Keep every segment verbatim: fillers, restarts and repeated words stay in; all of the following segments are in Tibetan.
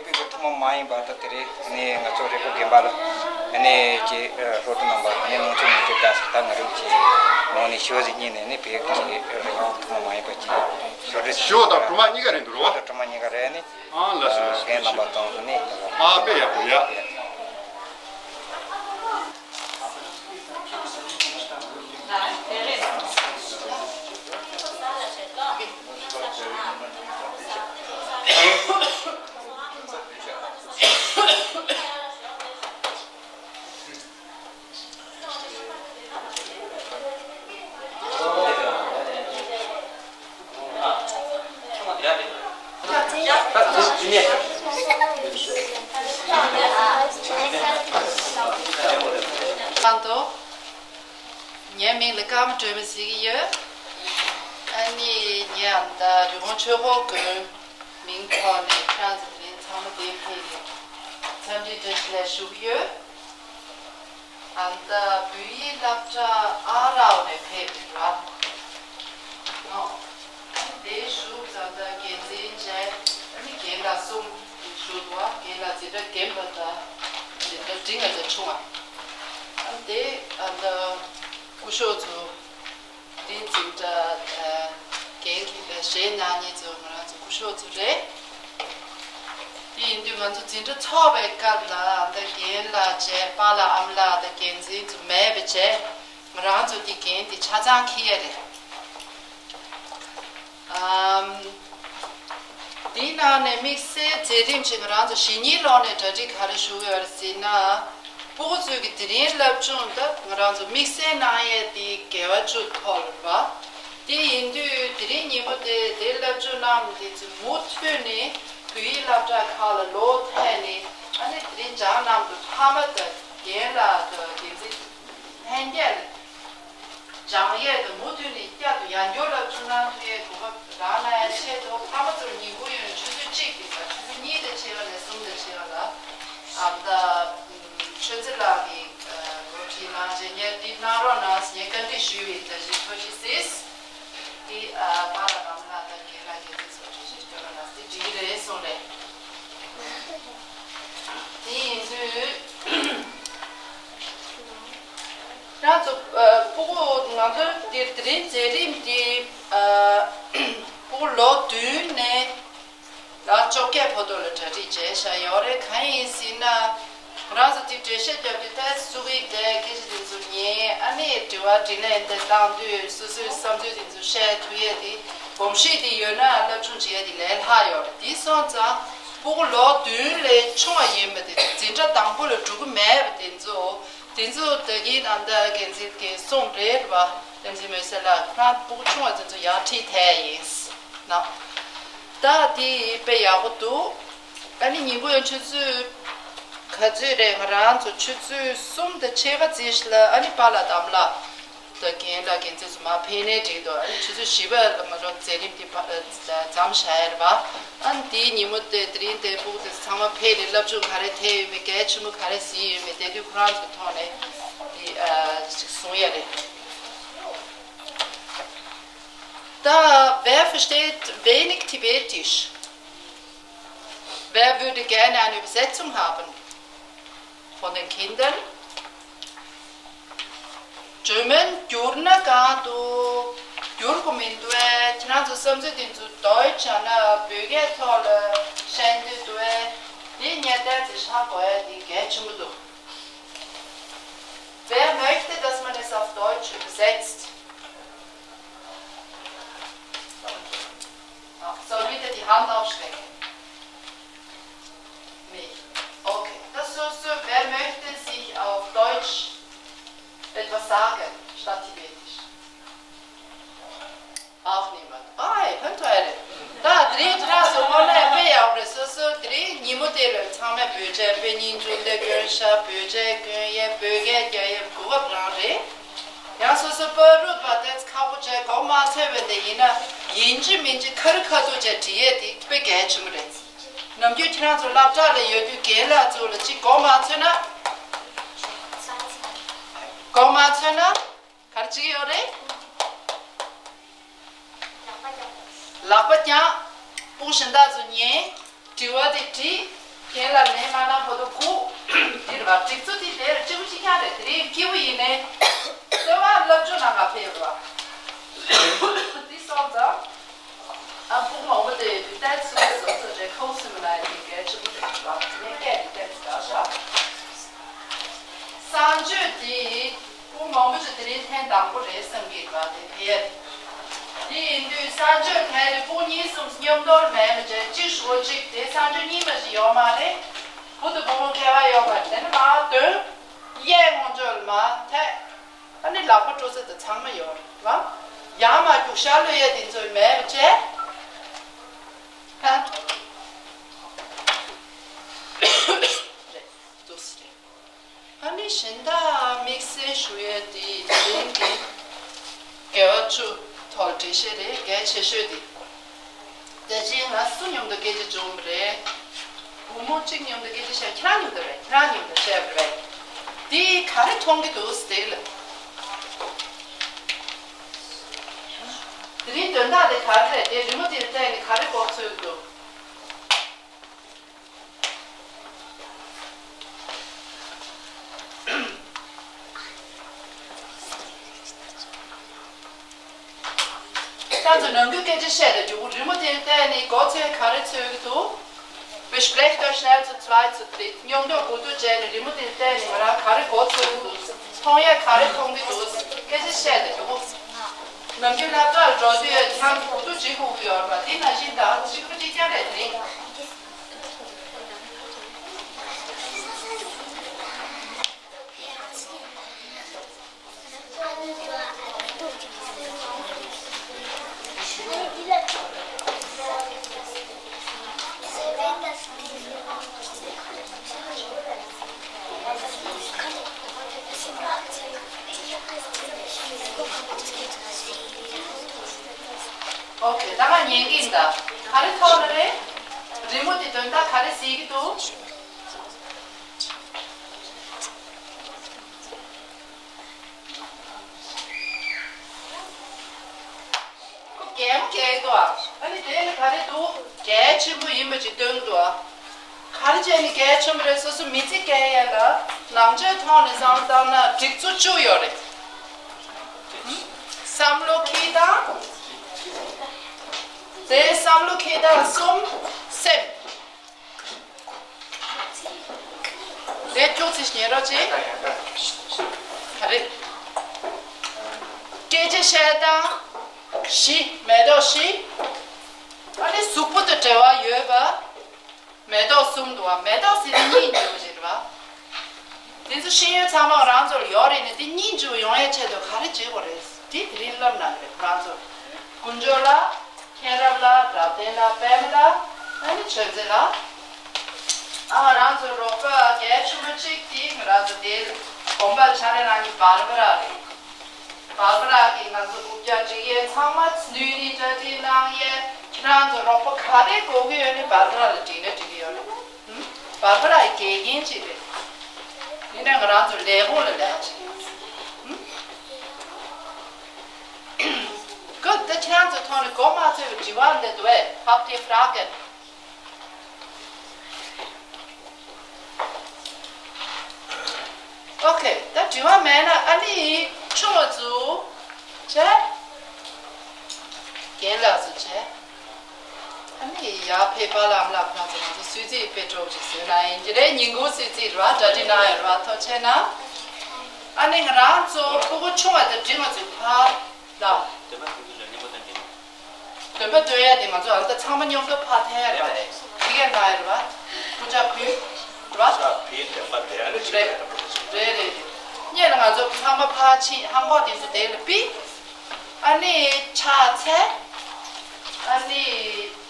བོད་ཀྱི་ཐུན་མོང་མ་ཡིན་པ་ད་དེ་རེད། ནི་ང་ཚོ་རེ་སྐོར་དགོན་པ་ལ་ནི་ཀྱི་སློབ་ཕྲུག་རྣམ་པ་ནི་ལུང་ཕྱོགས་མི་ཚོས་ལྟ་ས་ད་ང་རང་གི་ནང་ནས་ཤོག་ཟིག་གཉིས་ནས་ནི་བོད་ཀྱི་རང་ཐུན་མོང་མ་ཡིན་པ་ཀྱི་ཞོ་འདྲ་ཞོ་དང་གྲོ་མ་གཉིས་ཀ་རེད་འདུག་རོ། ཞོ་དང་གྲོ་མ་གཉིས་ཀ་རེད་ནི། ཨ་ལ་སོ་ལ་སོ། རྒན་རྣམ་པ་དང་ནི། ཨ་དཔེ་ཡག་པོ་ཡ། ཁམས་དོ། ངའི་མིང་ལ་ཀརྨ་སྒྲོལ་མ་ཟེར་གྱི་ཡོད། ཨ་ནི་ངས་ཨ་མདའ་རི་བོང་ཆོས་འཁོར་དགོན་མིང་ཐོག་ནས་ཁྱེད་རང་ཚོ་དེ་རིང་ཚང་མ་འདིར་ཕེབས་ནས་འཚམས་འདྲི་བཀྲ་ཤིས་བདེ་ལེགས་ཞུ་གི་ཡོད། ཨ་མདའ་བོད་ཡིག་སློབ་གྲྭ་ཨ་རའོ་ནས་ཕེབས་པ་རེད་བ། ཨ་ནི་དེའི་གཞུག་ཙམ་ད་འགན་འཛིན་བྱས། ཨ་ནི་རྒན་ལགས་གསུམ་དེ་བཞུགས་འདུག་བ། རྒན་ལགས་འཛིན་གྲྭ་རྒན་པ་དང་འཛིན་གྲྭ་འབྲིང་བ་དང་ཆུང་བ། ཨ་ནི་དེ་ཨ་མདའ་སྐུ་ཞབས་ཚོ། དེ་འཛིན་གྲྭ་རྒན་གྱི་ཞལ་ནང་ཉིད་ཚོ་ང་རང་ཚོ་སྐུ་ཞབས་ཚོ་རེད། དེ་ཡིན་དུས་ང་ཚོ་འཛིན་གྲྭ་ཚོགས་པའི་སྐབས་ལ་ཨ་མདའ་རྒན་ལགས་བྱས་པཱ་ལགས་ཨ་མ་ལགས་དང་འགན་འཛིན་ཚོ་མེད་པ་བྱས། ང་རང་ཚོ་དེ་འགན་དེ་ཆ་ཚང་འཁྱེར་ཡ་རེད། ཨམ། དེའི་ནང་ནས་དམིགས་བསལ་མཛད་རིམ་ཅིག་ང་རང་ཚོ་ཞེ་གཉིས་ལོག་ནས་གྲ་སྒྲིག་ག་རེ་ཞུ་གི་ཡོད་རེད་ཟེར་ན། སྤུ་གུ་ཚོས་ཀྱི་དེ་རིང་སློབ་སྦྱོང་ད་ང་རང་ཚོ་དམིགས་བསལ་གནང་ཡས་དེ་དགེ་བ་བཅུ་ཐོག་ལ་རེད་བ། དེ་ཡིན་དུས་དེ་རིང་ཉིན་མོ་དེ་དེ་སློབ་སྦྱོང་གནང་དེ་ཚོ་མུ་མཐུད་ནས་བོད་ཡིག་སློབ་གྲྭ་ཁག་ལ་ལོག་ཐལ་ནས། ཨ་ནི་དེ་རིང་སྦྱང་གནང་དུས་ཕ་མ་དང་རྒན་ལགས་དང་འགན་འཛིན་ལྷན་རྒྱས་ལ། སྦྱང་ཡས་དང་མུ་མཐུད་ནས་བསྐྱར་དུ་ཡང་བསྐྱར་བསླབ་སྦྱོང་གནང་ཐུབ་ཡས་གོ་སྐབས་རག་གནང་ཡས་ཆེད་དུ། ཕ་མ་ཚོར་ཉིན་གུང་ཡོང་ཆུ་ཚོད་གཅིག་གི་ཆུ་ཚོད་གཉིས་དང་ཕྱེད་ཀ་ནས་གསུམ་དང་ཕྱེད་ཀ་ལ་ཨ་མདའ་ཆོས་མཛད་ལགས་ཀྱིས་འགོ་ཁྲིད་གནང་རྗེས་ངས་འདི་གནང་རོགས་གནང་ཟེར་ངས་བཀའ་འདྲི་ཞུས་པའི་བརྡ་བཞིན་ཐུགས་རྗེ་གཟིགས། འདི་པཱ་ལགས་ཨ་མ་ལགས་དང་རྒན་ལགས་རྒན་ལགས་ཚོ་ཐུགས་རྗེ་སྐྱོ་ར་ལགས་འདི་འགྲིག་གི་རེད་གསུངས་རེད། དེ་ཡིན་དུས། ང་ཚོ་ཨ་སྤུ་གུ་ང་ཚོ་འདིར་དེ་རིང་མཛད་རིམ་འདི་ཨ་སྤུ་གུ་ལོ་བདུན་ནས་ལོ་བཅོ་བརྒྱད་བར་དུ་ལ་གྲ་སྒྲིག་བྱས་བཞག་ཡོད་རེད། གང་ཡིན་ཟེར་ན་ང་རང་ཚོ་འདི་འགྲེལ་བཤད་རྒྱབ་དུས་ཏོག་ཙམ་སུ་ཡིག་དེ་སྐད་ཆ་དེ་ཚོ་ཉན། ཨ་ནི་དྲི་བ་དྲིས་ལན་དེ་བཏང་དུས་སོ་སོའི་བསམ་ཚུལ་དེ་ཚོ་བཤད་ཐུབ་ཡས་དེ་གོམས་གཤིས་དེ་ཡོད་ན་སློབ་སྦྱོང་བྱེད་ཡས་དེ་ལས་སླ་ཡོད་རེད། དེ་སོང་ཙང་སྤུ་གུ་ལོ་བདུན་ལས་ཆུང་བ་ཡིན་པ་དེ་ཚོ་འཛིན་གྲྭ་དང་པོ་ལ་འགྲོ་གི་མེད་པ་དེ་ཚོ། དེ་ཚོ་ད་གིན་ཨ་མདའ་འགན་འཛིན་གྱིས་གསུངས་རེད་བ། བསྟན་འཛིན་མོལ་སེ་ལགས་ཁོ་རང་སྤུ་གུ་ཆུང་བ་དེ་ཚོ་ཡར་ཁྲིད་ཐལ་ཡིན་ན། ད་དེ་དཔེ་ཡག་པོ་འདུག་ཨ་ནི་ཉིན་གུང་ཡང་ཆུ་ཚོད་ག་ཚོད་རེད། ང་རང་ཚོ་ཆུ་ཚོད་གསུམ་དང་ཕྱེད་ཀ་ཙམ་ཞིག་ལ་ཨ་ནི་པཱ་ལགས་ཨ་མ་ལགས་དང་རྒན་ལགས་རྒན་ཚོ་མར་ཕེབས་ནའི་འགྲིག་འདུག་ཨ་ནི་ཆུ་ཚོད་བཞི་པ་ལ་མ་གཏོགས་མཛད་རིམ་དེ་ཕ་མཚམས་བཞག་ཡ་རེད་བ། ཨ་ནི་དེའི་ཉིན་མོ་དེ་དེ་རིང་དེ་སྤུ་གུ་དེ་ཚང་མ་ཕེབས་ནས་སློབ་སྦྱོང་ག་རེ་ཐེབས་ཡོད་མེད་གལ་ཆེན་པོ་ག་རེ་ཟིན་ཡོད་མེད་དེ་དུས་ཁོ་རང་ཚོའི་ཐོག་ནས་དེ་ཨ་ཅིག་གསུང་ཡ་རེད། Da, wer versteht wenig Tibetisch? Wer würde gerne eine Übersetzung haben von den Kindern? German བསྒྱུར་ན་གང་འདུག་བསྒྱུར་དགོས་མི་འདུག་ཨེ། ཁྱེད་རང་ཚོ་བསམ་ཚུལ་དེ་ཚོ་Deutsch ཡང་ན་བོད་སྐད་ཐོག་ལ་བཤད་འདོད་འདུག་ཨེ། དེ་ངས་ཏོག་ཙམ་ཧྲ་གོ་ཡ་དེ་གལ་ཆེན་པོ་འདུག Wer möchte, dass man es auf Deutsch übersetzt? Soll bitte die Hand aufstrecken. Nicht. Okay. Das so, so, wer möchte sich auf Deutsch etwas sagen, statt Tibetisch? Auch niemand. Ai, ཕན་ཐོགས་རེད། ད་དེ་རིང་ཁྱེད་རང་ཚོ་དངོས་གནས་དཔེ་ཡག་པོ་རེད། སོ་སོ་དེ་རིང་ཉིན་མོ་དེ་ལ་ཚང་མས་བོད་ཆས་དཔེ་སྙིང་རྗེ་འདི་གྱོན་ཤག་བོད་ཆས་གྱོན་ཡས་བོད་སྐད་རྒྱག་ཡས་གོ་སྐབས་རང་རེད། ཡང་སོ་སོ་བོད་རུ་བ་དེ་ཁག་པོ་བྱས་གོ་མ་ཚོད་པ་འདི་ཡིན་ན་ཡིན་གཅིག་མིན་གཅིག་ཁ་རི་ཁ་ཐུག་བྱས་འབྲི་ཡས་དེ་དཔེ་གལ་ཆེན་པོ་རེད། ནམ་རྒྱུན་ཁྱེད་རང་ཚོ་སློབ་གྲྭ་ལ་ཡོད་དུས་རྒན་ལགས་ཚོ་ལ་གཅིག་གོ་མ་ཚོད་ན། གོ་མ་ཚོད་ན། ག་རེ་བྱེད་ཀྱི་ཡོད་རེད། ལག་པ་བརྐྱངས། སྤུ་གུ་གཞན་དག་ཚོ་ཉན། དྲི་བ་དེ་དྲིས། རྒན་ལགས་ལན་མ་གནང་བར་དུ་སྒུག་འདིར་བ་སྒྲིག་འཛུགས་དེ་དེར་གཅིག་པུ་གཅིག་རྐྱང་རེད། དེ་རིང་སྐྱིད་པོ་ཡིན་ནའི་གསོལ་བ་སློབ་སྦྱོང་གནང་ག་ཕེབས་རོགས། འདི་སོང་ཙང་། ཨ་ཕུག་མང་པོ་དེ་དུས་ཏེ་ཚུགས་སོ་སོ་རེ་ཁོག་སུ་མི་ལ་ཡི་གེ་ཆུ་མོ་དེ་བ་ནས་སྐད་དེ་ཏེ་ཚུགས་ཤག་གསང་སྤྱོད་དེ་ཕུག་མང་པོ་ཅིག་དེ་རིང་ཐེངས་དང་པོ་རེད་བསམ་གྱི་བ་དེ་དེ། དེ་ཡིན་དུས་གསང་སྤྱོད་ཐད་དེ་ཕུག་གཉིས་གསུམ་མཉམ་དུ་མེད་ལ་བྱས་གཅིག་ཧྲུལ་པོ་གཅིག་དེ་གསང་སྤྱོད་གཉིས་མ་ཞིག་ཡོད་མ་རེད། བུ་དང་བུ་མོ་ཁྱད་པར་ཡོད་པ་དེ་ནི་མ་དོན། གཡས་ངོ་ཅོལ་མ་ཐད། ཨ་ནི་ལག་པ་སྤྲོ་ས་དང་ཚང་མ་ཡོད་རེད་བ། ཡར་མར་རྒྱུག་ཤར་གློད་ཡས་དེ་ཚོ་མེད་པ་བྱས། ཧ། རེད། འདུག་སེ་རེད། ཨ་ནི་གཞན་དག་དམིགས་བསལ་ཞུ་ཡས་དེ་དེ་རིང་གི་དགེ་བ་བཅུ་ཐོག་འགྲེལ་བཤད་རེད། གལ་ཆེ་ཤོས་དེ། ད་ཅི་ང་སུ་མཉམ་དུ་སྐད་ཆ་བྱུང་བ་རེད། བུ་མོ་གཅིག་མཉམ་དུ་སྐད་ཆ་བཤད། ཁྱེད་རང་མཉམ་དུ་རེད། ཁྱེད་རང་མཉམ་དུ་བཤད་པ་རེད། འདི་ག་རེ་མཐོང་གི་འདུག་ཟེར་ལ། དེ་རིང་དོན་དག་དེ་ག་རེ་རེད། དེ་རི་མོ་དེ་ལ་བལྟས་ནས་ག་རེ་གོ་ཚོད་འདུག་ཁྱེད་ཚོ་ནམ་རྒྱུན་སྐད་ཆ་བཤད་དེ་རྒྱུ་རི་མོ་དེ་བལྟས་ནས་གོ་ཚོད་ག་རེ་ཚོད་ཀྱི་འདུག Besprecht euch schnell zu zweit, zu dritt. མཉམ་དུ་དགོས་འདུག་བྱས་ནས་རི་མོ་དེ་བལྟས་ནས་ང་རང་ག་རེ་གོ་ཚོད་ཀྱི་འདུག་མཐོང་ཡས་ག་རེ་མཐོང་གི་འདུག་སྐད་ཆ་བཤད་དེ་རྒྱུ། ནམ་རྒྱུན་སློབ་གྲྭར་འགྲོ་དུས་ཁྱེད་ཚོ་དགོས་འདུག་བྱེད་དགོས་ཀྱི་ཡོད་རེད་པ། དེ་ནང་བཞིན་ད་གཅིག་པ་གཅིག་རྐྱང་རེད་དེ་རིང་། ཨོ་ཁེ། ད་ང་ཉན་གི་ཡིན་ད། ག་རེ་ཐོག་ལ་རེད། རི་མོ་དེ་དོན་དག་ག་རེ་གཟིགས་ཀྱི་འདུག་ཁོ་གད་མོ་བགད་ཀྱི་འདུག་ཨ། ཨ་ནི་དེ་ནི་ག་རེ་འདུག་གལ་ཆེན་པོ་ཡིན་པ་ཅིག་སྟོན་གྱི་འདུག་ཨ། ག་རེ་བྱས་ནས་གལ་ཆེན་པོ་རེད། སོ་སོ་མི་ཚེ་སྐྱེལ་ཡས་ལ་ནང་ཆོས་ཐོག་ནས་བསམ་བློ་བཏང་ན་སྒྲིག་འཛུགས་བཅུ་ཡོད་རེད། བསམ་བློ་འཁྱེར་སྟངས། དེ་བསམ་བློ་འཁྱེར་སྟངས་གསུམ། སེམས། དེ་ཁྱོད་ཚེ་ཉེ་རོགས་ཅིག་ག་རེ། སྐད་ཆ་བཤད་སྟངས་བཞི། མེ་ཏོག་བཞི། ཨ་ནི་གཟུགས་པོ་དང་འབྲེལ་བ་ཡོད་པ། མེ་ཏོག་གསུམ་འདུག་བ། མེ་ཏོག་ཟེར་དེ་སྙིང་རྗེ་པོ་ཞིག་རེད་བ། དེ་ཚོ་ཤེས་ཡོན་ཚང་མ་རང་ཚོར་ཡོད་རེད་ནས་དེ་སྙིང་རྗེ་པོ་ཡོང་ཡའི་ཆེད་དུ་ག་རེ་བྱེད་དགོས་རེད། དེ་དེ་རིང་བསླབ་གནང་གི་རེད་ཁོ་རང་ཚོར། ཀུན་སྦྱོར་ལ། མཁྱེན་རབ་ལ། རབ་བརྟན་ལ། པདྨ་ལ། ཨ་ནི་ཆོས་མཛད་ལ། ཨ་ང་རང་ཚོའི་རོགས་པ་གལ་ཆེན་པོ་གཅིག་དེ་ང་རང་ཚོ་དེ་དགོན་པ་ཆ་རེ་རང་གི་བར་པ་ར་རེད། བར་པ་ར་གིས་ང་ཚོ་རྐུབ་བཀྱག་སྒྲིག་ཡས་ཚང་མ་ནུས་ནི་གྲ་སྒྲིག་གནང་ཡས། ཁྱེད་རང་ཚོ་རོགས་པ་ག་རེ་དགོས་ཀྱི་ཡོད་ནི་བར་པ་ར་ལ་འགྲིག་ན་འགྲིག་གི་ཡོད་རེད། ཧུམ། བར་པ་ར་ཡི་དགེ་རྒན་གཅིག་རེད། ཡིན་ནའི་ང་རང་ཚོ་ལས་ཁུངས་ལ་ལས་ཀ་བྱེད་ཀྱི་ཡོད། ཧུམ། གོ་ད་ཁྱེད་རང་ཚོ་ཐོག་ནས་མགོ་མ་ཚོས་པའི་དྲི་བ་འདི་འདུག་བས། Habt ihr Fragen? ཨོ་ཁེ། ད་དྲི་བ་མེད་ན་ཨ་ནི་ཆུང་བ་ཚོ་བྱས། རྒན་ལགས་ཚོ་བྱས། ཨ་ནི་ཡར་ཕེབས་པ་ལམ་ལ་ཁོང་ཚོ་ང་ཚོ་གསོལ་ཚིགས་དཔེ་སྤྲོ་ཅིག་བཟོས་ན་ཡིན་གྱི་རེད། ཉིན་གུང་གསོལ་ཚིགས་རེད་བ། གྲ་སྒྲིག་གནང་ཡོད་རེད་བ། ཐུགས་རྗེ་ཆེ་གནང་། ཨ་ནི་ང་རང་ཚོ་ཕྲུ་གུ་ཆུང་བ་དང་འབྲིང་བ་ཚོའི་ཕར་ལ། འདོན་པ་འདོན་ཡ་དེ་ང་ཚོ་ཨ་ད་ཚང་མ་མཉམ་དུ་ཕར་འཐེན་ཡ་རེད་པ། དེ་གས་ན་ཡ་རེད་པ། སྐུ་ཕྱག་ཕུལ་རེད་པ། རེད་རེད་རེད། སྔོན་ལ་ང་ཚོ་ཚང་མ་ཕར་ཕྱིན། ཧང་གོག་དེ་ཚོ་དེ་ལ་ཕུལ། ཨ་ནི་ཕྱག་འཚལ། ཨ་ནི་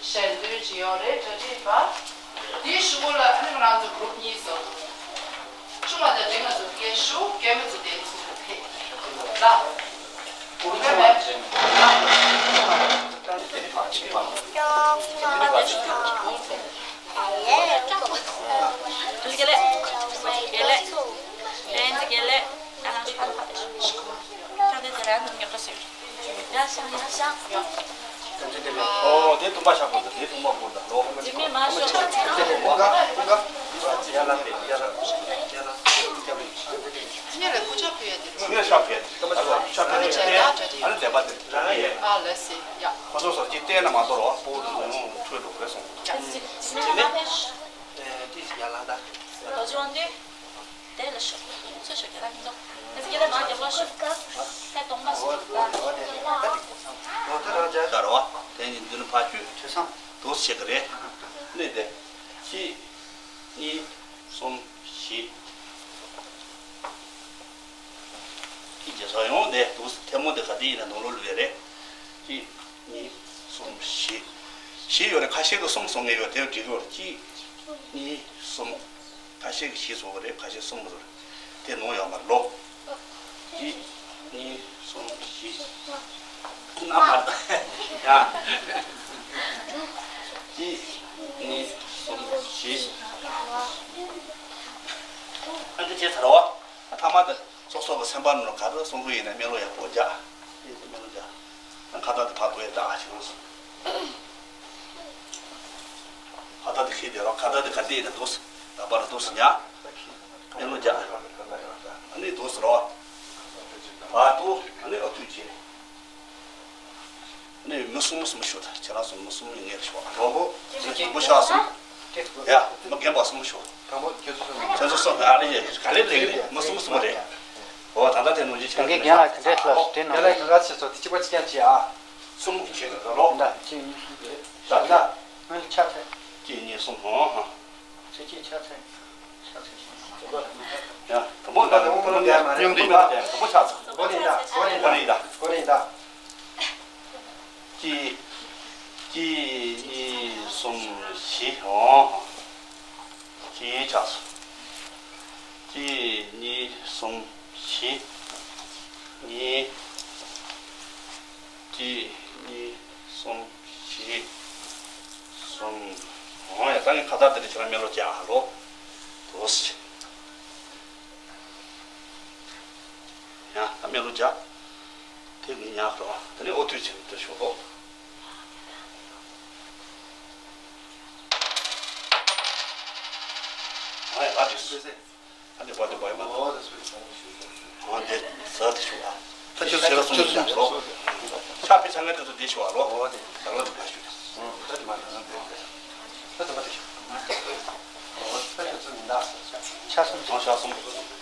ཞལ་འདོན་ཅིག་ཡོད་རེད། གྲ་སྒྲིག་པ། དེའི་གཞུག་གུ་ལ་ཨ་ནི་ང་རང་ཚོ་གུ་རུབ་གཉིས་བཟོ། ཆུང་བ་དང་འབྲིང་བ་ཚོ་སྐད་ཞུ། རྒན་པ་ཚོ་དེ་ཚོ་ཕེབས་ལ། ཨོ་དེ་དུམ་པ་བཞག་དགོས་འདུག་དེ་དུམ་པ་དགོས་འདུག་ལོ། ཨ་ཤོ་ཆ་ཚང་། ཀུན་དགའ། ཀུན་དགའ། ཡ་ལ་ཡ་ལ་ཡ་ལ། ངས་ལ་སྐུ་ཕྱག་ཕུལ་ཡ་དེ་རེད། ངས་ཕྱག་ཕུལ་ཡ་དེ། ཕྱག་ཕུལ་ཡ་དེ། ཨ་ནི་དེ་པ་དེ། ཨ་ལེ་སི་ཡ། ཁོ་ཚོ་སོར་གྱིས་བལྟས་ན་མ་གཏོགས་རོགས་སྤོ་བོ་དེ་ཚོ་ཡོང་འཕྲོད་འགྲོ་གི་རེད་གསུངས། ཡ་ལ་ད། རྡོ་རྗེ་དབང་འདུས། དེ་ལ་ཤོག་ཚུར་ཤོག་རྒྱ་ལ་མི་འདུག་ང་ཚོ་རྒྱ་ལ་མ་རྒྱབ་ལོག་ཤོག་ད་གཏོང་མ་སོང་ད། ད་རོ་བ། དེ་ནི་འདི་ནི་ཕ་ཆུས་ཐོས་བསམ་འདུག་བྱེད་ཀྱི་རེད། ནི་དེ། གཅིག་གཉིས། གསུམ། བཞི། གཅིག་བྱས་སོ་ཡོང་དེ་འདུག་ཐལ་མོ་དེ་ག་དེ་ཡིན་ན་ནོར་ལོ་ལུས་རེད། གཅིག་གཉིས། གསུམ། བཞི། བཞི་ཡོད་རེད། ཁ་ཤས་ཀྱིས་གསུམ་གསུང་མཁན་ཡོད། དེ་འགྲིག་གི་ཡོད་རེད། གཅིག་གཉིས། གསུམ། ཁ་ཤས་ཀྱིས་བཞི་བཟོ་གི་རེད། ཁ་ཤས་གསུམ་བཟོ་རེད། དེ་ནོར་ཡོད་མ་རེད་ལོ། གཅིག་གཉིས། གསུམ། བཞི། ན་མ་རེད་ཡ། གཅིག་གཉིས། གསུམ། བཞི། ཨ་འདི་བྱས་ཚར་བ། ཐ་མ་དེ་སོ་སོ་གི་སེམས་པ་ནང་ག་རེ་གསུང་གི་ཡིན་ན་སྨོན་ལམ་ཡག་པོ་རྒྱག་དེ་སྨོན་ལམ་རྒྱག་ཁ་བཏགས་དེ་ཕར་འགྲོ་ཡ་ད་ཞིག་རུང་སོང་། ཁ་བཏགས་དེ་ཤེས་བསྡད་རོགས། ཁ་བཏགས་དེ་ག་འདྲ་ཡིན་ན་འདུག་སེ། ད་པར་འདུག་སེ་ཉག་སྨོན་ལམ་རྒྱག་ཨ་ནི་འདུག་སེ་རོགས། བར་དུ་ཨ་ནི་ཨ་ཐུས་བྱས། ནས་མི་གསུམ་མི་གསུམ་ཞུ་ད། ཁྱེད་རང་ཚོ་མི་གསུམ་ངས་ཞུ་བ། དང་པོ་ཁྱེད་ཀྱིས་མི་ཤོག་གསུམ། ཡ་མི་རྒན་པ་གསུམ་ཞུ། དང་པོ་ཁྱེད་ཚོ་གསུམ། ཁྱེད་ཚོ་གསུམ་ཨ་རེ་ཡ་ག་རེ་ལེགས་རེད། མི་གསུམ་གསུམ་རེད། འོ་ད་ལྟ་དེ་ནང་བཞིན་ཁྱེད་རང་ཚོ་ངས་རྒན་ལགས་དེ་འདྲས་ལ་དེ་ནང་རྒན་ལགས་གང་ག་བྱེད་ཚོ་དེ་གཅིག་པ་གཅིག་རྐྱང་བྱེད་ཨ། གསུམ་གྱིས་བྱེད་དགོས་ལོ། ད་གཅིག་གཉིས་གསུམ་རེད། ད་ད་ངས་ཆ་ཚད། གཅིག་གཉིས་གསུམ་ཧང་ཧང་། ཚེ་སྐྱིད་ཕྱག་འཚལ། ཕྱག་འཚལ་ཞུ། ཡ་དང་པོ་ད་དང་པོ་ད་དང་པོ་ཕྱག་འཚལ། དང་པོ་ཕྱག་འཚལ། གོ་ནི་ད། གོ་ནི་ད། གོ་ནི་ད། གཅིག་གཅིག་གཉིས་གསུམ་བཞི། འོ། གཅིག་ཕྱག་འཚལ། གཅིག་གཉིས་གསུམ་བཞི། གཉིས། གཅིག་གཉིས། གསུམ། བཞི། གསུམ། འོ་ཡ་ད་ངས་ཁ་བཏགས་དེ་འདྲ་ཁྱེད་རང་སྨོན་ལམ་རྒྱག་ཧ་ལོ། འདུག་སེ། ཡ་ད་སྨོན་ལམ་རྒྱག་དེ་ངས་ཉག་རོ། དེ་ནས་ཨོ་ཐུག་ཅིག་འདི་ཤོག་ལོ། འོ་ཡ་ད་འདུག་སེ། ཨ་ནི་པ་དེ་པ་ཡི་མ་ནོ། ཨ་དེ་ས་དེ་ཆུ་ཨ། ད་ཁྱོད་ཚེ་ར་སོང་ཆུ་ལོ། ཆ་པེ་ཆ་ང་དེ་ཚོ་དེ་ཆུ་ཨ་ལོ། ཨོ་དེ་ཆ་ལོ་དེ་མ་ཆུ། ད་དེ་མ་དེ་ན་དེ་ད་དེ་མ་དེ་ཆུ། ད་ཁྱོད་ཚོ་མི་འདའ། ཆ་སོང་ཆ་སོང་།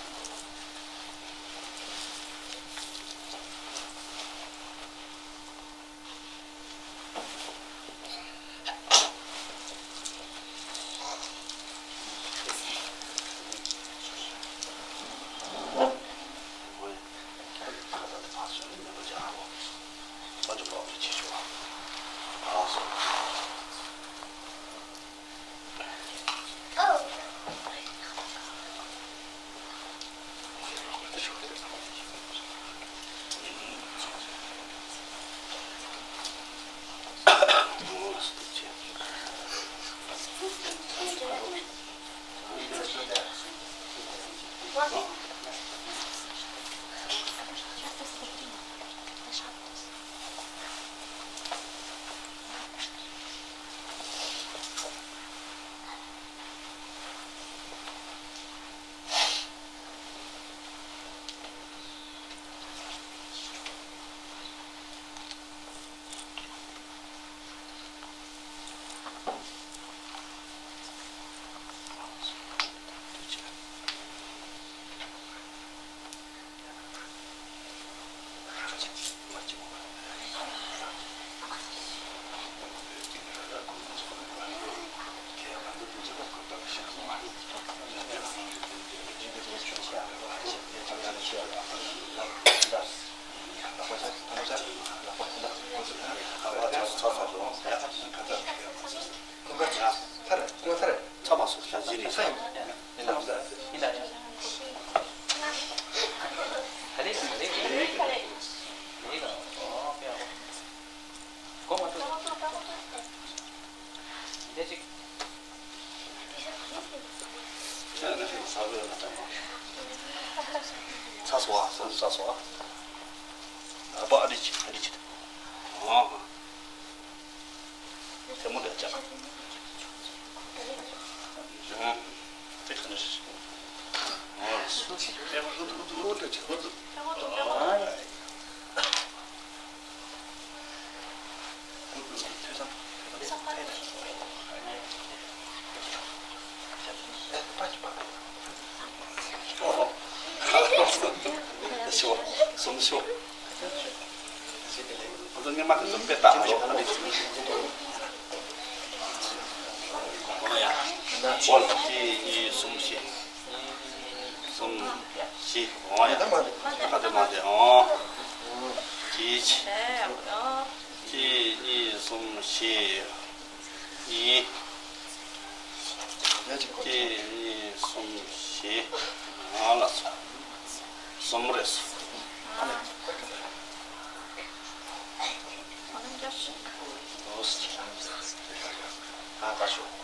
ཚ་མ་སོང་ཤ་ཟི་རེད། ཚ་སོ་ཨ། ཚ་སོ་ཨ། ཨ་པ་ཨ་རི་ཆི་ཨ་རི་ཆི། ཨ། ཐལ་མོ་འདྲ་བྱ། གསུམ་ཤོག་ཁོ་ཚོ་སྔོན་མ་དེ་ཚོ་དཔེ་ལྟ་ཨ་ལོ་ཨ་ནི། འོ་ཡ། འོ་ལ་གཅིག་གཉིས་གསུམ་བཞི། གསུམ་བཞི། འོ་ཡ། ཁ་དེ་མ་དེ་འོ། གཅིག་གཅིག་གཉིས་གསུམ་བཞི། གཉིས། གཅིག་གཉིས་གསུམ་བཞི། ཨ་ལ་སོ། གསུམ་རེད་སོ། ཨ་ད་ཤོག་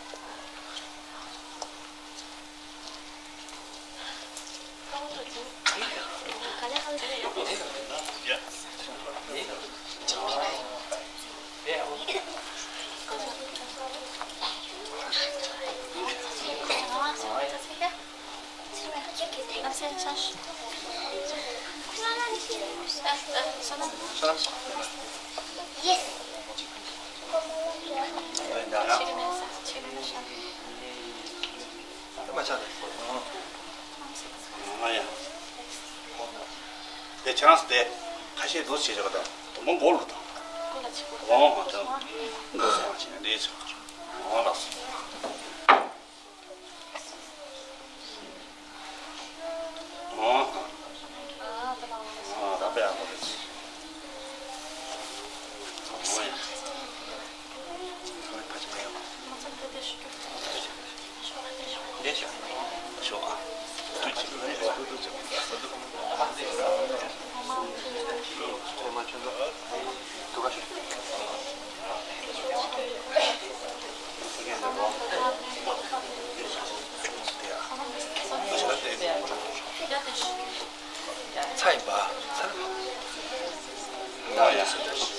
ང་ཡ། དེ་ཁྱེད་རང་ཚོ་དེ་ཁ་ཤས་འདུག་བྱེད་ཆོག་ག་དང་དུ་མ་མགོ་ལ་དང་། འོང་དང་། འགོ་སོང་བྱས་ནས་འདྲེས་ཆོག་འོང་ལགས་སོ། འོང་། ཨ་ད་དཔེ་ཡག་པོ་རེད། འོང་ཡ། འདི་ཤོག་ཤོག་ཨ། དུས་ཅི་ལ་ཡ། ཚ་ཡིན་པ། ཚ། ཨ་ཡ། ཞེས།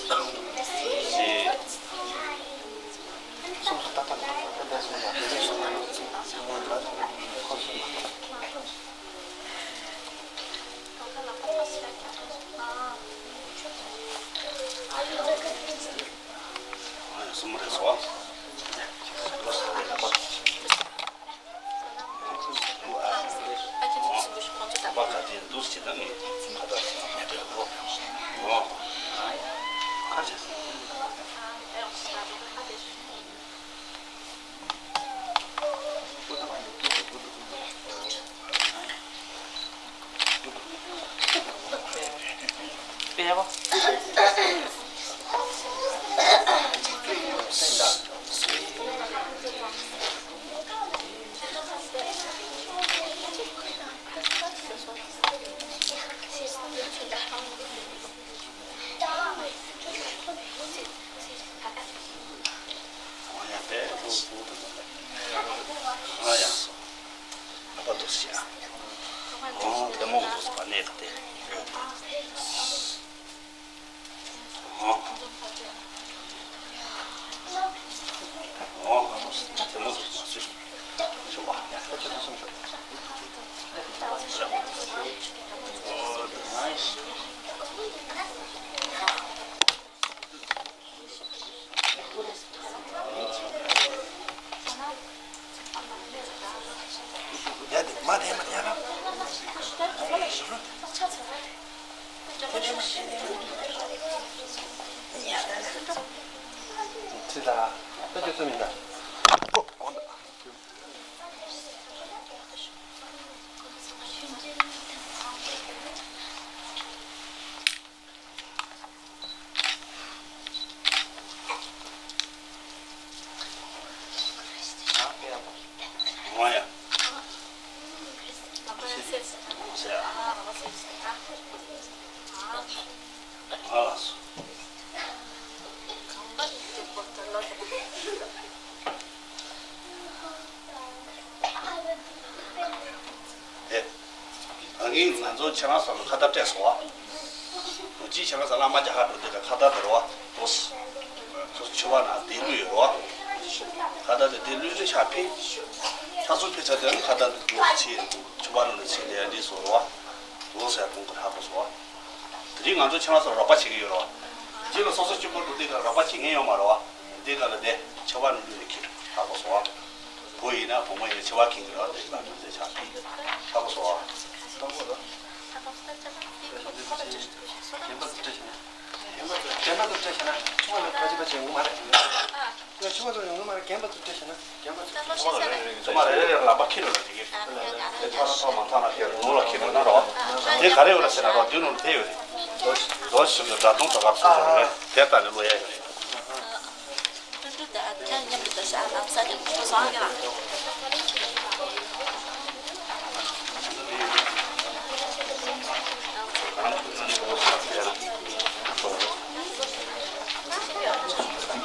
གསུམ་རེད་སོ། དེ། ད་གིན་ང་ཚོ་ཁྱེད་རང་ཚོ་ལ་ཁ་བརྡ་སྤྲད་སོང་བ། ཅིའི་ཕྱིར་ང་ཚོ་བླ་མ་རྒྱ་གར་འགྲོ་དུས་ལ་ཁ་བརྡ་དེ་རེད་བ། འོ། སོ་སོ་ཕྱི་པ་ན་དེ་བླུགས་ཡོད་རེད་བ། ཁ་བརྡ་དེ་དེ་བླུགས་ནས་ཕྱག་ཕུལ། ཕྱག་སོ་ཕུལ་ཚར་དུས་ལ་ཁ་བརྡ་དེ་འགྲོ་ཕྱི་ཕྱི་པ་ན་ནས་ཕྱི་ལ་ཡ་འདི་སོང་རེད་བ། འོ་ཟེར་གོང་གི་ཧ་གོ་སོང་བ། དེ་རིང་ང་ཚོ་ཁྱེད་རང་ཚོ་ལ་རོགས་པ་བྱེད་ཀྱི་ཡོད་རེད་བ། སྤྱི་ལ་སོ་སོ་སྤྱི་པོ་འགྲོ་དུས་ལ་རོགས་པ་བྱེད་མཁན་ཡོད་མ་རེད་བ། དེ་ག་ལ་དེ་ཕྱི་པ་ན་བླུགས་ནས་ཁྱེར་ཧ་གོ་སོང་བ། བུ་ཡིན་ན་བུ་མོ་ཡིན་ན་ཕྱི་པ་ཁྱེར་གྱི་རེད་བ། དེ་ག་ལ་དེ་ཕྱག་ཕུལ་ཧ་གོ་སོང་བ། རྒན་པ་ཚོ་སྤྲད་བྱས་ན། རྒན་པ་ཚོ་རྒན་པ་ཚོ་སྤྲད་བྱས་ན་ཆུང་བ་ལ་ཕ་ཆེ་ཕ་ཆེ་ཡོང་གི་མ་རེད། ཡང་ཆུང་བ་ཚོ་ཡོང་གི་མ་རེད། རྒན་པ་ཚོ་སྤྲད་བྱས་ན། རྒན་པ་ཚོ་ཚང་མ་རེ་རེ་རེ་ཚང་མ་རེ་རེ་རེ་ལག་པ་ཁྱེར་ཡོད་ལ་དེ་གི། དེ་ཐོག་ཐོག་མ་ཐོག་ན་ཁྱེར་ནོར་ལ་ཁྱེར་ཡོད་ན་རོ། དེ་ག་རེ་ཡོད་ལ་ཟེར་ན་རོ། དེ་ནོར་དེ་ཡོད་རེད། རྡོ་ཞིག་གི་སྒྲ་དུང་དོ་གར་སོང་རེད། དེ་ལྟ་ནས་བླུག་ཡ་ཡོད་རེད། ཐུན་ཏུ་དང་ཐན་མཉམ་དུ་བཞག་ལམ་ས་ཀྱང་ཁོ་བཟང་གི་ལ། ཕུག་ཡག་པོ་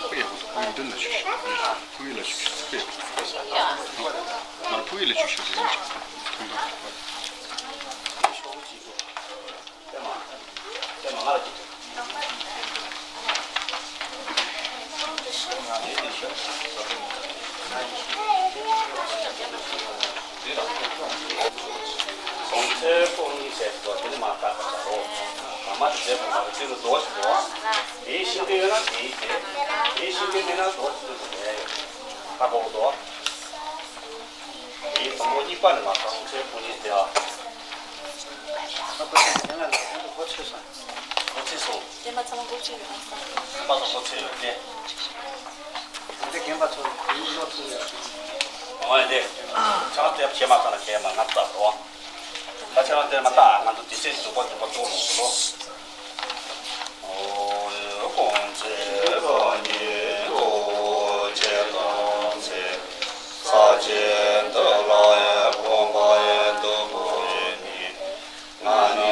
འདུག་ཕུག་མདུན་ལ་ཞུ་ཞུ། ཕུག་ཡུལ་ལ་ཞུ་ཞུ། ཕུག་ཡག་པོ་འདུག་མར་ཕུག་ཡུལ་ལ་ཞུ་ཞུ་དེ་ཡིན་ཅིག་གོང་ཚད་སྐོར་གཉིས་ཟེར་བ་དེ་ནི་མ་བཀག་པ་བྱ་རོགས། གང་མ་དེ་ཟེར་བ་མ་རེད། དེ་ནི་རྡོ་ཞིག་འདུག་དེའི་ཤིང་རྟ་ཡོད་ན་དེའི་ཟེར། དེའི་ཤིང་རྟ་མེད་ན་རྡོ་ཞིག་ཏུ་འདུག་མེད་ཡོད། ཧ་གོ་གི་འདུག་དེའི་དང་པོ་གཉིས་པ་ནི་མ་བཀག་གོང་ཚད་སྐོར་གཉིས་ཟེར་བ། ཨ་ཁོ་ཚོ་དེ་ལ་ལ་ཁོ་ཚོ་གོ་ཚོད་སོང་། གོ་ཚོད་སོང་། དེ་མ་ཚང་མ་གོ་ཚོད་ཡོད་ཨ་ས། དེ་མ་ཚང་གོ་ཚོད་ཡོད་དེ། འདི་རྒན་པ་ཚོ་ཡིན་ལོ་ཚོད་ཡོད། འོ་ཡ་དེ། ཆང་དེ་བྱེ་མ་ཚང་ན་ཁྱེད་མ་ང་ལྟ་རོ། ད་ཆང་དེ་མ་ལྟ་ང་ཚོ་དེ་སེམས་འདུག་པ་འདུག་པ་ཏོ་ལོ་ལོ། འོ་ཡ་གོང་ཚེ་རང་ཉིད་ཐུགས་རྗེ་དང་ཚེ། ས་ཆེན་འདི་ལ་ཡ་དགོངས་པ་ཡ་འདུག་པོ་ཡིན། ང་ནི་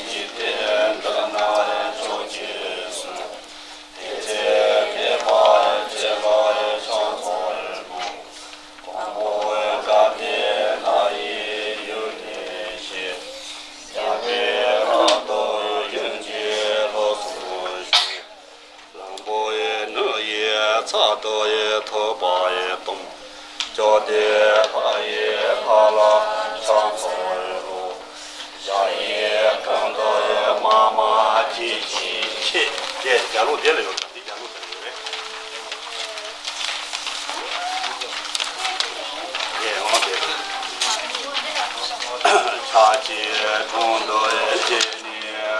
འཇིག་རྟེན་འདི་ན་ཡང་ཕྱོགས་ཀྱི་གསུང་། དེ་ཚེ་དེ་ཕ་ཡི་ཚེ་ལ་ཡང་ཕྱག་འཚལ་ལོ། དང་པོ་བཀའ་བསྟན་ལྷ་ཡི་ཡུལ་ནས་བཤད། རྒྱལ་པོའི་ལྷ་དང་ཡུལ་གྱི་ལོ་སུ་ཞིག་ལམ་པོ་ཡི་ནུ་ཡི་ཚ་དོ་ཡི་ཐོད་པ་ཡི་དུམ། ཅོ་ཏི་ཕ་ཡི་ཕ་ལ་ཕྱག་འཚལ་ལོ། ཞ་ཡི་ཀང་དོ་ཡི་མ་མ་ཅི་ཅི་ཆེ། དེ་རྒྱ་ལོ་དེ་ལ་ཡོད་ཀྱང་དེ་རྒྱ་ལོ་དེ་ལ་ཡོད་རེད། དེ་འོང་དེ། ཆ་ཅི་གྲོང་དོ་ཡི་རྗེས་ནི་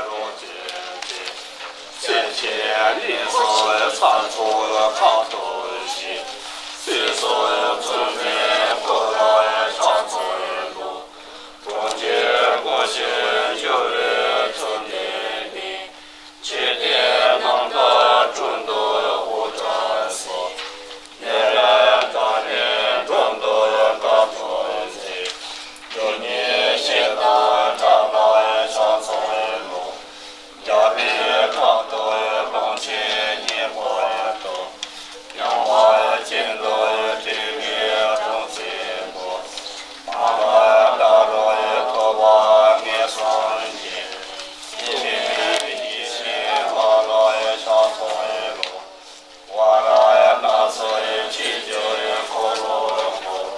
རོ་ཅི་ཅི། སྲས་ཆེན་ནི་སོ་ཚ་ཚོ་ཁ་དོ་ཞི། སྲས་སོ་ཚུལ་ནི་ཁོ་ལ་ཕྱག་འཚལ་ལོ། གྲོང་ཁྱེར་སྒོ་ཕྱེ་འགྱུར་བའི་ཚུལ་ནི་ནི། ཆོས་སྡེ་རྣམ་དག་དྲུང་དུ་དབུ་སྐྲ་སོགས། ནེ་ར་ཏ་ནི་དྲུང་དུ་བཀའ་ཐོན་ཚེ། སྒྲུབ་གཉིས་ཤེས་དང་འདྲ་ལ་ཕྱག་འཚལ་ལོ། རྒྱལ་པོའི་ཁབ་ཏུ་ལོངས་སྤྱོད་བསྙེན་པར་དུ། ཡང་བ་ཅན་དུ་སྤྲུལ་པའི་གྲོང་ཆེན་པོ། མ་ལ་ད་རུ་ཐོབ་པ་ངེས་སངས་རྒྱས། སྐྱེ་མེད་ཡེ་ཤེས་ལྷ་ལ་ཕྱག་འཚལ་ལོ། ཝཱ་ར་ཎ་སིའི་ཆོས་ཀྱི་འཁོར་ལོ་བསྐོར།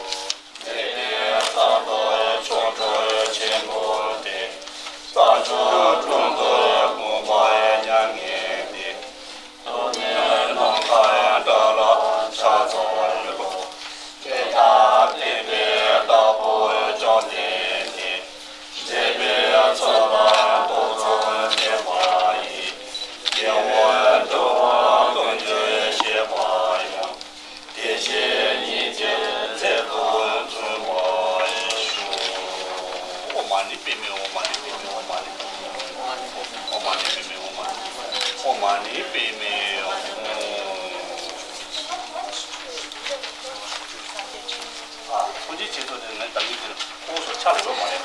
མཛེས་པའི་རྩ་དང་ཆོ་འཕྲུལ་ཆེན་པོ་སྟེ། རྩྭ་མཆོག་དྲུང་དུ་དགོངས་པ་མྱ་ངན་འདས། སྟོན་པའི་ནམ་མཁའ་འདྲ་ལ་ཕྱག་འཚལ་ལོ། དེ་ལྟར་བསྟན་པའི་བདག་པོ་བཅོམ་ལྡན་འདས། མཛད་པའི་ཚུལ་ལ་མཐོ་བཙུན་བསྟེན་པ་ཡིས། སྐྱེ་བོ་འགྲོ་བ་ཀུན་གྱི་བཤེས་པ་ཡང་། བདེ་གཤེགས་ཉིད་ཀྱི་ཚད་དུ་བརྩོན་པར་ཤོག་ཨོཾ་མ་ཎི་པདྨེ་ཧཱུྃ། མ་ཎི་པདྨེ་ཧཱུྃ། མ་ཎི་པདྨེ་ཧཱུྃ། ཨོཾ་མ་ཎི་པདྨེ་ཧཱུྃ། མ་ཎི་པདྨེ་ཧཱུྃ། ཨོཾ་མ་ཎི་པདྨེ་ཧཱུྃ། ཨ། སངས་རྒྱས་ཆོས་ཚོགས་དེ་ངས་ད་གིན་དེ་ཁོ་བོ་ཚོ་ཆ་ལ་ཡོད་མ་རེད།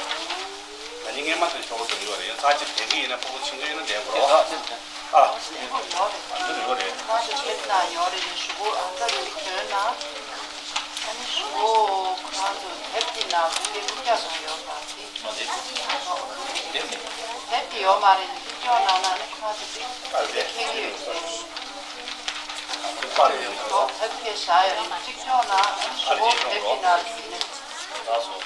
ད་ནི་སྔས་མ་དེ་ཆོག་གི་ཡོད་རེད། ཡང་ཚར་གཅིག་དེ་གི་ཡིན་ན་ཕྲུ་གུ་ཆུང་ཆུང་ཡིན་ན་བསྡད་དགོས་རེད། ཨ། འདི་ཡོད་རེད། ཁ་ཆེ་ཆེ་ན་ཡོད་རེད། ཞུ་གུ་ཨ་ཙ་རེ་གྱོན་ན། ཨ་ནི་ཞུ་གུ་ཁོ་རང་ཚོ་དེབ་དེ་ནང་དེ་ཀུ་ཀྱག་ཚང་ཡོད་པ་དེ། དེབ་དེ་ཡོད་མ་རེད། ནི་ཀུ་ཀྱག་ནང་ན་ནི་ཁོ་རང་ཚོ་དེ་དེ་ཁྱེར་གྱི་ཡོད་ཀྱི་རེད། དེབ་ཁྱེར་བཞག་ཡོད་རེད། གཅིག་ཀྱོག་ན་ཨ་ནི་ཞུ་གུ་དེབ་དེ་ནང་ཟིན་ནས། ལགས་སོ།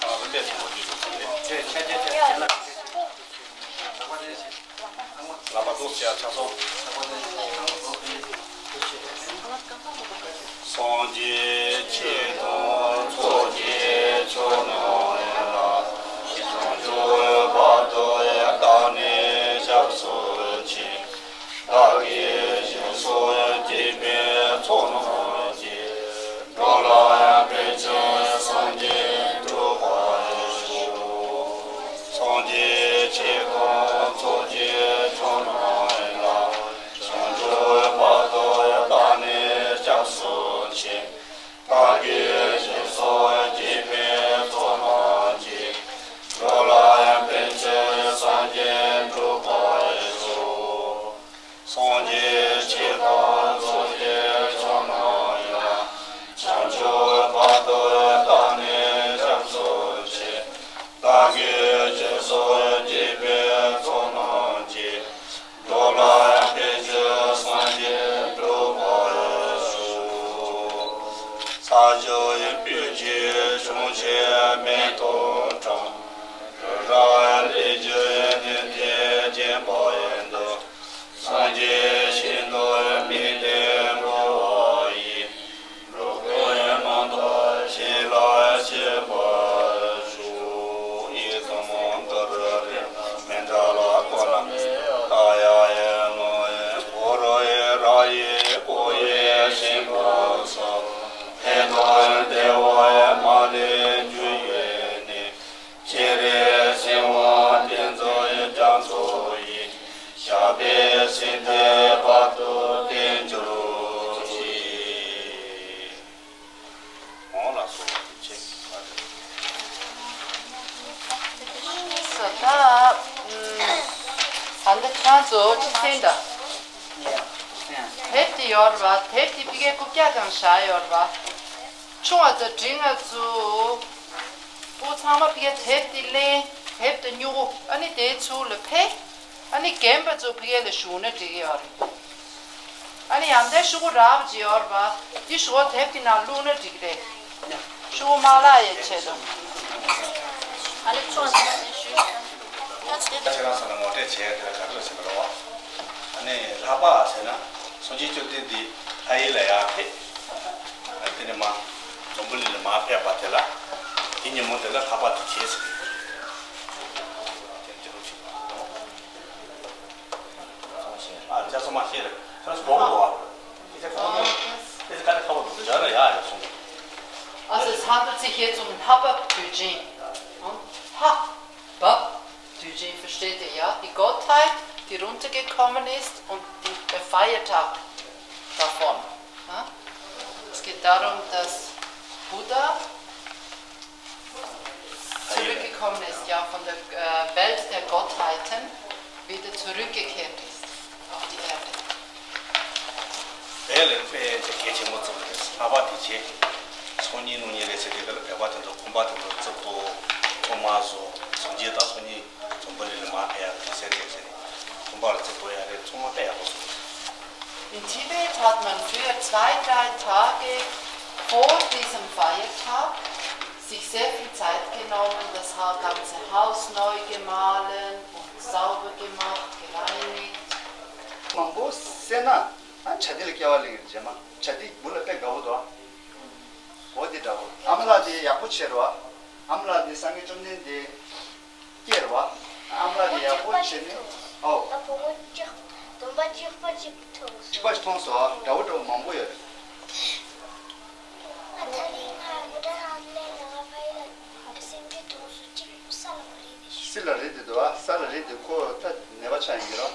ཁོ་རང་ཚོ་བལྟས་སོང་བ་ཅིག་འདུག་ཟེར་ནས། ལག་པ་འདུག་ཟེར་ཡ་ཆ་སོང་། སངས་རྒྱས་ཆོས་དང་ཚོགས་ཀྱི་མཆོག་རྣམས་ལ། བྱང་ཆུབ་བར་དུ་བདག་ནི་ ལྷ་ཆོས་སྤུན་མཆེད་གཞུང་ཆེན་མེ་ཏོག་གྲངས། རང་ལས་ཀྱི་ནི་དེ་སྦྱིན་པ་ཡིན་ཏུ། སངས་རྒྱས་ཞིང་དུ་དམིགས་ཏེ་འགྲོ་བ་ཡི། འགྲོ་ཀུན་རྣམ་དག་ཞིང་ལ་སྐྱེ་བར་ཤོག། ཡི་དམ་གུ་རུ་རེ་མཎྜལ་ཁོ་ན། ད་ཡ་ཡེ་ལོ་ཡེ་གུ་རུ་ཡེ་ར་ཡེ་གོ་ཡེ་ཤིང་ཕུ་སོ། ཧེ་དོ་ཡེ་དེ་བ་ཡེ་མ་ལེ་འཇུ་ཡེ་ནི། ཁྱེད་རེ་སེ་བ་དེ་ཚོ་ཡེ་རྒྱ་མཚོ་ཡེ། ཞབས་པད་སྲིད་མཐའི་བར་དུ་བརྟན་གྱུར་ཅིག། འོང་ལ་སོགས་ཀྱི་ཆེད། ད་ད་འདི་ཁྱེད་ཚོ་ཅི་བསྟན་ད། དེབ་དེ་ཡོད་རེད་བ། དེབ་དེ་ཕ་གིར་རྐུབ་བཀྱག་སྒང་བཞག་ཡོད་རེད་བ། ཆུང་བ་དང་འབྲིང་བ་ཚོ། ཁོ་ཚང་མ་ཕ་གིར་དེབ་དེ་ལེན། དེབ་དང་སྨྱུ་གུ་ཨ་ནི་དེའི་ཚུར་ལ་ཕེབས། ཨ་ནི་རྒན་པ་ཚོ་ཕ་གི་ལ་ཞུགས་ན་འགྲིག་གི་ཡོད་རེད། ཨ་ནི་ཡང་དེ་ཤོག་གུ་རག་པ་ཅིག་ཡོད་རེད་པ། འདི་ཤོག་གུ་དེབ་ཀྱི་ནང་བླུགས་ན་འགྲིག་གི་རེད། ཤོག་གུ་མ་བརླག་ཡའི་ཆེད་དུ། ཨ་ནི་ཁྱོད་ཁྱེད་རང་ཚོ་ལ་ངོ་སྤྲོད་བྱས་དེ་ལ་ག་རེ་ལ་ཟེར་ན་རེད་པ། ཨ་ནི་ལྷག་པ་ཟེར་ན་སངས་རྒྱས་བཅོམ་ལྡན་འདས་ལྷ་ཡུལ་ལ་ཡར་ཕེབས། ཨ་དེ་ནས་མར་འཛམ་བུ་གླིང་ལ་མར་ཕེབས་པ་དེ་ལ། དེ་ཉིན་མོ་དེ་ལ་ལྷག་པ་དེ་བྱས་ཟེར་གི། ཨ་ཅག་སོ་མ་ཤེས་རེད། ཁྱོད་ཚོ་གོ་གི་འདུག་ཨ། ཁྱེད་ཚོ་གོ་གི་འདུག་ཁྱེད་ཚོ་ག་རེ་ཁ་བ་འདུག་ཇ་ལ་ཡ་ཡ་སོང་། ཨ་ཟེར་ཚང་དུ་ཚིག་ཤེས་ཙུམ་ལྷག་པ་དུས་ཆེན། ལྷག་པ་དུས་ཆེན་versteht ihr, ja? Die Gottheit, die runtergekommen ist und die, der Feiertag davon. Ja? Es geht darum, dass Buddha zurückgekommen ist, ja, von der äh, Welt der Gottheiten wieder zurückgekehrt ist auf die Erde. དེ་ལས་དཔེ་ཆ་གལ་ཆེན་པོ་བརྩི་བ་རེད། ལྷག་པ་དེ་ཆེ། སང་ཉིན་གནངས་ཉིན་རེད་ཟེར་དུས་དེ་ལ་བོད་པ་དེ་ཚོ་ཁང་པ་དེ་ཚོ་རྩིབ་ཏོ་ཐོག་མ་བཟོ། སངས་རྒྱས་དང་སང་ཉིན་འཛམ་བུ་གླིང་ལ་མར་ཕེབས་ཡག་དེ་ཟེར་དེ་ཟེར་ནས་ཁང་པ་ལ་རྩིབ་ཏོ་ཡག་རེད། ཚང་མ་དཔེ་ཡག་པོ་བཟོ། In Tibet hat man früher zwei, drei Tage vor diesem Feiertag sich sehr viel Zeit genommen, das ha- ganze Haus neu gemahlen und sauber gemacht, gereinigt. མང་པོ་བསད་ན་ཨ་བྱ་དེ་ལ་སྐྱེ་བ་ལེན་རྗེས་མ་བྱ་དེ་འབུ་ལ་དཔེ་དགའ་བོ་འདུག་ཨ། འོ་དེ་འདྲ་བོ། ཨ་མ་ལགས་དེ་ཡག་པོ་བྱེད་རོགས་ཨ། ཨ་མ་ལགས་དེ་སངས་རྒྱས་བཅོམ་ལྡན་འདས། སྐྱེས་རེད་བ། ཨ་མ་ལགས་དེ་ཡག་པོ་བྱས་ནས། ཨོ། ད་བུ་མོ་གཅིག་སྟོན་པ་གཅིག་པ་གཅིག་མཐོང་སོང་། གཅིག་པ་ཞིག་མཐོང་སོང་། འདྲ་བོ་འདྲ་བོ་མང་པོ་ཡོད་རེད། ཨ་ཐ་རིང་ང་བུ་ད་ཧང་ལེ་ལ་ང་ཕ་ཡི་ལ་སེམས་ཅན་མཐོང་སོང་། གཅིག་ས་ལ་མ་རེད་དེ་ཤི། སི་ལ་རེད་དེ་འདུག་ཨ། ས་ལ་རེད་དེ་ཁོ་ད་ནད་པ་ཆགས་ཡིན་གྱི་རོ།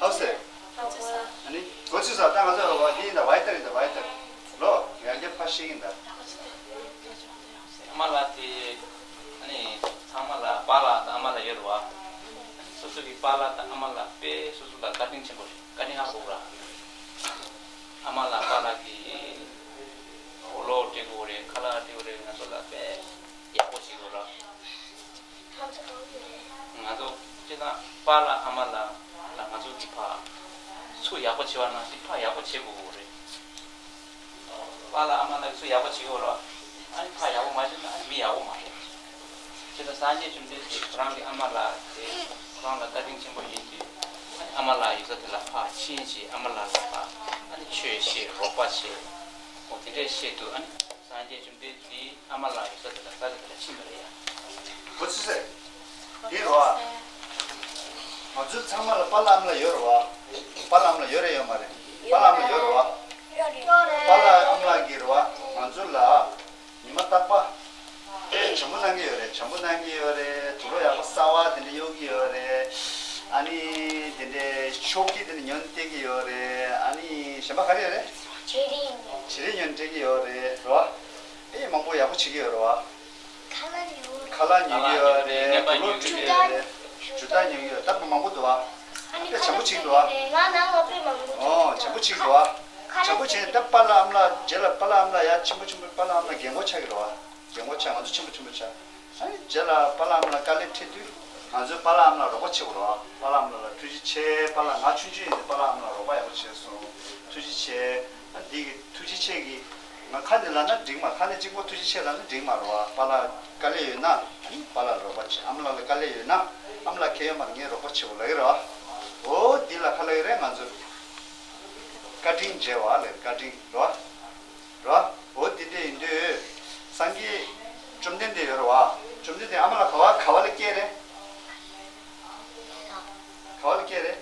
ཧའོ་སེ། ཨ་ནི་གོ་ཚུལ་ས་ད་ང་ཚོ་བ་ཡིན་ད་བའི་ཏར་ཡིན་ད་བའི་ཏར། ལོ་ཡང་བསྐྱར་ཕར་ཤེས་ཡིན་ད། ཨ་མ་ལགས་དེ་ཨ་ནི་ཚང་མ་ལ་པཱ་ལགས་དང་ཨ་མ་ལགས་ཡོད་རེད་བ། སོ་སོ་གི་པཱ་ལགས་དང་ཨ་མ་ལགས་དཔེ་སོ་སོ་ལ་བཀའ་དྲིན་ཆེན་པོ་རེད། བཀའ་དྲིན་ཧ་གོ་ར། ཨ་མ་ལགས་པཱ་ལགས་ཀྱིས་འོ་ལོ་སྤྲད་དགོས་རེད། ཁ་ལག་སྤྲད་དགོས་རེད། ང་ཚོ་ལ་དཔེ་ཡག་པོ་བྱེད་དགོས་ར། ང་ཚོ་སྤྱིར་བཏང་པཱ་ལགས་ཨ་མ་ལགས་ལ་ང་ཚོ་གི་ཕ་ཚུར་ཡག་པོ་བྱེད་པ་ནང་བཞིན་ཕ་ཡག་པོ་བྱེད་དགོས་ཀྱི་རེད། པཱ་ལགས་ཨ་མ་ལགས་ཚུར་ཡག་པོ་བྱེད་ཀྱི་ཡོད་རེད། ཨ་ནི་ཕ་ཡག་པོ་མ་བྱེད་ན་ཨ་ནི་མི་ཡག་པོ་མ་རེད། དེ་ལ་སངས་རྒྱས་བཅོམ་ལྡན་འདས་ཁོ་རང་གི་ཨ་མ་ལགས་དེ་ཁོ་རང་ལ་བཀའ་དྲིན་ཆེན་པོ་ཡིན་དུས། ཨ་ནི་ཨ་མ་ལགས་ཡོད་ས་དེ་ལ་ཕར་ཕྱིན་བྱས་ཨ་མ་ལགས་ལ་ཕར་ཨ་ནི་ཆོས་བཤད། རོགས་པ་བྱས། འོ་དེ་འདྲས་བཤད་དུས་ཨ་ནི་སངས་རྒྱས་བཅོམ་ལྡན་འདས་ཨ་མ་ལགས་ཡོད་ས་དེ་ལ་ས་ཆ་དེ་ལ་ཕྱིན་པ་རེད་ཡ། གོ་ཚུལ་ཟེར། དེ་རོ། ང་ཚོ་ཚང་མ་ལ་པཱ་ལགས་ཨ་མ་ལགས་ཡོད་རེད་བ། པཱ་ལགས་ཨ་མ་ལགས་ཡོད་རེད་ཡོད་མ་རེད། པཱ་ལགས་ཨ་མ་ལགས་ཡོད་རེད་བ། པཱ་ལགས་ཨ་མ་ལགས་ཀྱིས་རེད་བ། ང་ཚོ་ལ་ཉི་མ་རྟག་པར་དཔེ་བྱམས་པོ་གནང་གི་ཡོད་རེད། བྱམས་པོ་གནང་གི་ཡོད་རེད། དུག་ལོག་ཡག་པོ་གསར་པ་དེ་འདྲ་གཡོག་གི་ཡོད་རེད། ཨ་ནི་དེ་འདྲའི་ཤོག་གི་དེ་འདྲ་ཉོ་སྟེར་གི་ཡོད་རེད། ཨ་ནི་གཞན་པ་ག་རེ་ཡོད་རེད། བྱི་རིལ་ཉོ་སྟེར་གི་ཡོད་རེད། རེད་བ། ཨེ་མང་པོ་ཡག་པོ་བྱེད་ཀྱི་ཡོད་རེད་བ། ཁ་ལག་ཉོ་གི་ཡོད་རེད། དུག་ལོག་བཀྲུ་གི་ཡོད་རེད། ཇུ་ཏ་ཉོ་གི་ཡོད། ད་མང་པོ་འདུག་བ། ཨ་ནི་ཁ་ལག་བྱམས་པོ་བྱེད་ཀྱི་འདུག་བ། ང་ནང་ལ་དཔེ་མང་པོ་འདུག་ཨོ་བྱམས་པོ་བྱེད་ཀྱི་འདུག་བ། བྱམས་པོ་བྱས་ནས་ད་པཱ་ལགས་ཨ་མ་ལགས་རྗེས་ལ་པཱ་ལགས་ཨ་མ་ལགས་ཡ་ཆེན་པོ་ཆེན་པོ་པཱ་ལགས་ཨ་མ་ལགས་རྒན་གོག་ཆགས་ཀྱི་རེད་བ། རྒན་གོག་ཆགས། ང་ཚོ་ཆེན་པོ་ཆེན་པོ་ཆགས། ཨ་ནི་རྗེས་ལ་པཱ་ལགས་ཨ་མ་ལགས་དཀའ་ལས་འཕྲད་དུས་ང་ཚོས་པཱ་ལགས་ཨ་མ་ལགས་རོགས་པ་བྱེད་དགོས་རེད་བ། པཱ་ལགས་ཨ་མ་ལགས་ལ་ཐུགས་རྗེ་ཆེ། པཱ་ལགས་ང་ཆུང་ཆུང་ཡིན་དུས་པཱ་ལགས་ཨ་མ་ལགས་རོགས་པ་ཡག་པོ་བྱས་སོང་། ཐུགས་རྗེ་ཆེ། ཨ་འདི་གི་ ཐུགས་རྗེ་ཆེ་གི། ང་ཁ་ནས་ལབ་ན་འགྲིག་མ། ཁ་ནས་གཅིག་པོ་ཐུགས་རྗེ་ཆེ་ལབ་ན་འགྲིག་མ་རེད་བ། པཱ་ལགས་དཀའ་ལས་ཡོད་ན་ཨ་ནི་པཱ་ལགས་ལ་རོགས་པ་བྱེད། ཨ་མ་ལགས་ལ་དཀའ་ལས་ཡོད་ན་ཨ་མ་ལགས་ཁྱད་ཡོད་མ་རེད། ངས་རོགས་པ་བྱེད་དགོས་ལབ་ཀྱི་རེད་བ། འོ་འདི་ལ་ག་ལབ་ཀྱི་རེད། ང་ཚོ་བཀའ་དྲིན་འཇལ་བ་ལབ། བཀའ་དྲིན་རེད་བ། རེད་བ། འོ་འདི་འདྲ་ཡིན་དུས་སངས་རྒྱས་བཅོམ་ལྡན་འདས་ཡོད་རེད་བ། བཅོམ་ལྡན་འདས་ཨ་མ་ལགས་ག་བ་ག་བ་ལ་སྐྱེས་རེད། ག་བ་ལ་སྐྱེས་རེད།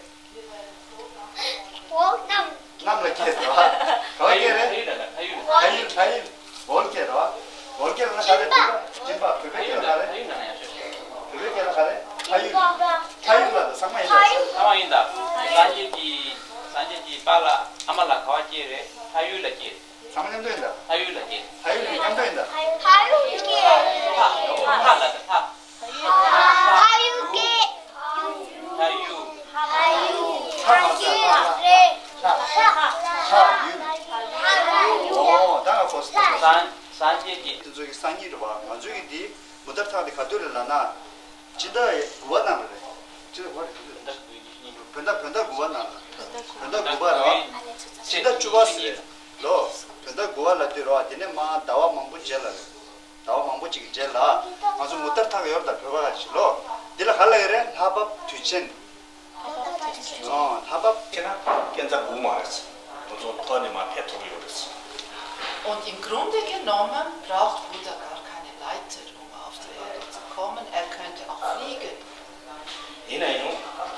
འོ་གནམ། གནམ་ལ་སྐྱེས་རེད་བ། ག་བ་སྐྱེས་རེད། ཕ་ཡུལ་ལ་ཕ་ཡུལ། ཕ་ཡུལ། འོ་ལ་སྐྱེས་རེད་བ། འོ་ལ་སྐྱེས་རེད་ན་ག་རེ། བོད་པ། སྦྱིན་པ། བོད་པའི་སྐད་ལ་ག་རེ། བོད་པའི་སྐད་ལ་ག་རེ། ཕ་ཡུལ། ཕ་ཡུལ་ལ་ཚང་མ་ཡིན་ད། ཚང་མ་ཡིན་ད། སངས་རྒྱས་ཀྱི། སངས་རྒྱས་ཀྱི་པཱ་ལགས་ཨ་མ་ལགས་ག་བ་སྐྱེས་རེད། ཕ་ཡུལ་ལ་སྐྱེས་རེད། ཚང་མ་མཉམ་དུ་ཡིན་ད། ཕ་ཡུལ་ལ་སྐྱེས། ཕ་ཡུལ་ལ་མཉམ་དུ་ཡིན་ད། ཕ་ཡུལ་སྐྱེས། ཕ། ཕ་ལ་ད་ཕ། ཕ་ཡུལ་སྐྱེས། ཕ་ཡུལ། ཕ་ཡུལ། ཕ་ཡུལ་རེད། ཕ། ཕ་ཡུལ། ཕ་ཡུལ། འོ་ད་ང་གོ་སོང་། སངས། སངས་རྒྱས་ཀྱི། དེ་ཚོ་གི་སངས་རྒྱས་རེད་བ། ང་ཚོའི་གི་འདི་མུ་མཐའ་ཐག་དེ་ག་དུས་རེད་ལབ་ན། སྤྱི་ཟླ་དགུ་པ་ནང་ལ་རེད། སྤྱི་ཟླ་དགུ་པ་རེད། བོད་ཟླ། བོད་ཟླ་དགུ་པ་ནང་ལ། བོད་ཟླ་དགུ་པ་རེད་བ། སྤྱི་ཟླ་བཅུ་པ་ཟེར་རེད། ལོ། བོད་ཟླ་དགུ་པ་ལ་དུས་རེད་བ། དེ་ནས་མ་ཟླ་བ་མང་པོ་རྗེས་ལ་རེད། ཟླ་བ་མང་པོ་ཅིག་གི་རྗེས་ལ་ང་ཚོ་མུ་མཐའ་ཐག་ཡོད་རེད་ད། བོད་པ་ཞིག་ལོ། འདི་ལ་ག་ལབ་ཀྱི་རེད། ལྷ་བབས་དུས་ཆེན། ཨོ་ལྷ་བབས། ཁྱེད་རང་སྐས་འཛེག་དགོས་མ་རེད། ཁོ་ཚོ་ཐོག་ནས་མར་ཕེབས་ཐུབ་ཡོད་རེད། Und im Grunde genommen braucht Buddha gar keine Leiter, um auf die Erde zu kommen. Er könnte auch fliegen. ཡིན་ན་ཡང་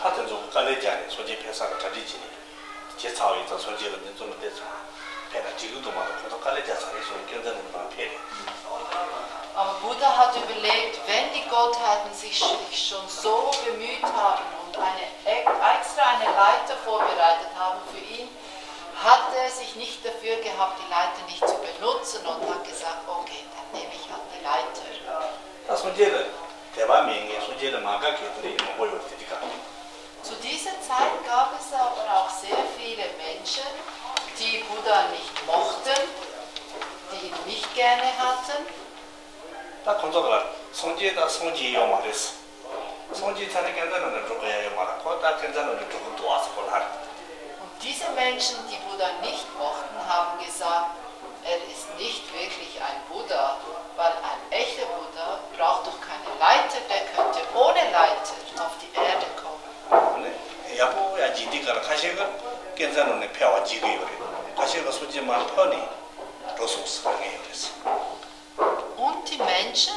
ལྷ་དེ་ཚོ་གིས་དཀའ་ལས་རྒྱག་ནས་སངས་རྒྱས་ཕེབས་ས་ལ་གྲ་སྒྲིག་བྱས་ནས། བྱས་ཚར་བ་ཡིན་ཙང་སངས་རྒྱས་ལ་འདི་ཚོ་ལ་བལྟས་ཚར། ཕེབས་ན་འགྲིག་གི་འདུག་མ་གཏོགས་ཁོ་ཚོ་དཀའ་ལས་རྒྱག་ཚར་རེད་གསུངས་ནས་སྐས་འཛེག་ནང་ནས་མར་ཕེབས་རེད། Aber Buddha hat überlegt, wenn die Gottheiten sich sch- sich schon so bemüht haben und eine, e- extra eine Leiter vorbereitet haben für ihn, hat er sich nicht dafür gehabt, die Leiter nicht zu benutzen und hat gesagt, okay, dann nehme ich halt die Leiter. ད་སངས་རྒྱས་ལ་དད་པ་མེད་མཁན། སངས་རྒྱས་ལ་མ་དགའ་མཁན་དེ་འདྲ་མང་པོ་ཡོད་རེད། དེ་དེ་ག་རེད། Zu dieser Zeit gab es aber auch sehr viele Menschen, die Buddha nicht mochten, die ihn nicht gerne hatten. ད་ཁོང་ཚོ་ལ་སངས་རྒྱས་ད་སངས་རྒྱས་ཡོད་མ་རེད། སངས་རྒྱས་ཚར་ནས་སྐས་འཛེག་ནང་ནས་འགྲོ་དགོས་ཡ་ཡོད་མ་རེད། ཁོ་ད་སྐས་འཛེག་ནང་ནས་འགྲོ་གི་འདུག་ཨ་ཟེར་ཁོ་ལ་ཧ་རེད། Und diese Menschen, die Buddha nicht mochten, haben gesagt, er ist nicht wirklich ein Buddha, weil ein echter Buddha braucht doch keine Leiter, der könnte ohne Leiter auf die Erde kommen. ཡག་པོ་ཡ་ཇི་འདི་ག་ལ་ཁ་ཤས་ཀ་སྐས་འཛེག་ནང་ནས་ཕེབས་པ་བརྗེད་ཀྱི་ཡོད་རེད། ཁ་ཤས་ཀ་སངས་རྒྱས་མར་ཕེབས་ནས་འགྲོ་སོང་ཟེར་མཁན་ཡོད་རེད། Und die Menschen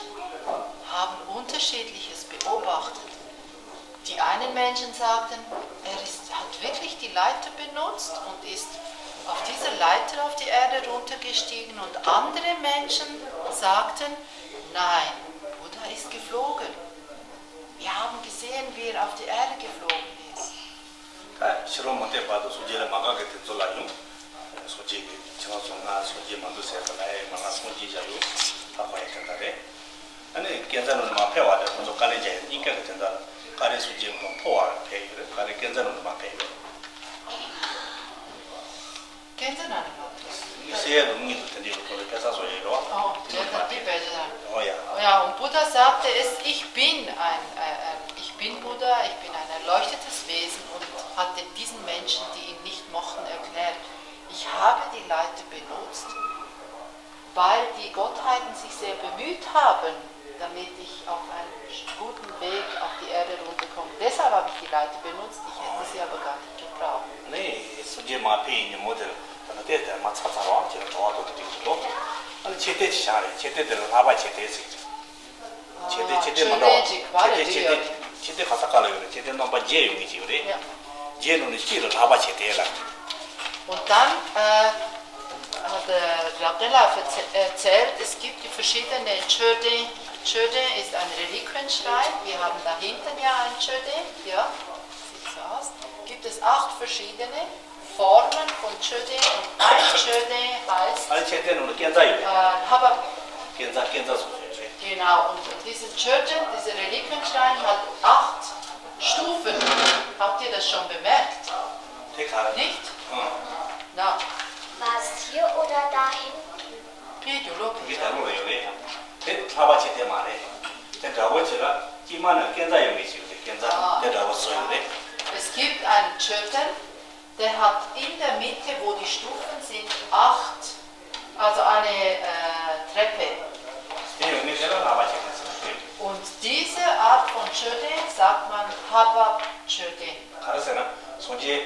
haben Unterschiedliches beobachtet. Die einen Menschen sagten, er ist, hat wirklich die Leiter benutzt und ist auf dieser Leiter auf die Erde runtergestiegen, und andere Menschen sagten, nein, Buddha ist geflogen. Wir haben gesehen, wie er auf die Erde geflogen ist. ད་ཕྱི་རོལ་མུ་སྟེགས་པ་དང་སངས་རྒྱས་ལ་མ་དགའ་མཁན་དེ་ཚོ་ལ་ཡང་། སངས་རྒྱས་ཀྱི་ཁྱེད་རང་ཚོ་ང་སངས་རྒྱས་མ་འདུག་ཟེར་བ་ལ་ཨེ་མ་ང་སངས་རྒྱས་བཞག་ཡོད། ད་ཁོ་ཡང་དེ་འདྲ་རེད། ཨ་ནི་སྐས་འཛེག་ནང་ནས་མར་ཕེབས་པ་དེ་ཁོ་ཚོ་དཀའ་ལས་རྒྱག་ཡ་གཉིས་ཀ་གི་དོན་དག་ལ། ག་རེ་སངས་རྒྱས་མར་ཕེབས་པ་ཕེབས་ཡོད་རེད། ག་རེ་སྐས་འཛེག་ནང་ནས་མར་ཕེབས་ཡོད་རེད། སྐས་འཛེག་ནང་ནས་མར་ཕེབས། ངས་བཤད་ཡ་འདུག་དངོས་སུ་དེ་འདྲའི་ཁོ་ཚོ་ཕེབས་ས་བཟོ་ཡ་ཡོད་རེད་བ། ཨོ། དེ་ནས་དེ་མར་དེ་ཕེབས། བེད་སྤྱོད་ཨོ་ཡ། Ja, und Buddha sagte, es, ich bin ein, äh, äh, ich bin Buddha, ich bin ein erleuchtetes Wesen, und hat den, diesen Menschen, die ihn nicht mochten, erklärt, ich habe die Leiter benutzt, weil die Gottheiten sich sehr bemüht haben, damit ich auf einem guten Weg auf die Erde runterkomme. Deshalb habe ich die Leiter benutzt, ich hätte sie aber gar nicht gebraucht. ནས་སངས་རྒྱས་མར་ཕེབས་ཡིན་ཉིན་མོ་དེར་ད་ལྟ་དེ་ལྟར་མ་ཚར་ཚར་བ་ཁྱེད་རང་གྲོགས་པོ་དེ་འགྲིག་འདུག་ཨ་ནི་མཆོད་རྟེན་ཅིག་བཞེངས་རེད། མཆོད་རྟེན་དེ་ལ་ལྷག་པ་མཆོད་རྟེན་ཟེར་གྱི་རེད། མཆོད་རྟེན། མཆོད་རྟེན་མ་འདྲ་བ། མཆོད་རྟེན་ཅིག་མཆོད་རྟེན་མཆོད་རྟེན་ག་ས་ག་ལ་ཡོད་རེད། མཆོད་རྟེན་རྣམ་པ་བརྒྱད་ཡོད་ངེས་ཅིག་ཡོད་རེད། བརྒྱད་ནང་ནས་གཅིག་ལ་ལྷག་པ་མཆོད་རྟེན་ལ། Und dann, äh, hat der Rapella verze- erzählt, es gibt die verschiedene Chöden. Chöden ist ein Reliquienschrein. Wir haben da hinten ja ein Chöden. Ja, sieht so aus. Gibt es acht verschiedene Formen von Chöden und ein Chöden heißt, ཨ་ནི་མཆོད་རྟེན་ནང་ལ་སྐས་འཛེག་ཡོད་རེད། Äh, Haba- སྐས་འཛེག་སྐས་འཛེག་སོགས་ཡོད་རེད། Genau, und dieses Chöden, dieser Reliquienschrein hat acht Stufen. Habt ihr das schon bemerkt? དེ་ག་རེ། Nicht? ཨང་། Na. Was, hier oder dahin? ཕའི་རྒྱུ་ལོག་གི་དེ་ལྟ་བུ་ཡོད་རེད། དེ་ལྷག་པ་མཆོད་རྟེན་མ་རེད། དེ་འདྲ་བོ་བྱས་ལ་དཀྱིལ་མ་ན་སྐས་འཛེག་ཡོད་མཁན་ཞིག་རེད། སྐས་འཛེག་དེ་འདྲ་བོ་བཟོ་ཡོད་རེད། Es gibt einen Chöden, der hat in der Mitte, wo die Stufen sind, acht ལྷ་བབས་མཆོད་རྟེན། ག་རེ་ཟེར་ན། སངས་རྒྱས་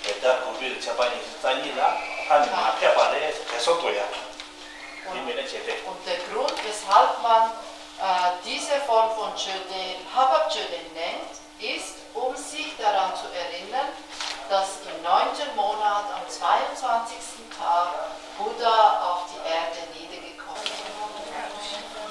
བོད་ཟླ་དགུ་པའི་ཚེས་པ་ཉི་ཤུ་རྩ་གཉིས་ལ་ལྷ་ནི་མ་ཕེབས་པ་རེད། དེ་སོགས་དུ་ཡ། དེ་མིན་ན་བྱས་ཏེ། Und der Grund, weshalb man äh, diese Form von Chöden Habab Chöden nennt, ist, um sich daran zu erinnern, dass im neunten Monat am zweiundzwanzigsten Tag Buddha auf die Erde niedergekommen ist.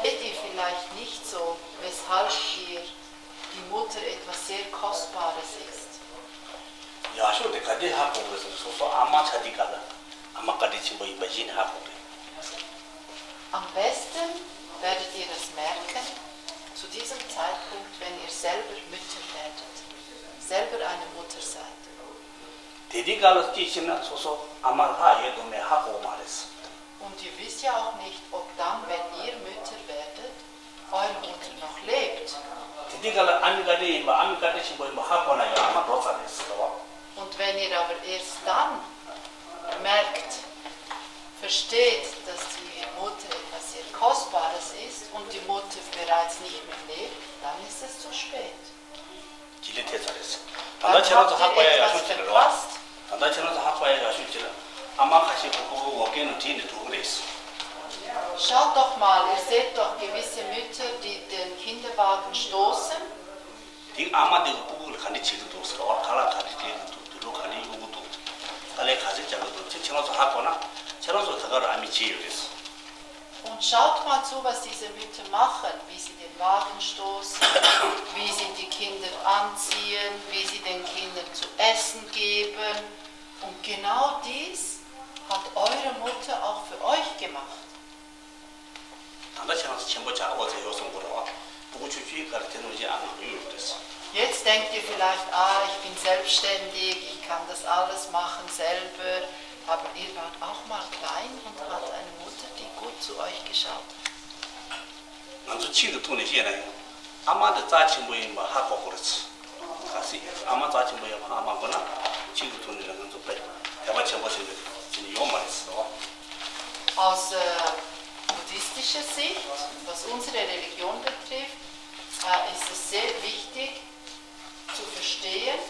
Seht ihr vielleicht nicht so, weshalb ihr die Mutter etwas sehr Kostbares ist? ཡག་ཤོས་དེ་ག་དེ་ཧ་གོ་དགོས་ཟེར་ན། སོ་སོ་ཨ་མ་ཆགས་དུས་སྐབས་ལ་ཨ་མ་བཀའ་དྲིན་ཆེན་པོ་ཡིན་པ་གཞི་ནས་ཧ་གོ་དགོས། Am besten werdet ihr das merken, zu diesem Zeitpunkt, wenn ihr selber Mütter werdet, selber eine Mutter seid. དེ་དུས་སྐབས་ལ་ཅི་ཤེས་ན། སོ་སོ་ཨ་མ་ལྷག་ཡོད་དང་མེད་ཧ་གོ་མ་རེད། Und ihr wisst ja auch nicht, ob dann, wenn ihr Mütter werdet, eure Mutter noch lebt. དེ་དུས་སྐབས་ལ་ཨ་མའི་བཀའ་དྲིན་ཡིན་པ། ཨ་མའི་བཀའ་དྲིན་ཆེན་པོ་ཡིན་པ་ཧ་གོ་ན་ཡང་ཨ་མ་འགྲོ་ཚར་རེད་ཟེར་བ། Und wenn ihr aber erst dann merkt, versteht, dass die Mutter etwas sehr Kostbares ist und die Mutter bereits nicht mehr lebt, dann ist es zu spät. ལྕི་ལི་ཐེབས་ཚར་རེད། ད་ལྟ་ཁྱེད་རང་ཚོ་ཧ་གོ་ཡ་ཡག་ཤོས་ཅིག་རེད་རོ། ད་ལྟ་ཁྱེད་རང་ཚོ་ཧ་གོ་ཡ་ཡག་ཤོས་ཅིག་རེད། ཨ་མ་ཁ་ཤས་ཀྱིས་སྤུ་གུ་འོག་གན་ནང་བསྒྲིགས་ནས་འགྲོ་གི་རེད། Schaut doch mal, ihr seht doch gewisse Mütter, die den Kinderwagen stoßen. དེ་ཨ་མ་དེ་གིས་སྤུ་གུ་ལ་ག་འདྲ་བྱེད་ཀྱི་འདུག་ཟེར་བ། ཁ་ལག་ག་འདྲ་སྤྲད་ཀྱི་འདུག་དུག་ལོག་ག་འདྲ་གཡུག་གི་འདུག་དཀའ་ལས་ག་ཚོད་རྒྱག་གི་འདུག་ཅེས་ཁྱེད་རང་ཚོ་ཧ་གོ་ན། ཁྱེད་རང་ཚོ་ད་ག་རུ་ཨ་མའི་བྱས་ཡོད་རེད། Und schaut mal zu, was diese Mütter machen, wie sie den Wagen stoßen, wie sie die Kinder anziehen, wie sie den Kindern zu essen geben. Und genau dies hat eure Mutter auch für euch gemacht. ད་ལྟ་ཁྱེད་རང་ཚོ་ཆེན་པོ་ཆགས་ཨོ་ཙེ་ཡོད་སོང་གོ་ར་བ། སྤུ་གུ་ཆུང་ཆུང་ག་རེ་དེ་ནང་བཞིན་ཨ་མ་ཡོད་ཡོད་རེད། Jetzt denkt ihr vielleicht, ah, ich bin selbstständig, ich kann das alles machen selber. Aber ihr wart auch mal klein und hat eine Mutter, die gut zu euch geschaut hat. ང་ཚོ་ཆིག་གི་ཐོག་ནས་བཤད་ན་ཡང་ཨ་མ་དེ་རྩ་ཆེན་པོ་ཡིན་པ་ཧ་གོ་དགོས་རེད། གལ་སྲིད་ཨ་མ་རྩ་ཆེན་པོ་ཡིན་པ་ཧ་མ་གོ་ན་ཆིག་གི་ཐོག་ནས་ང་ཚོ་དཔེ་དད་པ་ཆེན་པོ་ཞིག་གི་ཡོང་མ་རེད་ཟེར་བ། Aus äh, buddhistischer Sicht, was unsere Religion betrifft, äh, ist es sehr wichtig, zu verstehen,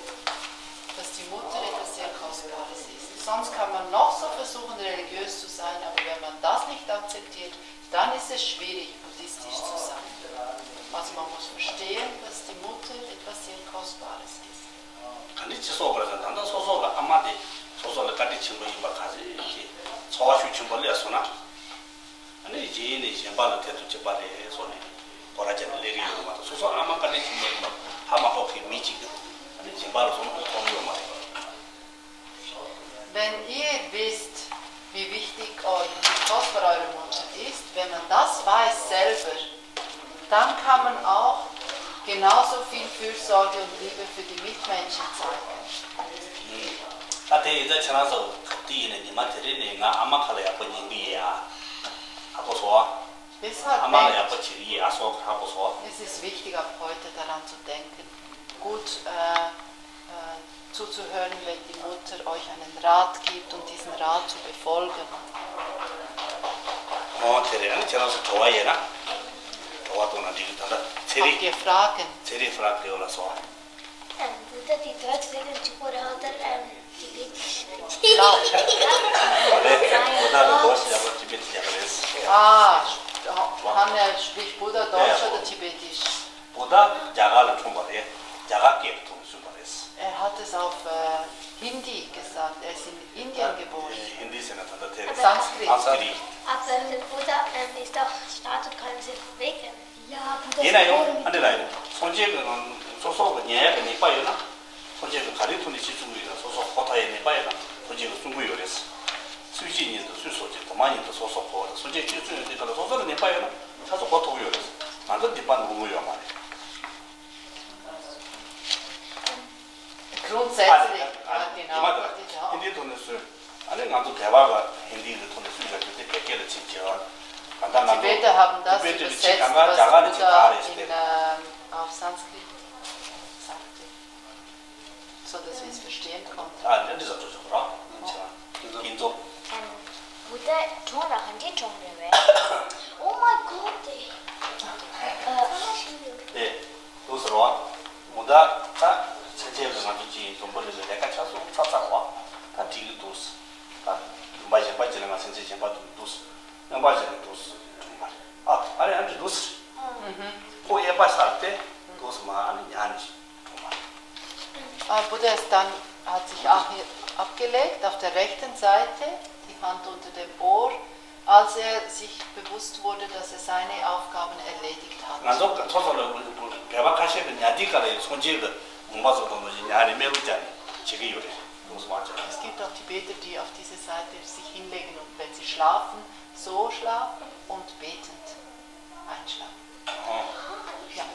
dass die Mutter etwas sehr Kostbares ist. Sonst kann man noch so versuchen, religiös zu sein, aber wenn man das nicht akzeptiert, dann ist es schwierig, buddhistisch zu sein. Also man muss verstehen, dass die Mutter etwas sehr Kostbares ist. ག་འདྲ་ཅིག་སོགས་པ་རེད་ཟེར་ན། ད་ལྟ་སོ་སོ་གི་ཨ་མ་དེ་སོ་སོ་ལ་བཀའ་དྲིན་ཆེན་པོ་ཡིན་པ་ག་ཚོད་ཀྱི་ཚོར་བ་ཤུགས་ཆེན་པོ་སླེབས་སོང་ན། ཨ་ནི་གཞན་ནས་གཞན་པ་ལ་དེ་ཚོ་གཅིག་པ་རེད་སོགས་ནས་གོ་ར་བརྒྱབ་ནས་སླེབས་ཀྱི་ཡོད་མ་གཏོགས། སོ་སོ་ཨ་མ་བཀའ་དྲིན་ཆེན་པོ་ཡིན་པ་ཧ་མ་གོ་མཁན་མི་གཅིག་གིས་ཨ་ནི་གཞན་པ་ལ་བཟོ་ན་ཨོ་ཐོབ་ཡོད་མ་རེད། Wenn ihr wisst, wie wichtig euch, wie kostbar eure Mutter ist, wenn man das weiß selber, dann kann man auch genauso viel Fürsorge und Liebe für die Mitmenschen zeigen. ད་དེ་ཡིན་ཙང་ཁྱེད་རང་ཚོ་ག་དུས་ཡིན་ན་ཉི་མ་དེ་རིང་ནས་ང་ཨ་མ་ཁ་ལ་ཡག་པོ་ཉན་གི་ཡིན་ཨ། ཧ་གོ་སོང་ཨ། Deshalb ཨ་མ་ལ་ཡག་པོ་བྱེད་ཀྱི་ཡིན་ཨ་སོགས་ཧ་གོ་སོང་ཨ། Es ist wichtig, ab heute daran zu denken, gut äh, äh, zuzuhören, wenn die Mutter euch einen Rat gibt und diesen Rat zu befolgen. ཨོ་དེ་རེད། ཨ་ནི་ཁྱེད་རང་ཚོ་དྲི་བ་ཡོད་ན་དྲི་བ་གཏོང་ན་འགྲིག་གི། ད་ལྟ་ཚེ་རིང་། Habt ihr Fragen? ཚེ་རིང་ཧྥ་ར་གི་ཡོད་ལ་སོ། Ähm, Buddha, die Deutsche reden Chikorahadar, ähm, Tibetisch. Blau. རེད། བུ་དྷ་ལ་དོ་ཞེས་པ་ཅི་བེད་ཅི་ཡག་རེད། Ah, kann er, spricht Buddha Deutsch oder Tibetisch? བུ་དྷ་རྒྱ་གར་ལ་འཁྲུངས་པ་རེད། རྒྱ་གར་སྐད་ཐོག་ནས་གསུངས་པ་རེད། Er hat es auf äh, Hindi gesagt, er ist in Indien geboren. ཧིན་དི་ཟེར་ན་ད་ལྟ་དེ་རེད། Sanskrit. Sanskrit. Aber Buddha ähm, ist doch Statue, können Sie bewegen. ཡིན་ན་ཡང་ཨ་འདི་ལ་ཡིན། སངས་རྒྱས་ཀྱི་ནང་སོ་སོ་གི་ཉན་ཡག་གི་ནུས་པ་ཡོད་ན། སངས་རྒྱས་ཀྱི་ག་རེའི་ཐོག་ནས་ཤེས་ཚུགས་ཀྱི་ཡོད་ན། སོ་སོ་གོ་ཐག་ཡག་ནུས་པ་ཡོད་ན། སངས་རྒྱས་ཀྱིས་གསུང་གི་ཡོད་རེད། སུའི་ཕྱི་ཉིད་དུ་སུས་སོ་སྐྱེ། དུ་མ་ཉིད་དུ་སོ་སོ་འཁོར་བ་དང་། སངས་རྒྱས་ཁྱོད་གསུང་ཡོད་དེ་ག་ལ་སོ་སོ་ལ་ནུས་པ་ཡོད་ན་ཆ་སོ་གོ་ཐུབ་ཡོད་རེད། ང་ཚོ་འདི་པ་ནུས་ཡོད་མ་རེད། Grundsätzlich, ja, genau, ཡིན་མ་རེད། ཧིན་དིའི་ཐོག་ནས་སུས། ཨ་ནི་ང་ཚོ་བོད་པ་ལ་ཧིན་དིའི་ཐོག་ནས་སུས་ཡོད་རྒྱུ་དེ་བོད་སྐད་ལ་ཕྱིན་བྱས་པ། ད་ལྟ་ང་ཚོ་Tibeter haben das übersetzt, was Buddha in, ähm, auf Sanskrit sagte, so dass wir es verstehen konnten. ཨ་འདི་འདི་ཟ་ཚོ་ཚོ་ར་ཁྱེད་རང་ཁྱེད་ཚོ། བུ་ད་གྲོང་ར་ག་འདྲའི་གྲོང་རེད་བས། Oh my God, དེ། ཨ་ཤི་ཡོད། དེ་འདུག་ཟེར་བ། མུ་ད་ད་ཕྱིན་ཆད་ལ་ང་ཚོ་ཅིག་འཛོམས་པོ་ལས་ལས་ཀ་ཆ་ཚང་ཚར་ཚར་བ། ད་འགྲིག་གི་འདུག་ད་ལུང་པ་གཞན་པ་ཅིག་ལ་ང་ཕྱིན་ཆད་གཞན་པ་འདུག་འདུག་སྔོན་པ་ཞིག་ལ་འདུག་སེ་གྲོངས་པ་རེད། ཨ་ཨ་རེ་ཨ་འདྲ་འདུག་སེ་རེད། ཁོ་གཡས་པ་ས་ལ་བལྟས་འདུག་སེ་མར་ཨ་ནི་ཉལ་ནས་གྲོངས་པ་རེད། Äh, Buddha ist dann, hat sich auch hier abgelegt, auf der rechten Seite, die Hand unter dem Ohr, als er sich bewusst wurde, dass er seine Aufgaben erledigt hat. ང་ཚོ་ཚོ་ཚོ་ལ་བོད་པ་ཁ་ཤས་ཀྱིས་ཉལ་ཐའི་ཁ་ལ་ཡི་སངས་རྒྱས་ཀྱི་ལུང་པ་ཚོ་དང་དུ་ཉལ་ནས་སྨན་བླུགས་བརྒྱབ་ནས་བྱེད་ཀྱི་ཡོད་རེད། འདུག་སེ་མར་བྱས། Es gibt auch Tibeter, die auf diese Seite sich hinlegen und wenn sie schlafen, so schlafen und betend einschlafen. Ja.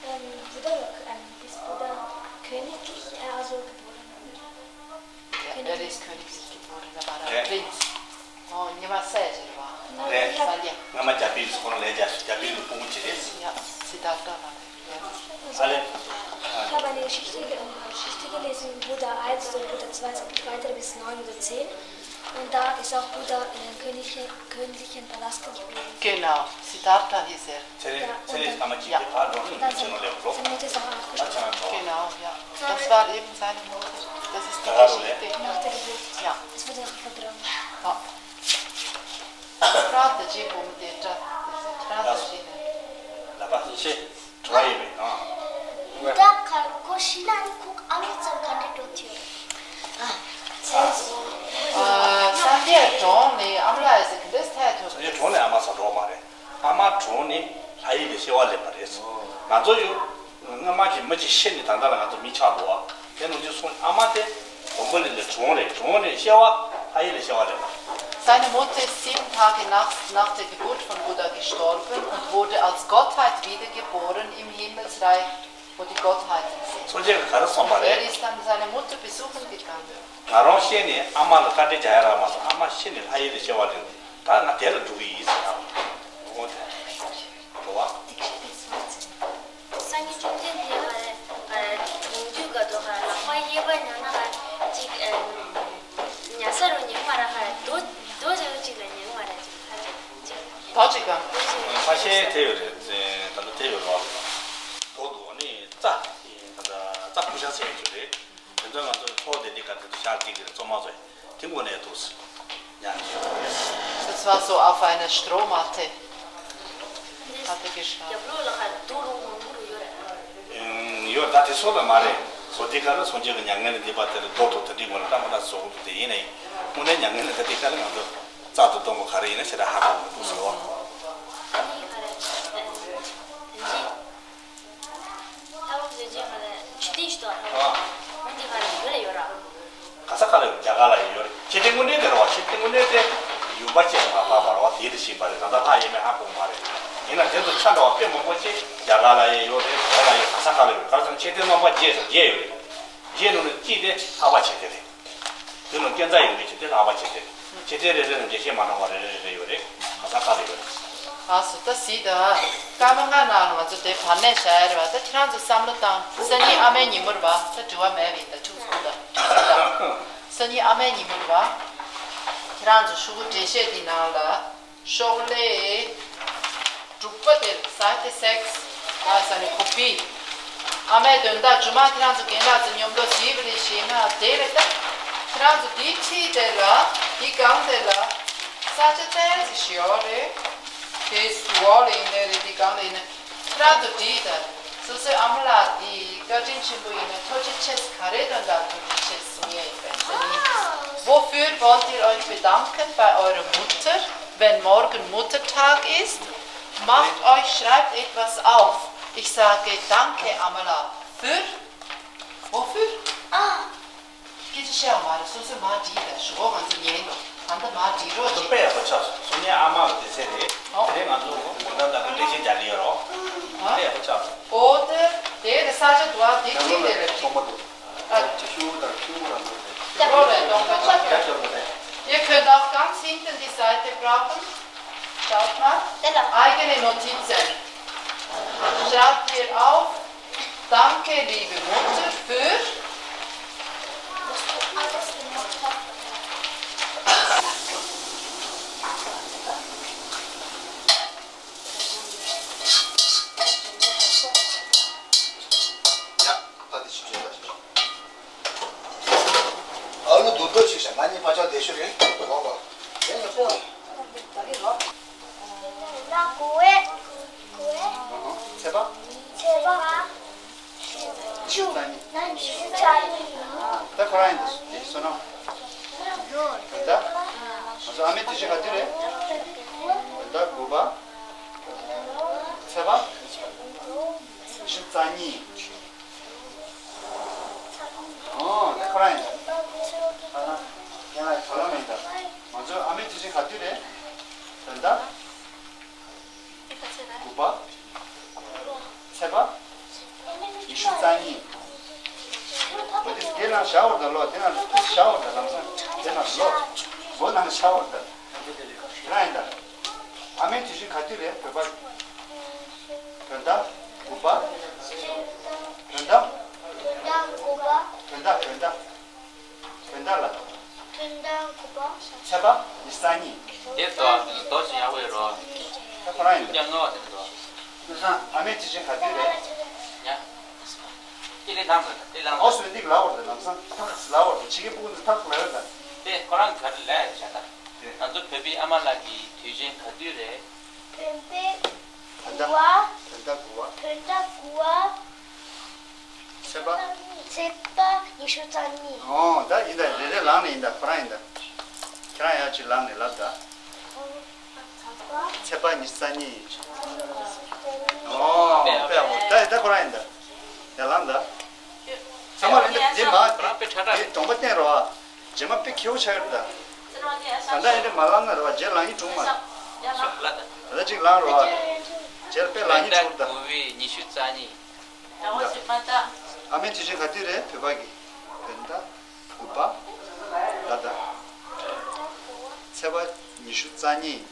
Ähm, Buddha, ähm, ist Buddha königlich, äh, also geboren? Ja, er ist königlich geboren, er war ein Prinz. Oh, nimm mal sehr, oder? Ja. Sanya. Mama Jabi ist von Leja, Jabi ist von Chile. Ja, Siddhartha war. Ja. Alle. Ich habe eine Geschichte, ge- Geschichte gelesen, Buddha eins und Buddha zwei, es gibt weitere bis neun oder zehn. Und da ist auch Buddha in einem königlichen, königlichen Palast geboren. Genau, Siddhartha hieß er. ཚེ་རིང་ཚེ་རིང་སྐར་མ་གཅིག་གི་ཕར་འགྲོ་ནས་མི་ཚེ་ནང་ལེགས་འགྲོ། ཨ་ཆ་ན་འགྲོ། Genau, ja. Das war eben seine Mutter. Das ist die Geschichte. Nach der Geburt. Ja. Es wurde auch vergraben. Ja. Gerade die Bombe, der Tra- Tra- ལ་པ་ཤེ། དྲི་བ་ཡོད་པས་ཨང་། བུ་ད་གར་ཁོ་ཤི་ན་ནི་ཁོ་ཨ་མ་ཚང་ག་འདྲ་འགྲོ་ཐུབ། ཨ། སངས་རྒྱས་གྲོངས་ནས་ཨ་མ་ལགས་ཟེར་གི་འདྲ་ཐལ་ཐུབ། སངས་རྒྱས་གྲོངས་ནས་ཨ་མ་ཚང་འགྲོ་མ་རེད། ཨ་མ་གྲོངས་ནས་ལྷ་ཡུལ་ལ་སྐྱེ་བ་ལེན་པ་རེད། ང་ཚོ་ཡོད། སྔོན་མ་གི་མི་གཅིག་ཤི་ནས་ད་ལྟ་ལ་ང་ཚོ་མི་ཆགས་འགྲོ་བ། དེ་ནང་བཞིན་སོང་ཨ་མ་དེ་འཛམ་བུ་གླིང་ལ་གྲོངས་རེད། གྲོངས་ནས་སྐྱེ་བ་ལྷ་ཡུལ་ལ་སྐྱེ་བ་ལེན་པ། Seine Mutter ist sieben Tage nach, nach der Geburt von Buddha gestorben und wurde als Gottheit wiedergeboren im Himmelsreich, wo die Gottheiten sind. སངས་རྒྱས་ཀྱིས་ག་རེ་གསུངས་པ་རེད། Er ist dann seine Mutter besuchen gegangen. ང་རང་ཤི་ནས་ཨ་མ་ལ་བཀའ་དྲིན་རྒྱག་ཡ་རག་མ་སོང་། ཨ་མ་ཤི་ནས་ལྷ་ཡུལ་ལ་སྐྱེ་བ་ལེན། ད་ང་དེ་ལ་འགྲོ་གི་ཡིན་ཟེར་ད། འོ་དེ་འགྲོ་བ། སངས་རྒྱས་བཅོམ་ལྡན་འདས་ཀྱི་ཡོངས་འདུས་སྐབས་དུ་ལག་པ་གཡས་པ་ཉར་ན་ཅིག་ཉར་ས་རུ་ཉན་མ་ར་ཧ་རྡོ་རྡོ་ཅིག་ལ་ཅིག་ལ་ཉན་མ་ར་ཅིག་ཧ་ཅིག་རྡོ་ཅིག་ག་རྡོ་ཅིག་ལ་ཁ་ཤས་དེ་ཡོད་རེད། ད་ལྟ་དེ་ཡོད་རེད་བ། རྡོ་འདུག་ནི་རྩྭ་ད་ལྟ་རྩྭ་ཕུ་ཤ་ཟེར་ཡོད་རེད། དེ་ཚོ་ང་ཚོ་ཚོགས་སྡེ་འདི་ག་དེ་ཚོ་ཤར་གཅིག་གི་གཙོ་མ་ཚོ་དེ་ངོ་ནས་འདུག་སེ་ཉར་གྱི་ཡོད་རེད། Das war so auf einer Strohmatte. Hat er geschlafen. རྒྱབ་ལོགས་ལ་ཁ་རྡོ་རུ་མང་པོ་རུ་ཡོད་རེད། ཡོད་ད་དེ་ཚོ་ལ་མ་རེད། བཟོ་དེ་ག་ལ་སངས་རྒྱས་ཀྱི་མྱ་ངན་ལས་འདས་པ་དེར་རྡོ་དང་དེ་འདྲའི་ངོ་ལ་ལྟ་མ་ལྟ་བཟོ་གི་འདུག་དེ་ཡིན་ན་ཡིན། དངོས་གནས་མྱ་ངན་ལས་འདས་དེ་ག་ལ་ང་ཚོ་རྩྭ་དང་སྡོང་པོ་ག་རེ་ཡིན་ན་ཞེ་དྲག་ཧ་གོ་མི་འདུག་ཟེར་བ། ཨ་ནི་ག་རེ། ལྟ་བུ་བཟོ་བྱེད་ཁ་ལ་ཆུ་ཐིགས་ཤིག་ཏོག་ཧ་ལ། འོན་ཏེ་ཁ་ལ་ཡུལ་ལ་ཡོད་ར། ག་ས་ག་ལ་ཡོད། རྒྱ་གར་ལ་ཡོད་རེད། ཆུ་ཐིགས་དངོས་གནས་དེ་རེད་བ། ཆུ་ཐིགས་དངོས་གནས་དེ་ཡུལ་པ་ཅིག་ལ་མ་བབས་པ་རེད་བ། དེ་ལ་ཤེས་པ་རེད། ད་ལྟ་ལྷ་ཡིན་མིན་ཧ་གོ་མ་རེད། ཡིན་ན་དེ་ཚོ་ཆ་འདྲ་བ་དཔེ་མང་པོ་ཅིག་རྒྱ་གར་ལ་ཡང་ཡོད་རེད། བོད་ལ་ཡོད། ག་ས་ག་ལ་ཡོད། ག་རེ་ཟེར་ན་ཆུ་ཐིགས་རྣམ་པ་བརྒྱད་ཟེར་བརྒྱད་ཡོད་རེད། བརྒྱད་ནང་ནས་གཅིག་དེ་ལྷག་པ་ཆེ་དེ་རེད། དེ་ནང་སྐྱོན་ཆ་ཡོང་གི་ཆེ་དེ་ལྷག་པ་ཆེ་དེ། ཆེ་དེ་རེ་རེ་ནང་འགྲེལ་བཤད་མ་འདྲ་བ་རེ་རེ་རེ་རེ་ཡོད་རེད། ག་ས་ག་ལ་ཡོད་རེད། ཨ་སུ་ད་སི་ད། སྐར་མ་ལྔ་ནང་ལ་ང་ཚོ་དེ་བར་གནས་བཞག་ཡ་རེད་བ། ད་ཁྱེད་རང་ཚོ་བསམ་བློ་བཏང་། སང་ཉིན་ཨ་མའི་ཉིན་མོ་རེད་བ། ད་དྲི་བ་མེད་པ་ཡིན་ད། ཐུགས་སུ་ད། སང་ཉིན་ཨ་མའི་ཉིན་མོ་རེད་བ། ཁྱེད་རང་ཚོ་ཤོག་གུ་འགྲེལ་བཤད་དེ་ནང་ལ། ཤོག་ལྷེ་དྲུག་པ་དེར་Seite sechs, da ist eine Kopie. ཨ་མའི་དོན་དག་སྒྱུ་མ་ཁྱེད་རང་ཚོ་རྒན་ལགས་ཚོ་མཉམ་དུ་གཟིགས་པ་རེད་ཞེ་ན་དེ་རེད་ད། ཁྱེད་རང་ཚོ་དེའི་འཁྲིས་དེ་ལ་དེའི་སྒང་དེ་ལ་ས་ཆ་ཏོག་ཙམ་ཞིག་ཡོད་རེད། དེའི་འོག་ལ་ཡིན་ནའི་རེད། དེའི་སྒང་ལ་ཡིན་ན། ཁྱེད་རང་ཚོ་བྲིས་དང་། སོ་སོའི་ཨ་མ་ལགས་འདིས་བཀའ་དྲིན་ཆེན་པོ་ཡིན་ན་ཐུགས་རྗེ་ཆེ། ག་རེ་དོན་དག་ཐུགས་རྗེ་ཆེ་གསུང་ཡས་ཡིན་པས་ཟེར་ནི། Wofür wollt ihr euch bedanken bei eurer Mutter, wenn morgen Muttertag ist? Macht euch, schreibt etwas auf. Ich sage danke, Amala. Für? Wofür? Ah. སྐད་ཆ་བཤད་མ་རེད། སོ་སོས་མར་བྲིས་དང་། ཞུ་གོ་ང་ཚོ་ཉན་དང་། ད་ལྟ་མར་བྲིས་རོགས་བྱེད། དཔེ་ཡག་པོ་ཆགས་སོང་། སུ་ཉན་ཨ་མ་གི་དུས་ཚོད་རེད། ཨོ། དེ་རིང་ང་ཚོ་ངོ་རྟགས་ལྟ་བུ་འགྲེལ་བཤད་རྒྱག་གི་ཡོད་རོགས། ཨ། དཔེ་ཡག་པོ་ཆགས་སོང་། ཨོ་དེ་དེ་རེད། ས་ཆ་དུ་བ་དེ་ཁྲིད་དེ་རེད། ཚོགས་མ་འདུག་ཨ། ཅི་ཤུ་དང་ཁྱུ་རང་འདུག་རེད། རོགས་རེད། གཏོང་པ་ཆགས་རྒྱ་ཆགས་ཆོག་གི་རེད། Wir können auch ganz hinten die Seite brauchen. Schaut mal. Eigene Notizen. Schreibt ihr auf. Danke, liebe Mutter, für ཨ་ལུ་སྡུག་ཏོ་ཞིག་ཤ་ང་གཉིས་ཕ་ཆག་བསྡད་ཤོ་རེད། འོ་བ། ཡང་ཡག་པོ། ལ་གོ་བས། གོ་བས། ཚེ་པ། ཚེ་པ། ཆུ། ཆུ། ད་ཁོ་རང་ཡིན་ད། དེ་བསོད་ནམས། ད། ང་ཚོ་ཨ་མའི་དུས་ཆེན་ག་དུས་རེད། ད་དགུ་པ། ཚེ་པ། ཉི་ཤུ་རྩ་གཉིས། ཨོ། དེ་ཁོ་རང་ཡིན་ད། ཨ་ན། ཡང་ན་ཁོ་རང་མིན་ད། ང་ཚོ་ཨ་མའི་དུས་ཆེན་ག་དུས་རེད། ད་ད། དགུ་པ། ཚེས་པ། ཉི་ཤུ་རྩ་གཉིས། འོ་དེ་དེ་ནང་བཞག་པ་དང་ལོ། དེ་ནང་བཞག་པ་དང་། ལམ་སང་དེ་ནང་ལོ། མགོ་ནང་བཞག་པ་དང་། དེ་རང་ཡིན་ད། ཨ་མའི་དུས་ཆེན་ག་དུས་རེད། བོད་པ། བོད་ཟླ་དགུ་པ། བོད་ཟླ། བོད་ཟླ་དགུ་པ། བོད་ཟླ། བོད་ཟླ། བོད་ཟླ་ལ། བོད་ཟླ་དགུ་པ། ཚེས་པ་ཉི་ཤུ་རྩ་གཉིས། དེ་ལྟོ་ལྟོ་ཞིག་ཡག་པོ་ཡོད་རོ། ད་ཁོ་རང་ཡིན། ཡང་ངོ་བ་དེ་ལྟོ། ལམ་སང་ཨ་མའི་དུས་ཆེན་ག་དུས་རེད། ཡ། དེ་ལས་ལངས་དགོས། དེ་ལངས། ཨོ་སོ་འདི་ལ་བར་དུ་ལམ་སང་ཐག་ལ་བར་དུ་ཕྱི་རྒྱལ་སྤུ་གུ་ཚོ་ཐག་ལ་ཡོད་ད། དེ་ཁོ་རང་ག་རེ་ལས་བྱ་ད། དེ་ང་ཚོ་བོད་པའི་ཨ་མ་ལགས་ཀྱི་དུས་ཆེན་ག་དུས་རེད། བོད་པའི་བོད་ཟླ། དགུ་པ། བོད་ཟླ་དགུ་པ། བོད་ཟླ་དགུ་པ། ཚེས་པ། ཚེས་པ་ཉི་ཤུ་རྩ་གཉིས། ཨོ་ད་ཡིན་ད། རེ་རེ་ལངས་ནས་ཡིན་ད། ཁོ་རང་ཡིན་ད། ཁྱེད་རང་ཡར་ཅིག་ལངས་ནས་ལབ་ད། ཚེས་པ་ཉི་ཤུ་རྩ་གཉིས། ཨོ་དཔེ་ཡག་པོ། ད་ད་ཁོ་རང་ཡིན་ད། ཡར་ལངས་ད། ཚང་མ་རེད་ད། དེ་མ་དེ་དེ་གདོང་པ་བསྟན་རོགས། རྗེས་མ་དཔེ་ཁྱེའུ་ཆགས་ཡོད་ད། ད་ལྟ་ཡིན་དེ་མ་ལངས་ན་རོགས། རྗེས་ལངས་ཡིན་གྲུང་མ། ད་ལྟ་ཅིག་ལངས་རོགས། རྗེས་ལ་དཔེ་ལངས་ཡིན་གྲུང་ད། དགུ་པའི་ཉི་ཤུ་རྩ་གཉིས། ཨ་མའི་དུས་ཆེན་ག་དུས་རེད། བོད་པ་གི། བོད་ཟླ་དགུ་པ། ལ་ད། ཚེས་པ་ཉི་ཤུ་རྩ་གཉིས།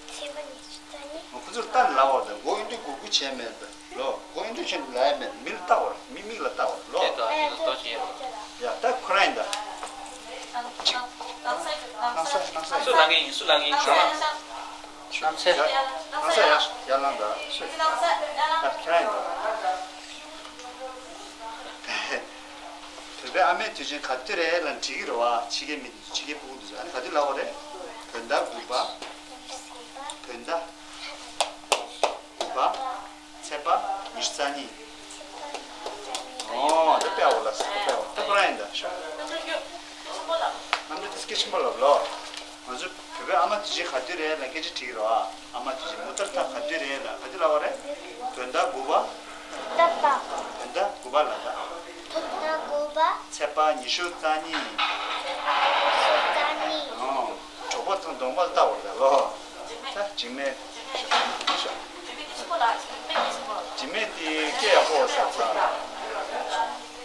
ཚེས་པ་ཉི་ཤུ་རྩ་གཉིས། ཁོ་ཚོར་ལྟ་ནས་ལབ་པ་དང་། མགོ་ཡིན་དུས་གུག་གུག་བྱས་མེད་པ་ལོ། མགོ་ཡིན་དུས་ཁྱོད་ལབ་ཡ་མེད། མི་ལ་ལྟ་བར། མི་མིག་ལ་ལྟ་བར་ལོ། དེ་ལྟ་ལྟོ་ཞིག་ཡོད་རོ། ཡ་ད་ཁོ་རང་ཡིན་ད། ལམ་སང་ལམ་སང་སུ་ལངས་ཡིན། སུ་ལངས་ཡིན། ལམ་སང་ལམ་སང་། ལམ་སང་ཡར་ལངས་ད། སུ། ད་ཁྱེད་རང་ཡིན་ད། བོད་པའི་ཨ་མའི་དུས་ཆེན་ག་དུས་རེད་ལབ་དྲིས་ཀྱི་རེད་བ། ཕྱི་རྒྱལ་མི་འདི་ཚོ། ཕྱི་རྒྱལ་སྤུ་གུ་འདི་ཚོ། ཨ་ནི་ག་དུས་ལབ་པ་རེད། བོད་ཟླ་དགུ་པ། བོད་ཟླ་དགུ་པ། ཚེས་པ་ཉི་ཤུ་རྩ་གཉིས། ཨོ་ད་དཔེ་ཡག་པོ་ལབ་སོང་། དཔེ་ཡག་པོ། ད་ཁོ་རང་ཡིན་ད། ཤོག་གནམ་གྲུ་དེ་སྐད་ཆེན་པོ་ལབ་ལོ། ང་ཚོ་བོད་པའི་ཨ་མ་དུས་ཆེན་ག་དུས་རེད་ལབ་སྐད་ཆ་དྲིས་ཀྱི་རེད་བ། ཨ་མ་དུས་ཆེན། མུ་ཏར་ཐ་ག་དུས་རེད་ལབ། ག་དུས་ལབ་པ་རེད། བོད་ཟླ་དགུ་པ། བོད་ཟླ་དགུ་པ་ལ་ད། བོད་ཟླ་དགུ་པ། ཚེས་པ་ཉི་ཤུ་རྩ་གཉིས། ཚེས་པ་ཉི་ཤུ་རྩ་གཉིས། ཨོ། གྲོགས་པོ་དང་གདོང་པ་ལྟ་བུ་རེད་ལོ། ད་འཇིགས་མེད། འཇིགས་མེད་དེ་སྐད་ཡག་པོ་ཟ་ཚ།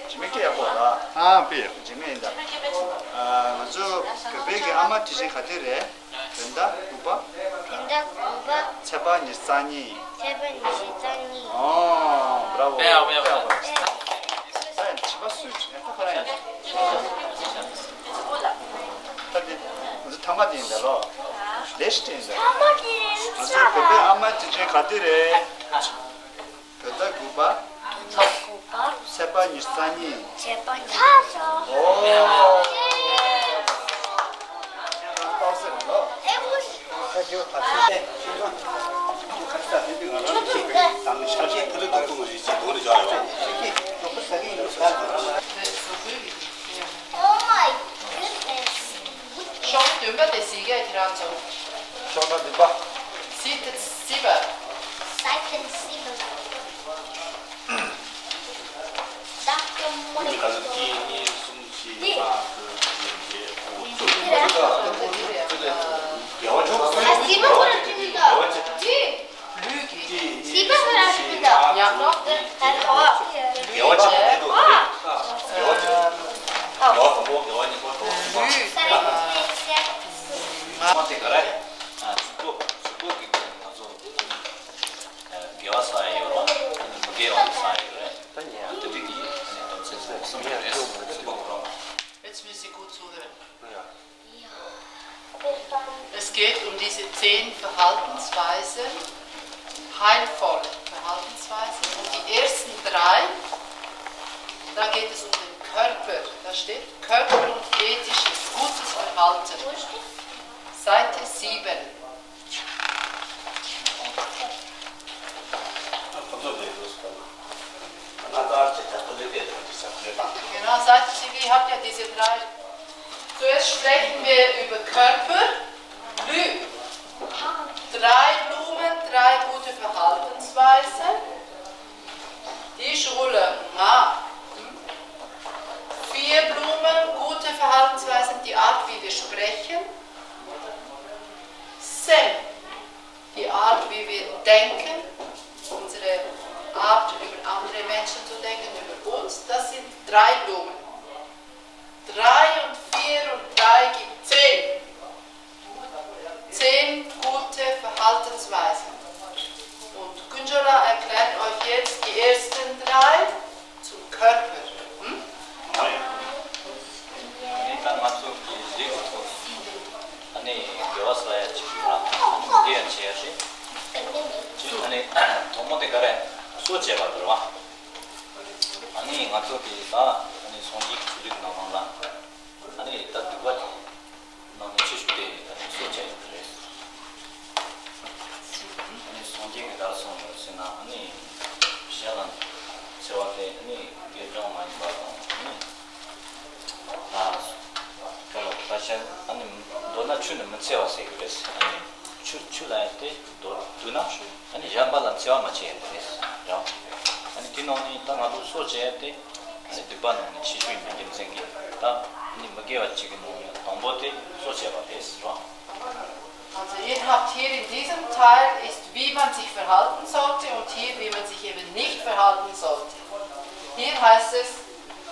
འཇིགས་མེད་སྐད་ཡག་པོ་ར། ཨ་དཔེ་ཡག་འཇིགས་མེད་ཡིན་ད། ཨ་ང་ཚོ་བོད་པའི་གི་ཨ་མ་དུས་ཆེན་ག་དུས་རེད། བོད་ཟླ་དགུ་པ། བོད་ཟླ་དགུ་པ། ཚེས་པ་ཉི་ཤུ་རྩ་གཉིས། ཚེས་པ་ཉི་ཤུ་རྩ་གཉིས། ཨོ་བྷ་ར་ཝོ། དཔེ་ཡག་པོ་ཡག་པོ། ད་ཡང་བྱིས་པ་སུས་བྱས། ད་ཁོ་རང་ཡིན། ད་དེ་ང་ཚོ་མཐའ་མ་དེ་ཡིན་ད་ལོ། ལས་ཤིག་དེ་ཡིན་ད། ང་ཚོ་བོད་པའི་ཨ་མ་དུས་ཆེན་ག་དུས་རེད། བོད་ཟླ་དགུ་པ། བོད་ཟླ་དགུ་པ། ཚེས་པ་ཉི་ཤུ་རྩ་གཉིས། ཚེས་པ་ཉི་ཤུ་རྩ་གཉིས། ཨོ། Oh my goodness. ཤོག་བདུན་པ་དེ་གཟིགས་ཀྱི་ཁྱེད་རང་ཚོ། ཤོག་བདུན་པ། གཟིགས་དེ་གཟིགས་པ། Second syllable. Doctor Monica. ག་ཚོད་གཅིག་གཉིས་གསུམ་བཞི་ལྔ་དྲུག་ Jetzt müsst ihr gut zuhören. Es geht um diese zehn Verhaltensweisen, heilvolle Verhaltensweisen. Und die ersten drei, da geht es um den Körper. Da steht Körper und ethisches, gutes Verhalten. Seite sieben. Genau, seid ihr, ihr habt ja diese drei. Zuerst sprechen wir über Körper. Lü. Drei Blumen, drei gute Verhaltensweisen. Die Schule. Na. Vier Blumen, gute Verhaltensweisen, die Art, wie wir sprechen. Sen. Die Art, wie wir denken, unsere Art, über andere Menschen zu denken, über uns, das sind drei Blumen. Drei und vier und drei gibt zehn. Zehn gute Verhaltensweisen. Und Kunjola erklärt euch jetzt die ersten drei zum Körper. Hm? ཨ་ནི་ད་ང་ཚོ་གི་ལས་ཀྱི་ཐོག་ནས་ཨ་ནི་དགེ་བ་བསགས་ཡ་ཅིག་ཡོད་ལ། ཨ་ནི་དགེ་བ་བྱེད་ཡ་ཅིག་ཨ་ནི་དང་པོ་དེ་ག་རེ་སྲོག་བཅད་པ་དེ་རེད་བ། ཨ་ནི་ང་ཚོ་གི་ད་ཨ་ནི་སངས་རྒྱས་ཀྱི་ཆོས་ལུགས་ནང་ལ་ཨ་ནི་ད་སྡིག་པ་ནང་ནས་ཆེ་ཤོས་དེ་ཨ་ནི་སྲོག་བཅད་ཡ་དེ་རེད། ཨ་ནི་སངས་རྒྱས་ཀྱིས་ག་རེ་གསུངས་ཡོད་ཟེར་ན། ཨ་ནི་གཞན་ལ་འཚེ་བ་དེ་ཨ་ནི་དགེ་སྦྱོང་མ་ཡིན་པ་དང་། ཨ་ནི་ད་ག་ལ་ད་གཞན་ཨ་ནི་མདོར་ན་ཆུ་ནི་མི་འཚེ་བ་ཟེར་གྱི་རེད། ཨ་ནི་ཆུ་ཆུ་ལ་ཡང་དེ་མདོར་བསྡུ་ན་ཨ་ནི་གཞན་པ་ལ་འཚེ་བ་མ་བྱེད་ཡ་དེ་རེད་ར། ཨ་ནི་དེ་ནང་ནས་ད་ང་ཚོ་སྲོག་བཅད་ཡ་དེ་ཨ་ནི་སྡིག་པ་ནང་ནས་ཆེ་ཤོས་ཡིན་པའི་རྒྱུ་མཚན་གྱིས། ད་ཨ་ནི་མི་དགེ་བ་གཅིག་གི་ནང་ནས་དང་པོ་དེ་སྲོག་བཅད་པ་རེད་ར། Also ihr habt hier in diesem Teil ist, wie man sich verhalten sollte, und hier, wie man sich eben nicht verhalten sollte. Hier heißt es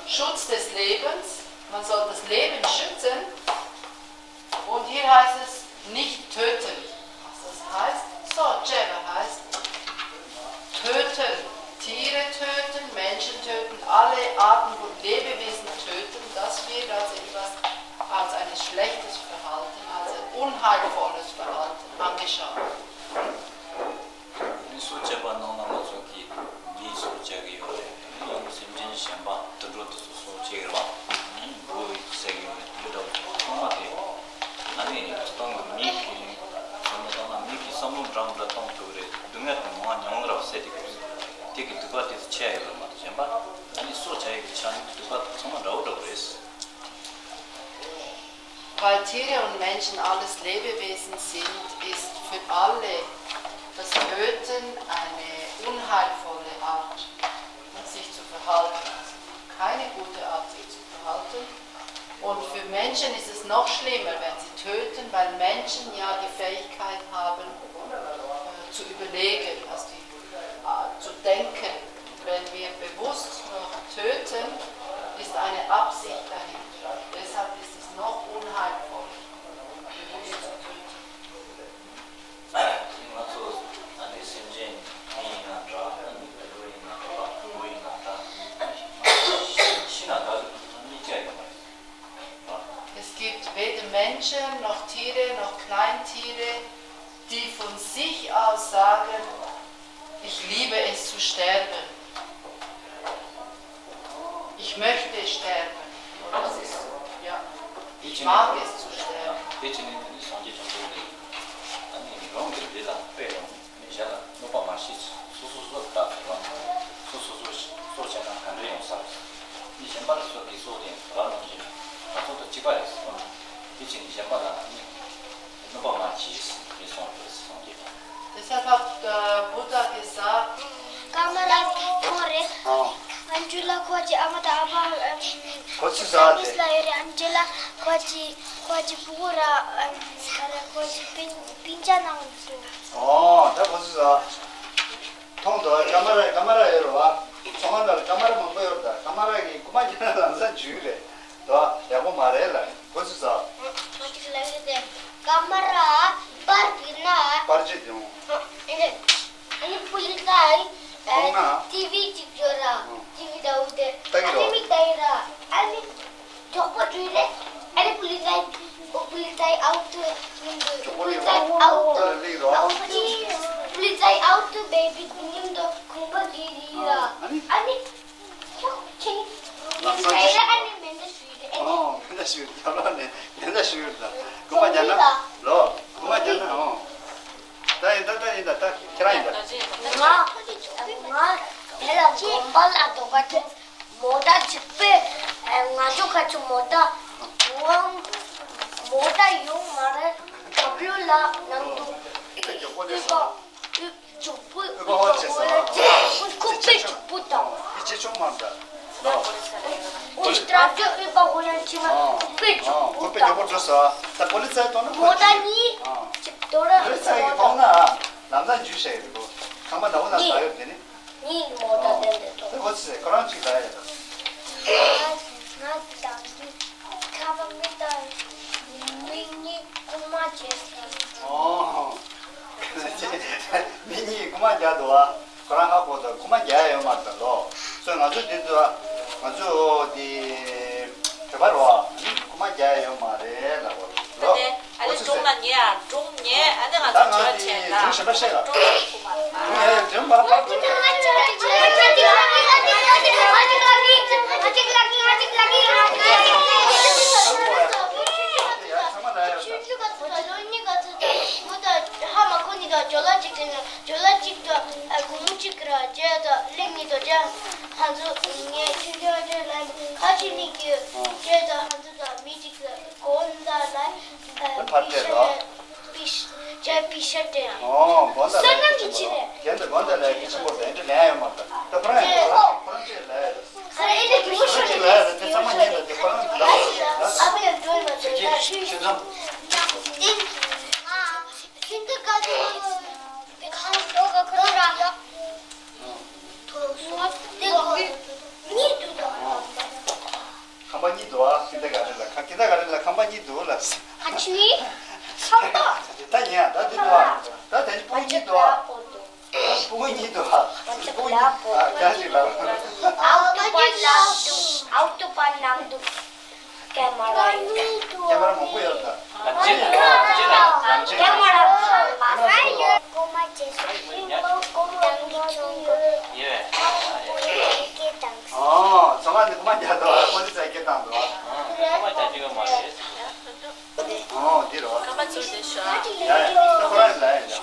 Schutz des Lebens, man soll das Leben schützen. Und hier heißt es nicht töten. Was das heißt? So, Jeva heißt töten, Tiere töten, Menschen töten, alle Arten von Lebewesen töten, das wird als etwas, als ein schlechtes Verhalten, als ein unheilvolles Verhalten angeschaut. ཨ་ནི་སྲོག་བཅད་པ་ནང་ན་ང་ཚོ་གིས་མི་སྲོག་བཅད་ཀྱི་ཡོད་རེད། ཨ་ནི་ཡང་སེམས་ཅན་གཞན་པ་དུད་འགྲོ་དེ་ཚོ་སྲོག་བཅད་ཀྱི་རེད་བ། ཨ་ནི་འབུ་བཟས་ཀྱི་ཡོད་རེད། དེ་འདྲ་བོ་ཚང་མ་དེ་ཨ་ནི་སྟོང་གི་མི་གི་བསམ་བློ་བཏང་ན་མི་གི་བསམ་བློ་འདྲ་མི་འདྲ་གཏོང་ཐུབ་ཀྱི་རེད། སྡུག་བསྔལ་དང་མང་བ་མྱོང་གི་རེད་བ། སད་དེ་གི་དེ་གི་སྡིག་པ་དེ་ཚོ་བྱས་ཡོད་རེད་མ་གཏོགས། གཞན་པ་ཨ་ནི་སྲོག་བཅད་ཡས་ཀྱི་ཆ་ནས་སྡིག་པ་དེ་ཚང་མ་འདྲ་བོ་འདྲ་བོ་རེད། Weil Tiere und Menschen alles Lebewesen sind, ist für alle das Töten eine unheilvolle Art, sich zu verhalten. Also keine gute Art, sich zu verhalten. Und für Menschen ist es noch schlimmer, wenn sie töten, weil Menschen ja die Fähigkeit haben, äh, zu überlegen, also die, äh, zu denken. Wenn wir bewusst noch töten, ist eine Absicht dahinter. Deshalb ist es noch unheilvoller, bewusst zu töten. ང་ཚོ་ཨ་ནི་སེམས་ཅན་མི་ཡིན་ན་འདྲ། ཨ་ནི་དུད་འགྲོ་ཡིན་ན་འདྲ། འབུ་ཡིན་ན་འདྲ། ཤི་ན་ད་གཉིས་ཀ་ཡོད་མ་རེད། Es gibt weder Menschen noch Tiere noch Kleintiere, die von sich aus sagen, ich liebe es zu sterben. Ich möchte sterben. Das ist, ja, ich mag es zu sterben. དེ་བྱས་ནས་དེ་ནི་སངས་རྒྱས་བྱང་ཆུབ་ནི་ཨ་ནི་རང་གི་ལུས་ལ་དཔེ་རང་། ཨ་ནི་གཞན་ལ་གནོད་པ་མ་བྱེད། སོ་སོ་སོ་ལ་བརྟག་དགོས་པ། སོ་སོ་སོ་སོ་བྱས་ན་ག་འདྲ་ཡོང་ས་རེད། ཨ་ནི་གཞན་པ་ལ་སོགས་ཀྱི་སྲོག་དེ་རང་ནང་བཞིན་རང་སྲོག་དང་གཅིག་པ་རེད་ཟེར་བ། དེ་བྱས་ནས་གཞན་པ་ལ་ཨ་ནི་གནོད་པ་མ་བྱེད་ཟེར་ནས་གསུངས་པ་རེད། སངས་རྒྱས་པ། Deshalb hat, äh, Buddha gesagt, ཀ་མ་ར་ཁོང་རེད། ཨང་། ཨན་ཇུ་ལ་ཁོ་གི་ཨ་མ་དང་ཨ་ཕ། ཨམ། ཁོ་ཚོ་ཟ་སྟེ། ལ་ཡོད་རེད། ཨན་ཇུ་ལ་ཁོ་གི་ཁོ་གི་ཕྲུ་གུ་ར། ཨམ། ག་རེ། ཁོ་གི་སྤུན་སྤུན་ཀྱག་ནང་དུ། ཨོ། ད་ཁོ་ཚོ་ཟ། མཐོང་དོ། ཀ་མ་ར་ཀ་མ་ར་ཡོད་རེད་བ། ཚོང་ཁང་ནང་ལ་ཀ་མ་ར་མང་པོ་ཡོད་རེད། ད་ཀ་མ་ར་གི་རྐུ་མ་རྒྱག་ན་ལམ་སང་འཇུས་རེད། དོ། ཡག་པོ་མ་རེད་ལ། ཁོ་ཚོ་ཟ། ཁོ་གི་ལ་ཡོད་དེ། ཀ་མ་ར་པར་བི་ན། པར་ཅིག་བྱུང་། ཨ་ནི་པུ་ལི་ཀའི་ཁོང་ན། ཊི་ཝི་ཅིག་ཡོད་ར། ཨང་། ཊི་ཝི་འདྲ་བོ་དེ། ལྟ་གི་རོ། ཨ་ནི་མིག་ལྟ་གི་ར། ཨ་ནི་མགྱོགས་པོ་འགྲོ་ཡི་རེད། ཨ་ནི་པུ་ལི་ཙའི་པུ་ལི་ཙའི་ཨའུ་ཏུ་མིན་འདུག་མགྱོགས་པོ་པུ་ལི་ཙའི་ཨའུ་ཏུ་ལ་སླེབས་རོ། ཨའུ་ཏུ་པུ་ལི་ཙའི་ཨའུ་ཏུ་བེ་བི་མཉམ་དུ་ཁང་པ་འདིར་ཡིན་ར། ཨ་ནི། ཨ་ནི། ཁྱེད་ཨ་ནི་མེ་མདའ་ཞུ་ཡི་རེད། ཨ་ནི། ཨོ་མེ་མདའ་ཞུ་ཡི་རྒྱབ་ལོགས་ནས་མེ་མདའ་ཞུ་ཡི་རེད། རྐུན་མ་རྒྱག་ན་ལོ། རྐུན་མ་རྒྱག་ན་ཨོ། ད་ཡིན་ད་ད་ཡིན་ད་ད་ཁྱེད་རང་ཡིན་ད། ང་ང་དེ་ལ་དགོན་པ་ལ་འགྲོ་ག་ཆེ། མོ་ཊ་གཅིག་པས་ང་ཚོ་ཁ་ཆུ་མོ་ཊ་ངོམ་མོ་ཊ་ཡོང་མ་རེད། ཌབ་ལུ་ལ་ནང་དུ་ཨུ་པ་ཨུ་ཅུག་པུ་ཨུ་པ་ཧོ་ཅེ་ས་ཁུ་པེ་ཅུག་པུ་དང་། ཨི་ཅེ་ཆུང་མ་འདྲ། ཨུ་ཅི་ཏྲ་ཅོ་ཨུ་པ་ཧོ་ཡང་ཆི་མ་ཨ་ཁུ་པེ་ཨ་ཅུག་པུ་ཁུ་པེ་དང་། ཇོ་པོ་འགྲོ་ས་ད་པོ་ལི་ཙའི་ཐོག་ན་མོ་ཊ་གཉིས་ཨ་ཅིག་དོ་ར་པོ་ལི་ཙའི་གི་ཐོག་ན་ལམ་སང་འཇུས་བྱས་ཡོད་གོ། ཁང་པ་ནག་པོ་ནང་ད་ཡོད་དེ་ནི། ངའི་མོ་ཊ་དེ་འདྲ་ཐོག་དེ་གོ་ཚེ་ཁོ་རང་གཅིག་ལ་ཡ་ད། ང་ང་དང་གི་ཁ་པ་མི་ལྟ་མི་གཉིས་རྐུན་མ་བྱེད་ས། ཨོ། མི་གཉིས་རྐུན་མ་རྒྱག་འདུག་བ། ཁོ་རང་ཧ་གོ་ད་རྐུན་མ་རྒྱག་ཡ་ཡོད་མ་རེད་ད་ལོ། སོ་ང་ཚོ་འདི་ཚོ་ང་ཚོ་འདི་བོད་པ་རོ། རྐུན་མ་རྒྱག་ཡ་ཡོད་མ་རེད་ལབ་པ་ལོ། ཨ་ནི་སྒྲུང་ལ་ཉེ་ཡ་སྒྲུང་ཉེ་ཨ་ནི་ང་ད་ཚོ་ང་ཇོ་དེ་ཆེན་ལ་སྒྲུང་གཞན་པ་བཤད་ལ། སྒྲུང་ཉེ་ཡ་སྒྲུང་མ་ཕར་སྒྲུང་། ཡ་ཚང་མ་ལ་ཡ་ད། ལོ་གཉིས་ག་ཚོད་ད་མོ་ད་ཧ་མ་གོ་ནི་ད་ཇོ་ལ་གཅིག་དེ་ན་ཇོ་ལ་གཅིག་ད་སྒོར་མོ་གཅིག་ར་ཇེ་ད་གླེང་ནི་ད་ཇེ་ཧ་ཚོ་ངས་ཆུང་ཆུང་ཇེ་ལ་ཁ་ཆེ་ནི་གི་ཇེ་ད་ཧ་ཚོ་ད་མི་གཅིག་གོ་ད་ལ་ཕར་སྤྲད་རོགས། པིཤ་ཇེ་པིཤ་སྤྲད། ཨོ་དགོན་ད་ལ་སོ་ནམ་གྱི་ཆེ་རེད། རྒན་ད་དགོན་ད་ལ་གི་ཆེན་པོ་དེ་འདྲ་ལན་ཡོད་མ་ད་ད་ཁོ་རང་ཡོད་ཁོ་རང་ཁོ་རང་ཅེས་ལ་ཡོད། ཁོ་རང་ཅེས་ལ་ཡོད་དེ་ཚང་མ་ཉན་ད་དེ་ཁོ་རང་ལ་ལ་ཨ་བ་ཡང་འགྲོ་ཡོད་མ་རེད། ད་ཤི་ཤི་ཙམ། ཁྱིམ་དུ་དགའ་དུ་ཁང་ལོ་ག་ཁོ་རང་ཡོད། ཐོག་སོ་དེ་ཁོ་གཉིས་འདུག་ད། ཁང་པ་གཉིས་འདུག་ཨ། ཁྱིམ་དུ་དགའ་རེད་ལ་ཁ་ཁྱིམ་དུ་དགའ་རེད་ལ་ཁང་པ་གཉིས་འདུག་ལ། ཨ་ཆི་ཁང་པ། ད་ཉན་ད་འདི་འདུག་ཨ། ད་དེ་སྤུ་གུ་གཉིས་འདུག་ཨ། སྤུ་གུ་གཉིས་འདུག་ཨ། སྤུ་གུ་གཉིས་ཨ་རྒྱ་ཞིག་ལ། ཨའུ་ཏུ་པ་ནམ་འདུག་ཨའུ་ཏུ་པ་ནམ་འདུག་ཀེ་མ་ར་ཡོད། ཀེ་མ་ར་མང་པོ་ཡོད་ད། ལམ་ཆེན་ལ་ལམ་ཆེན་ལ་ལམ་ཆེན་ཀེ་མ་ར་ལ་ལ་ཡོད། ཀོ་མ་ཅེ་སུ་ཀོ་མ་ཀོ་མ་ཀི་ཚོང་གི་ཡོད། ཀོ་མ་ཀི་ཀི་དང་། ཨོ་ཚོང་ཁང་འདི་ཀོ་མ་རྒྱག་འདུག་ཨ། ཀོ་ལི་ཙའི་སྐད་བཏང་འདུག་ཨ། ཀོ་མ་རྒྱག་རྒྱུ་ཡོད་མ་རེད། ཨོ་འདི་རོ། ཀ་མ་ཚུར་དེ་ཤོག་ཡ་ཡ་ད་ཁོ་རང་ལ་ཡ་ཡ།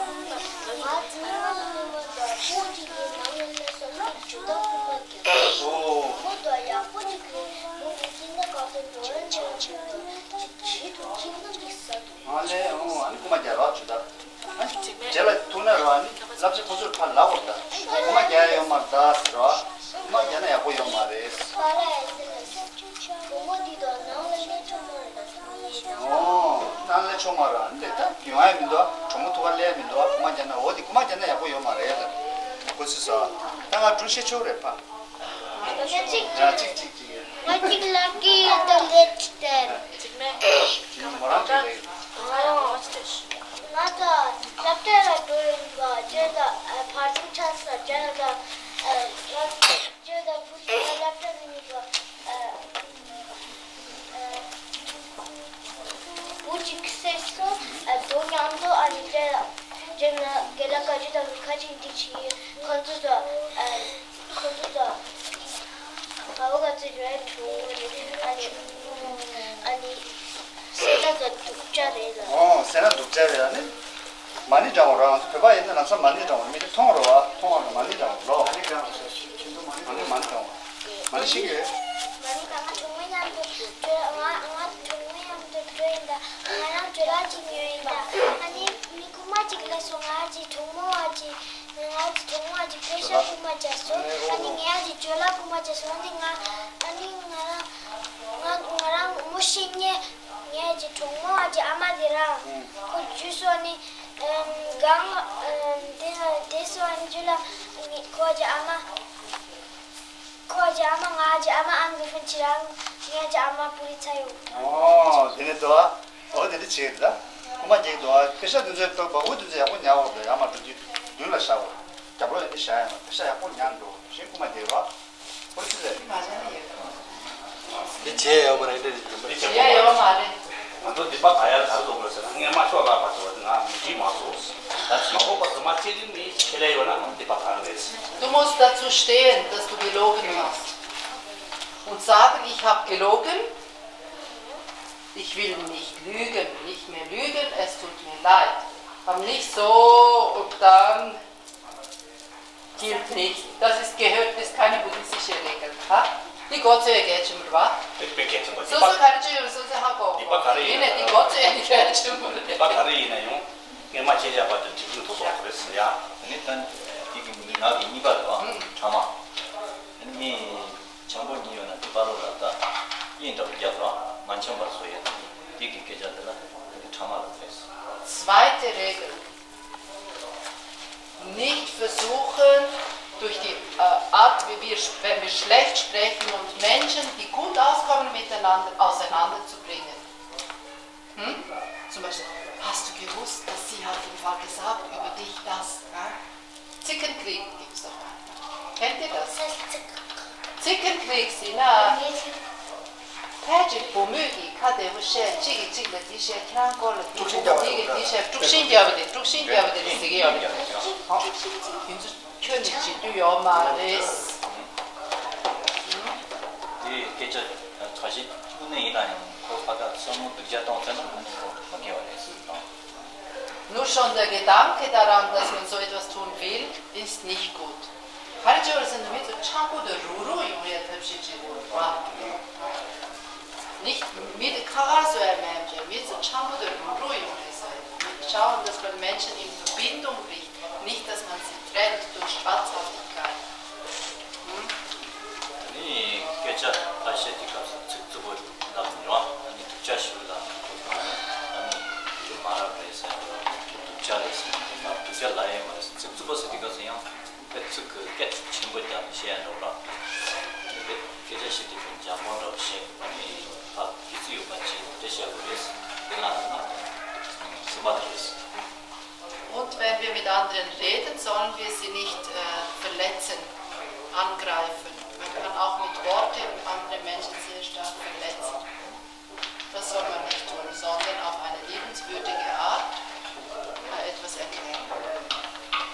ང་ཚོ་ནང་ལ་ཡོད་པ་ད་སྤུ་གུ་གཅིག་གི་ནང་ལ་སླེབས་སོང་ན་ཇོ་ལ་རྐུན་མ་རྒྱག་ཨོ། མོ་ད་ཡག་པོ་ཅིག་རེད། མོ་ནི་སྐྱིད་སྡུག་ག་ཚོད་འགྲོ་ཡང་ཆེན་ཆེན་པོ་ཅིག་བྱེད་དུ་སྐྱིད་སྡུག་ཅིག་ཟ་དུ། ཨ་ལས་ཨོ་ཨ་ནི་རྐུན་མ་རྒྱག་རོགས་བྱོས་ད། ཨ་ནི་རྗེས་ལ་ཐུག་ན་རོགས་ཨ་ནི་བསླབ་བྱ་ཁོ་ཚོར་ཕར་ལབ་དགོས་ད། རྐུན་མ་རྒྱག་ཡ་ཡོད་མ་རེད་ད་ཟེར་རོགས། རྐུན་མ་རྒྱག་ན་ཡག་པོ་ཡོད་མ་རེད། བུ་མོ་འདི་དང་ནང་ལ་སླེབས་ཆོག་མ་རེད་ད། ཨོ། ནང་ལ་ཆོག་མ་རེད་འདི་ད་ཡོང་ཡ་མི་འདུག་གྲོགས་མོ་ཐུག་ག་སླེབས་ཡ་མི་འདུག་རྐུན་མ་རྒྱག་ན་འོ་འདི་རྐུན་མ་རྒྱག་ན་ཡག་པོ་ཡོད་མ་རེད་ལ། གོ་ཚོད་ཟ། ད་ང་སྒྲུང་བཤད་ཆོག་རེད་ཕ། ང་གཅིག་ཡ་གཅིག་གཅིག་གཅིག་ཡ། ང་གཅིག་ལ་ཀི་ཡ་དང་ལེ་ཅི་ཏན། གཅིག་མེད། མོ་རང་གཅིག་ལེ། ང་ད་སློབ་གྲྭ་ལ་འགྲོ་ཡིན་པ་ཇོ་ད་བར་དུ་ཆགས་ས་ཇོ་ད་ཇོ་ད་བུ་ཞིག་ལ་སློབ་གྲྭ་མི་ཡིན་པ། བུ་གཅིག་བསད་སོང་། རྡོ་མཉམ་དུ་ཨ་ནི་རྗེས་ལ་རྗེས་ལ་རྒན་ལགས་བཀའ་བརྒྱུད་དང་ཁ་ཆེམས་འདི་བྱས་ཡོད། ཁོ་ཚོ་ཚོ་ཁོ་ཚོ་ཚོ་དགའ་བོ་ག་ཚོད་རེད་གྲོངས་པ་རེད། ཨ་ནི་ཨ་ནི་བསད་ན་ཚོ་སྡུག་ཅག་རེད་ལ། ཨོ་བསད་ན་སྡུག་ཅག་རེད་ཨ་ནི། མ་ཎི་བགྲང་བ་རང་ཚོ་བོད་པ་ཡིན་ན་ལམ་སང་མ་ཎི་བགྲང་བ་མི་དེ་མཐོང་རོགས་ཨ། མཐོང་བ་ལ་མ་ཎི་བགྲང་བ་ལོ། མ་ཎི་བགྲང་བ་ཞེས་ཁྱིམ་དུ་མ་ཎི་མ་ཎི་བགྲང་བ། མ་ཎི་ཤེས་ཀྱི་ཡོད། མ་ཎི་ད་ང་གྲོགས་མོ་མཉམ་དུ་འགྲོ་ང་ང་གྲོགས་མོ་མཉམ་དུ་འགྲོ་ཡིན་ད་ང་རང་ཇོ་ལགས་ཅིག་ཉོས་ཡིན་ད། ཨ་ནི་མི་རྐུན་མ་ཅིག་སླེབས་སོང་ང་ཅིག་གྲོགས་མོ་བ་ཅིག་ང་ཅིག་གྲོགས་མོ་བ་ཅིག་པེ་ཤ་རྐུན་མ་བྱས་སོང་། ཨ་ནི་ངས་ཅིག་ཇོ་ལགས་རྐུན་མ་བྱས་སོང་། ཨ་ནི་ང་ཨ་ནི་ང་རང་ང་ང་རང་ངོ་ཤེས་མཁན་ངས་ཅིག་གྲོགས་མོ་བ་ཅིག་ཨ་མ་དེ་རང་ཁོ་འཇུས་སོང་ཨ་ནི། གང་དེ་ན་དེ་སོང་ཨ་ནི་ཇོ་ལགས་ཁོ་ཅིག་ཨ་མ། ཁོ་ཅིག་ཨ་མ་ང་ཅིག་ཨ་མ་ཨང་ཀི་ཧྥན་ཅི་རང་ངའི་ཅིག་ཨ་མ་པུ་རི་ཚ་ཡོད། ཨོ་དེ་ནས་དོ། ཨོ་དེ་འདྲ་བྱེད་ཀྱི་རེད་ད། རྐུན་མ་རྒྱག་གི་འདུག་ཨ། པེ་ཤ་དེ་ཚོའི་བ་བུ་དེ་ཚོ་ཡག་པོ་ཉར་འོག་ཏུ་ཡར་མར་འགྲོ་དུས་མདུན་ལ་བཞག་འོ། རྒྱབ་ལོགས་ཡང་དེ་བཞག་ཡང་པེ་ཤ་ཡག་པོ་ཉར་འགྲོ་ཞེས་རྐུན་མ་རྒྱག་རོགས། དེ་བྱས་ཡོད་པ་རེད། འདི་བྱས་ཡོད་མ་རེད། ང་ཚོ་འདི་པ་ག་ཡར་ག་རེ་འདུག་ཟེར་ན། སྔས་མ་ཤོག་ལ་བར་དུ་ང་མི་བྲིས་མ་སོང་། ད་མ་འོངས་པ་དུ་མ་ཁྱེད་ཀྱི་མི་ཁྱེད་ལ་ཡོད་ན་འདི་པ་ག་རེ་རེད། Du musst dazu stehen, dass du gelogen hast. Und sagen, ich habe gelogen, ich will nicht lügen, nicht mehr lügen, es tut mir leid. Aber nicht so und dann gilt nicht. Das ist, gehört, ist keine buddhistische Regel. Ha? Die Gott sei Dank, Gott sei Dank. སོ་སོ་ག་རེ་བྱས་ཡོད་སོ་སོ་ཧ་གོ། འདི་པ་ག་རེ་ཡིན་ན་ཡང་། འདི་པ་ག་རེ་ཡིན་ན་ཡང་། སྔས་མ་ཁྱེད་ཅག་པ་དེ་འགྲིག་མི་ཐུབ་པ་རེད་ཟེར་ཡ། དེ་ནི་ད་འདི་གི་ང་གི་གཉིས་པ་རེད་བ། ཕྲ་མ། དེ་ནི་མི་འཆམ་པོ་གཉིས་ཡོད་ན་འདི་པ་ལོ་ལ་ད་དབྱིན་འདྲ་པོ་རྒྱབ་ར་མ་འཆམ་པར་བཟོ་ཡ་དེ་འདི་གི་སྐད་ཆ་འདི་ལ་འདི་ཕྲ་མ་ལ་ཟེར། Zweite Regel. Nicht versuchen, durch die äh, Art, wie wir, wenn wir schlecht sprechen und Menschen, die gut auskommen miteinander, auseinanderzubringen. Hm? Zum Beispiel, hast du gewusst, dass sie hat im Fall gesagt über dich das? Ja? Zickenkrieg gibt es doch manchmal. Kennt ihr das? Zickenkrieg, Sina. ཕལ་ཆེར་བུ་མོས་ཀྱིས་ཁ་བདེ་པོ་བཤད། གཅིག་གིས་གཅིག་ལ་འདི་བཤད། ཁྱེད་རང་སྐོར་ལ་འདི་བཤད། འདི་གིས་འདི་བཤད། དཀྲུག་ཤིང་རྒྱབ་པ་དེ། དཀྲུག་ཤིང་རྒྱབ་པ་དེ་ཟེར་གྱི་ཡོད་རེད། ཨ། དེ་ཚོ་ཁྱོན་ནས་བྱེད་རྒྱུ་ཡོད་མ་རེད། དེ་སྐད་ཆ་ཁ་ཤས་དངོས་གནས་ཡིན་ན་ཡང་ཁོ་ཕ་ག་བསམ་བློ་སྡུག་ཅག་གཏོང་ཚར་ན་དངོས་གནས་ཁོ་མ་དགེ་བ་རེད་ཟེར་དང་། Nur schon der Gedanke daran, dass man so etwas tun will, ist nicht gut. ག་རེ་བྱས་པ་རེད་ཟེར་ན། མི་ཚོ་འཆམ་པོ་དང་རུག་རུག་ཡོང་ཡའི་ཐབས་ཤེས་བྱེད་དགོས་རེད་བ། Nicht མི་དེ་ཁ་ཁར་བཟོ་ཡ་མེད་བྱས། མི་ཚོ་འཆམ་པོ་དང་རུག་རུག་ཡོང་ཡའི་ས་ཡིན། Schauen, dass man Menschen in Verbindung bringt, nicht, dass man sie trennt durch Schwarzhaftigkeit. ནི་སྐད་ཆ་ཁ་ཤས་ཀྱི་སྐབས་སུ་ཚིག་རྩུབ་པོ་ལབ་ནས་རོ། ཨ་ནི་སྡུག་ཅག་ཞུ་ལབ་ནས། ཨ་ནི་ཁྱོད་མ་རབས་རེད་ཟེར། ཁྱོད་སྡུག་ཅག་རེད་ཟེར། སྡུག་ཅག་ལབ་ཡས་མ་རེད། ཚིག་རྩུབ་པོ་ཟེར་དུས་སྐབས་སུ་ཡང་དཔེ་ཚིག་གི་སྐད་ཆེན་པོ་བརྒྱབ་ནས་བཤད་ཡ་འདྲ་བོ་ར། དེ་སྐད་ཆ་བཤད་དུས་ཀྱང་འཇམ་པོ་འདྲ་བོ་བཤད། ཨ་ནི་ཕར་དགེ་ཚུལ་ཡོད་པ་བྱས་དེ་བཤད་དགོས་རེད། དེ་ལ་ང་སེམས་པ་དེ་རེད། Und wenn wir mit anderen reden, sollen wir sie nicht äh, verletzen, angreifen. Man kann auch mit Worten andere Menschen sehr stark verletzen. Das soll man nicht tun, sondern auf eine liebenswürdige Art äh, etwas erklären.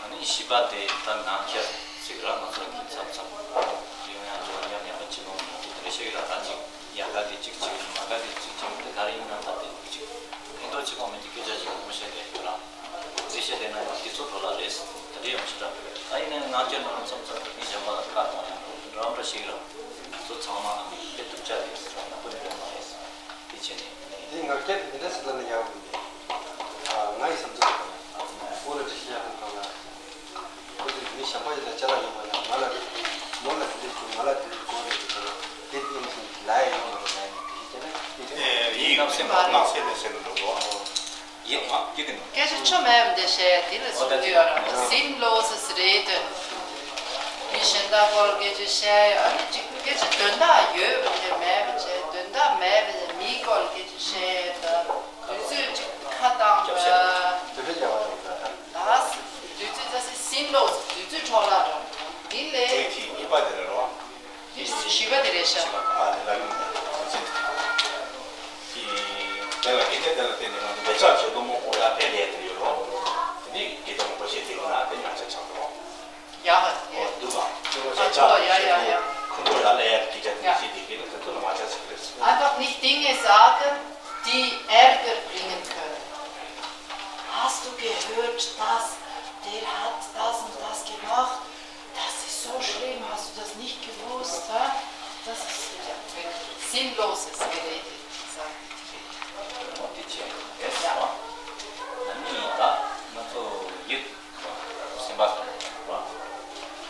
ཨ་ནི་བཞི་པ་དེ་ད་ནང་ཁྱེར་ཚིག་ར་མ་ཚོགས་ཀྱི་མཚམས་མཚམས་ཡང་ཡང་ཚོགས་ཉམས་ཉམས་པ་ཅི་ལོང་དེ་རེ་ཤེས་ལ་ད་ཅིག་ཡ་ག་དེ་གཅིག་གཅིག་མ་ག་དེ་གཅིག་གཅིག་དེ་ག་རེ་ཡིན་ན་ད་དེ་གཅིག་ཕན་ཐོགས་ཅི་གང་མེད་ཀྱི་སྐད་ཆ་ཅིག་མ་བཤད་དེ་ཡོད་ར། རེ་ཤེས་དེ་ན་ཡང་དེ་ཚོ་འགྲོ་ལ་རེད། ད་དེ་ཡང་ཞིག་འདྲ་ཨ་ཡིན་ན་ནང་ཁྱེར་ནང་མཚམས་མཚམས་མི་གཞན་པ་ལ་ཁ་གཏོང་ཡང་འགྲོ་འགྲོ་འདྲ་ཞིག་ར། ཚོ་ཚང་མ་ཨ་མི་དེ་སྡུག་ཅག་རེད་ཟེར་ན་ཁོ་ནི་ཡོད་མ་རེད། དེ་བྱས་ནས་དེ་ང་སྐད་དེ་འདྲ་ཞིག་ལ་ནི་ཡག་པོ་འདུག་ང་ཡི་བསམ་ཚུལ་དང་། ཨོ་ལ་ཅི་ཤེས་ཡག་པོ་གང་ལ། ཁོ་ཚོས་མི་གཞན་པ་ཡི་ལ་ཅ་ལག་ཡོད་པ་ན་ང་ལ་མོ་ལ་དེ་འདྲ་བྱུང་། ང་ལ་དེ་འདྲ་གོ་རེད་ཟེར་ན་དེ་དེ་མི་ཤེས་ལ་ཡ་ཡོང་མ་རེད། ལ་ཡ་ནི་དེ་ཤེས་ཀྱི་ན་དེ་དེ་ཡིན་ནམ་སེམས་ནང་སེམས་ནས་སེམས་འགྲོ་གོ་ཡིན་ཨ་ཀི་ཀི་ནོ། སྐད་ཆ་ཆོ་མེད་འདི་བཤད་དེ་ལ་ཨོ་ད་གསུང་གི་ཡོད་ར། Sinnloses Reden. མི་གཞན་དག་སྐོར་སྐད་ཆ་བཤད། ཨ་ནི་ཅིག་སྐད་ཆ་དོན་དག་ཡོད་པ་དེ་མེད་པ་བྱས། དོན་དག་མེད་པ་དེ་མིའི་སྐོར་སྐད་ཆ་བཤད། ད་དུས་ཚོད་ཅིག་ཁ་བཏང་བ། དེ་འདྲ་བྱས་པ་རེད་ད། ད་དུས་ཚོད་ད་སི་སིན་ལོ་དུས་ཚོད་འཕྲོ་བརླག་ར། འདི་ལས་དེ་གི་གཉིས་པ་དེ་རེད་རོ། དེ་བཞི་པ་དེ་རེད་ཤག་ཨ་ནི་ལ་ཡོང་ནས་དེ་ཚེ་དེ་ལ་སྐད་ཆ་དེ་ལ་བརྟེན་ནས་ང་ཚོ་བེད་སྤྱོད་བྱེད་དུ་མོ་ཨོ་ཡ་ཕན་ལས་དེ་ཡོད་རོ། དེ་ནི་སྐད་ཆ་མང་པོ་བཤད་དེ་ཡོད་ན་དེ་ང་ཚོ་ཆགས་འགྲོ། ཡ་ཧ། འོ་འདུག་ག་ཁོང་ཁྲོ་ཡ་ཡ་ཡ། ཁོང་ཁྲོ་ཡ་ལ་ཡ་སྐད་ཆ་དེ་བཤད་དེ་དེ་ནི་དེ་ཚོ་ལ་མ་ཆགས་ཟེར་གི་རེད། Einfach nicht Dinge sagen, die Ärger bringen können. Hast du gehört, dass der hat das und das gemacht? Das ist so schlimm, hast du das nicht gewusst? Hä? Das ist ja sinnloses Gerede, sag ich. Ja.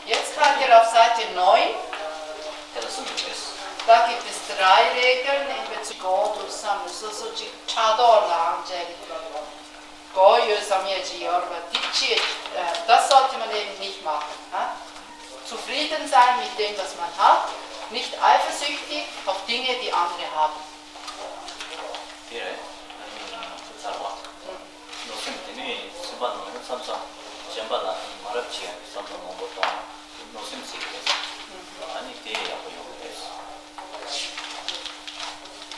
Jetzt kommt ihr auf Seite neun. Da gibt es drei Regeln in Bezug auf Gott und Samuel. So, so, die Chador lang, Gott ཡོད་བསམ་ཡས་ཅིག་ཡོད་རེད་པ། འདི་ཅི། Das sollte man eben nicht machen. Ha? Zufrieden sein mit dem, was man hat, nicht eifersüchtig auf Dinge, die andere haben. དེ་རེད། ཚར་བ། མནོ་སེམས་དེ་ནི་སེམས་པ་ནང་མཚམས་མཚམས་གཞན་པ་ལ་མ་རབས་བྱེད་ཡག་གི་བསམ་བློ་མང་པོ་གཏོང་ན་མནོ་སེམས་ཟེར་གི་རེད། ཨ་ནི་དེ་ཡག་པོ་ཡོང་གི་རེད།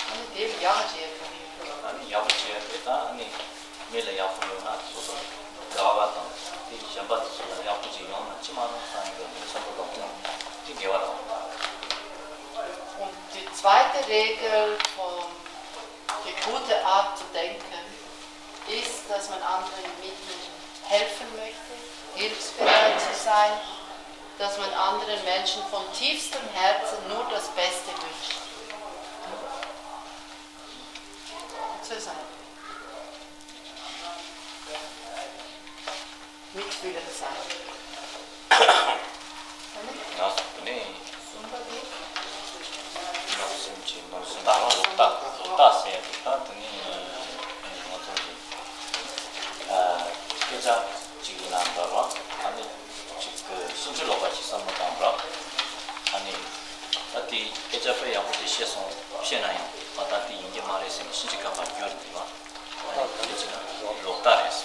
ཨ་ནི་དེ་ཡག་བྱས་ག་རེ་ཡོད། ཨ་ནི་ཡག་པོ་བྱས་དེ་ད་ཨ་ནི་མི་ལ་ཡག་པོ་ཡོང་ན་སོ་སོ་དགའ་བ་དང་དེ་གཞན་པ་དེ་ཚོ་ལ་ཡག་པོ་ཅིག་ཡོང་ན་ཅི་མ་རུང་བསམ་གྱི་འདུག་བསམ་བློ་གཏོང་དང་དེ་དགེ་བ་རང་རེད། Und die zweite Regel von die gute Art zu denken ist, dass man anderen Mitmenschen helfen möchte, hilfsbereit zu sein, dass man anderen Menschen von tiefstem Herzen nur das Beste wünscht. Zu sein. Mitfühlend sein. ང་ཚོ་དེ་ནས་གསུམ་པ་དེ་གནོད་སེམས་ཀྱི་གནོད་སེམས་དང་ལོག་ལྟ། ལོག་ལྟ་ཟེར་ཡ་དེ་ད་དེ་ནས་ང་ཚོ་གི་སྐད་ཆ་གཅིག་ཡིན་ན་འདྲ་བ། ཨ་ནི་གཅིག་གི་ཕྱིན་ཅི་ལོག་པ་ཞིག་བསམ་བློ་བཏང་ར། ཨ་ནི་ད་དེ་སྐད་ཆ་དཔེ་ཡག་པོ་དེ་བཤད་སོང་བཤད་ན་ཡང་ཨ་ད་དེ་ཡིན་གྱི་མ་རེད་ཟེར་ནས་ཕྱིན་ཅི་ཁ་པར་འགྱུར་འདི་བ། ད་དེ་འདྲ་བྱས་ན་ལོག་ལྟ་རེད།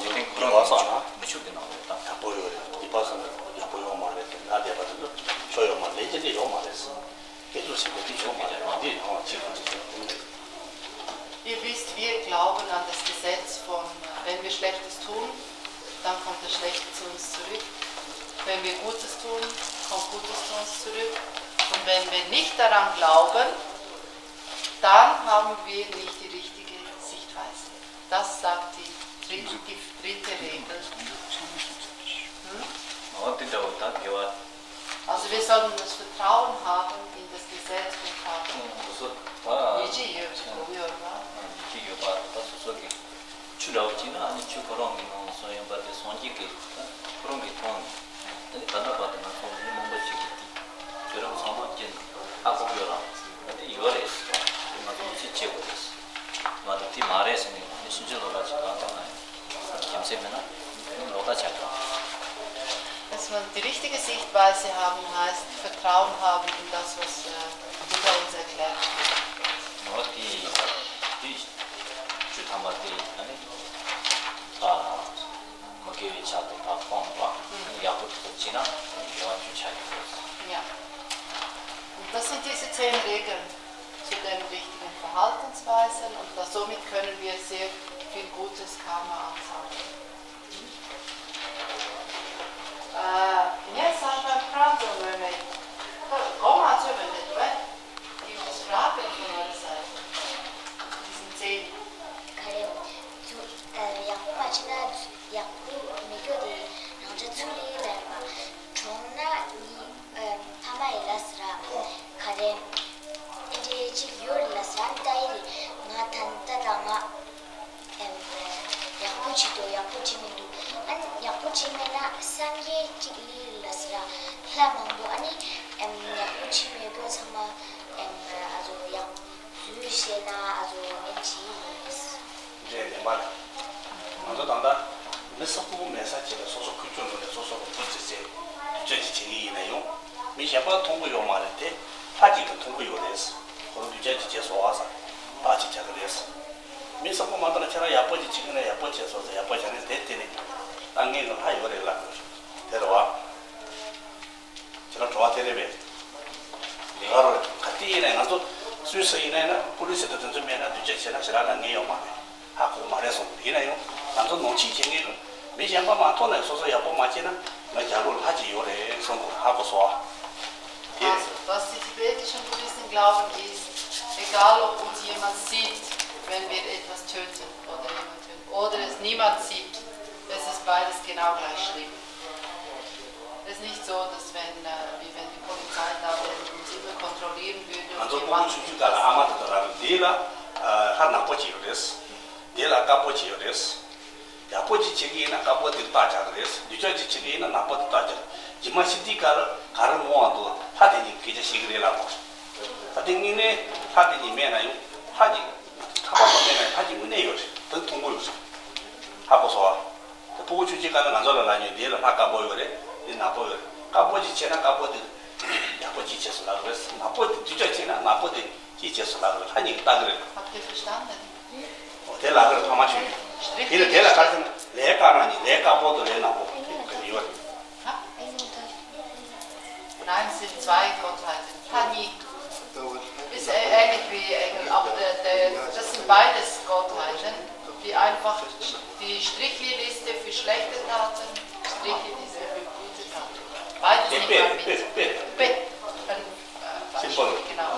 འཇིག་རྟེན་ཁོ་རང་ལོག་ལྟ་ན་མི་ཆོག་གི་ནང་ལོག་ལྟ། ཡག་པོ་ཡོད་རེད། འདི་པ་སོང་ན་ཡག་པོ་ཡོང་མ་རེད་དེ་ན་བསྡད་པ་དེ་ཚོ་ཆོ་ཡོང་མ་རེད། ལས་ཀྱི་འདི་ཡོང་མ་རེད། སྐད་ཆ་ཞིག་གི་འདི་ཆོག་མ་རེད། འདི་ཡང་ཅི་ག་ཅི་ཆོག་དེ་རེད། Ihr wisst, wir glauben an das Gesetz von, wenn wir Schlechtes tun, dann kommt das Schlechte zu uns zurück. Wenn wir Gutes tun, kommt Gutes zu uns zurück. Und wenn wir nicht daran glauben, dann haben wir nicht die richtige Sichtweise. Das sagt die dritte, die dritte Regel. Hm? Also wir sollten das Vertrauen haben in das Gesetz vom Vater. ཡིད་ཆེས་ཡོད་པའི་སྒོ་ཡོད་པ། ཡིད་ཆེས་ཡོད་པ་ད་སོ་སོ་གི་ཆུ་འདྲ་བོ་གཅིག་ན་ཨ་ནི་ཆུ་ཁོ་རང་གི་ནང་སོང་ཡོད་པ་དེ་སངས་རྒྱས་ཀྱི་ཁོ་རང་གི་ཐོག་ནས་ཨ་ནི་ད་ལྟ་བར་དུ་ང་ཚོ་མི་མང་པོ་ཞིག་གིས་དུས་རབས་ཚང་མ་སྐྱེལ་ནས་ཧ་གོ་གི་ཡོད་ར། ད་དེ་ཡོད་རེད་ཟེར་བ་དེ་ང་ཚོ་ཅི་བྱེད་དགོས་རེད་ཟེར་བ་དེ་དེ་མ་རེད་ཟེར་ནས་ཨ་ནི་ཕྱིན་ཅི་ལོག་ལྟ་ཅིག་ལ་བཏང་ན་ཡང་རྒྱུ་མཚན་མེད་ན་ཨ་ནི་ལོག་ལྟ་བྱ་དགོས། Dass wir die richtige Sichtweise haben, heißt Vertrauen haben in das, was äh, Buddha uns erklärt hat. ཨོ་དེ་དེ་བཅུ་ཐམ་པ་དེ་ཨ་ནི་ད་མི་དགེ་བའི་ཆ་དེ་དག་སྤོང་བ་ཡག་པོ་དེ་ཚོ་བྱས་ན་དགེ་བ་བཅུ་ཆ་ཡོད་རེད། Ja. Und das sind diese zehn Regeln zu den richtigen Verhaltensweisen und das, somit können wir sehr viel gutes Karma ansammeln. ངས་བསམ་པར་ཁོ་རང་ཚོ་ངོས་ནས་ཁོ་མགོ་མ་ཚོས་པ་འདྲ་འདུག་པས། Gibt es Fragen von eurer Seite? Diesen zehn. ག་རེ། ཚུ་ཡག་པོ་མ་བྱས་ན་ཡག་པོ་མི་འགྱོ་དེ་རང་འདྲ་ཚུལ་ལས་ལ་ཡོད་པ། གྲོངས་ན་ནི་ཨ་ཐ་མ་ཡི་ལ་ཟེར་ར། ག་རེ། ཨེ་འདྲའི་ཅིག་ཡོད་ལ་ཟེར་ཨ་ནི་ད་ཡི་རེད། ང་ད་ད་ད་ང་ཨེམ། ཡག་པོ་བྱེད་འདུག་ཡག་པོ་བྱེད་མི་འདུག་ཨ་ནི་ཡག་པོ་བྱེད་མེད་ན་སངས་རྒྱས་གཅིག་ལི་ལ་ཟེར་ལྷ་མང་པོ་ཨ་ནི་ཨེམ། ཡག་པོ་བྱེད་མེད་པོ་ཚང་མ་ཨེམ། ཨ་ཚོ་ཡག་ཚུལ་བཤད་ན་ཨ་ཚོ་ཨེམ་བྱེད་ཡིན། འདྲེ་ལེན་པ་རེད། ང་ཚོ་ད་ལྟ་མི་ས་ཁུག་མེད་ས་ཅིག་ལ་སོ་སོ་ཁུག་ཀྱོག་འགྲོ་ནས་སོ་སོ་ལ་བུ་ཙི་ཙི་སྡུག་ཅག་ཅིག་བྱེད་ཀྱི་ཡིན་ན་ཡང་མི་གཞན་པ་མཐོང་གི་ཡོད་མ་རེད་དེ་ལྷ་ཅིག་གིས་མཐོང་གི་ཡོད་རེད། ཁོ་རང་སྡུག་ཅག་ཅིག་བྱས་སོང་བ་ས་བདག་ཅིག་བྱ་གི་རེད། མི་ས་ཁུག་མ་གཏོགས་ན་ཁྱེད་རང་ཡག་པོ་ཅིག་བྱེད་ཀྱི་ན་ཡག་པོ་བྱས་སོང་ཟེར་ཡག་པོ་བྱ་ནས་དེ་དེ་ནི་ལྟ་མཁན་གྱི་ལྷ་ཡོད་རེད་ལབ་དགོས་རེད། དེ་རེད་བ། ཁྱེད་རང་གྲོ་བ་དེ་རེད་པས། ལས་ཀ་རོ་ག་དེ་ཡིན་ནའི་ང་ཚོ་སུད་སི་ཡིན་ནའི་ན་པུ་ལི་སི་དང་དེ་ཚོ་མེད་ན་སྡུག་ཅག་བྱས་ན་ཞེ་དྲག་ལབ་མཁན་ཡོད་མ་རེད། ཧ་གོ་གི་མ་རེད་གསུངས། ཡིན་ན་ཡང་ང་ཚོ་ནོར་འཁྲུལ་བྱེད་མཁན་གྱི་མི་གཞན་པ་མ་མཐོང་ནའི་སོ་སོ་ཡག་པོ་མ་བྱས་ན་ང་རྒྱལ་པོ་ལྷ་ཅིག་ཡོད་རེད་གསུང་གི་ཧ་གོ་སོང་ཨ། དེ་རེད། Also, was die tibetischen Buddhisten glauben, ist, egal ob uns jemand sieht, wenn wir etwas töten oder jemand töten, oder es niemand sieht, es ist beides genau gleich schlimm. Es ist nicht so, dass wenn, äh, wie wenn die Polizei da wäre und uns immer kontrollieren würde und wir machen etwas. ང་ཚོ་ཕྲུ་གུ་ཆུང་ཆུང་སྐབས་ལ་ཨ་མ་དེ་ཚོ་ལབ་རེད། འདི་ལ་ལྷ་ནག་པོ་ཅིག་ཡོད་རེད། འདི་ལ་དཀར་པོ་ཅིག་ཡོད་རེད། ཡག་པོ་ཅིག་བྱེད་ཀྱི་ཡིན་ན་དཀར་པོ་དེ་རྟགས་རྒྱག་གི་རེད། སྡུག་ཅག་ཅིག་བྱེད་ཀྱི་ཡིན་ན་ནག་པོ་དེ་རྟགས་རྒྱག་རྗེས་མ་ཤི་དུས་སྐབས་ལ་ག་རེ་མཐོང་བ་འདུག་ལྷ་དེ་གཉིས་སྐད་ཆ་བཤད་ཀྱི་རེད་ལབ་དགོས། ད་དེ་དངོས་གནས་ལྷ་དེ་གཉིས་མེད་ན་ཡང་ལྷ་གཉིས་ཁ་པར་སོགས་མེད་ན་ཡང་ལྷ་གཉིས་དངོས་གནས་ཡོད་རེད། དེ་མཐོང་གི་ཡོད་རེད། ཧ་གོ་སོང་ཨ། དེ་ཕྲུ་གུ་ཆུང་ཆུང་སྐབས་ལ་ང་ཚོ་ལ་ལབ་མྱོང་། འདི་ལ་ལྷ་དཀར་པོ་ཡོད་རེད། འདི་ནག་པོ་ཡོད་རེད། དཀར་པོ་ཅིག་བྱས་ན་དཀར་པོ་དེ་ཡག་པོ་ཅིག་བྱས་སོང་ལབ་རེད། ནག་པོ་དེ་སྡུག་ཅག་བྱས་ན་ནག་པོ་དེ་ཅིག་བྱས་སོང་ལབ་རེད། ལྷ་གཉིས་ཀྱིས་ལྟ་གི་རེད། Habt ihr verstanden? ཨོ་དེ་ལབ་གི་རེད། ཕ་མ་ཞུས་ཡོད། དེ་ལ་དེ་ལ་ག་རེ་ཟེར་ན་ལས་དཀར་ནག་གཉིས། ལས་དཀར་པོ་དང་ལས་ནག་པོ་གཉིས་ཡོད་རེད། Nein, Sind zwei Gottheiten. Tani ist äh, ähnlich wie Engel, aber der, der, das sind beides Gottheiten, die einfach die Strichliste für schlechte Taten, Strichliste für gute Taten. Beides nimmt man mit. Be, ein, äh, Beispiel, genau.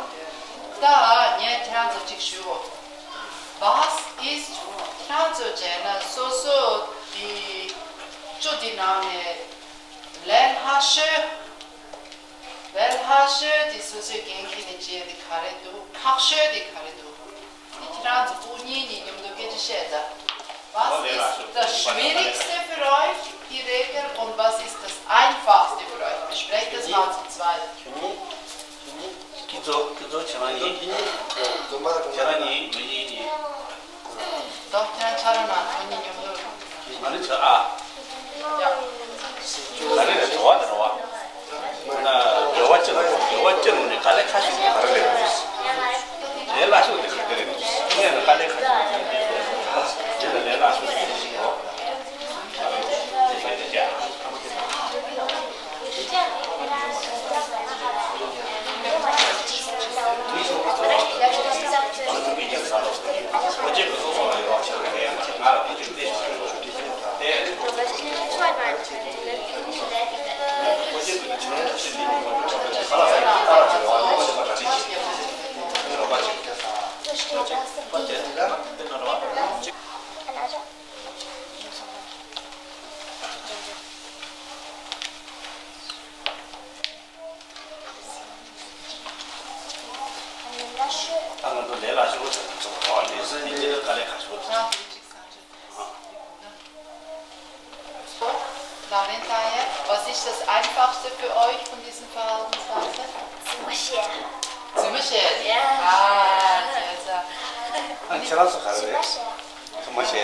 Da, nie, Herrn so tick sure. Was ist Herrn so Jenna? So, so, die, so die Name. ལས་སླ་ཤོས། ལས་སླ་ཤོས་དེ་སོ་སོའི་འགན་འཁྱེར་ནས་བྱས་ཏེ་ག་རེ་འདུག་ཁག་ཤོས་དེ་ག་རེ་འདུག་དེ་ཁྱེད་རང་ཚོ་སྐུ་ཉིད་ནས་མཉམ་དུ་སྐད་ཆ་བཤད་དང་། Was ist das Schwierigste für euch, die Regeln, und was ist das Einfachste für euch? Besprecht das mal zu zweit. 基座，基座前面你，前面你，没你你。 ད་ཁྱེད་རང་ཆ་རོགས་གནང་། ཁོ་གཉིས་མཉམ་དུ། མ་ཎི་བྱ་ཨ། ཡ། ད་རེས་ལས་བྲོ་བ་དེ་རོ་བ། ན་དགེ་བ་ཅི་ལ་དགེ་བ་ཅི་ལ་ནི་དཀའ་ལས་ཁ་ཤས་ཀྱི་བར་ལས་རེད། ལས་སླ་ཤོས་དེ་ག་དེ་རེད། ངས་ནི་དཀའ་ལས་ཁ་ཤས་ཀྱི་དེ་ལས་སླ་ཤོས་དེ་རེད། ད་ང་ཚོ་ལས་སླ་ཤོས་དེ་ཚོ་ལས་སླ་ཤོས་དེ་ཚོ་དཀའ་ལས་ཁག་ཤོས་དེ། Laurentia, was ist das Einfachste für euch von diesen Verhaltensweisen? Zum Beispiel. Zum Beispiel? Ja. Ah, sehr, sehr. ཨ་ཁྱེད་རང་ཚོ་ག་རེ་རེད། ཚང་མ་བཤད།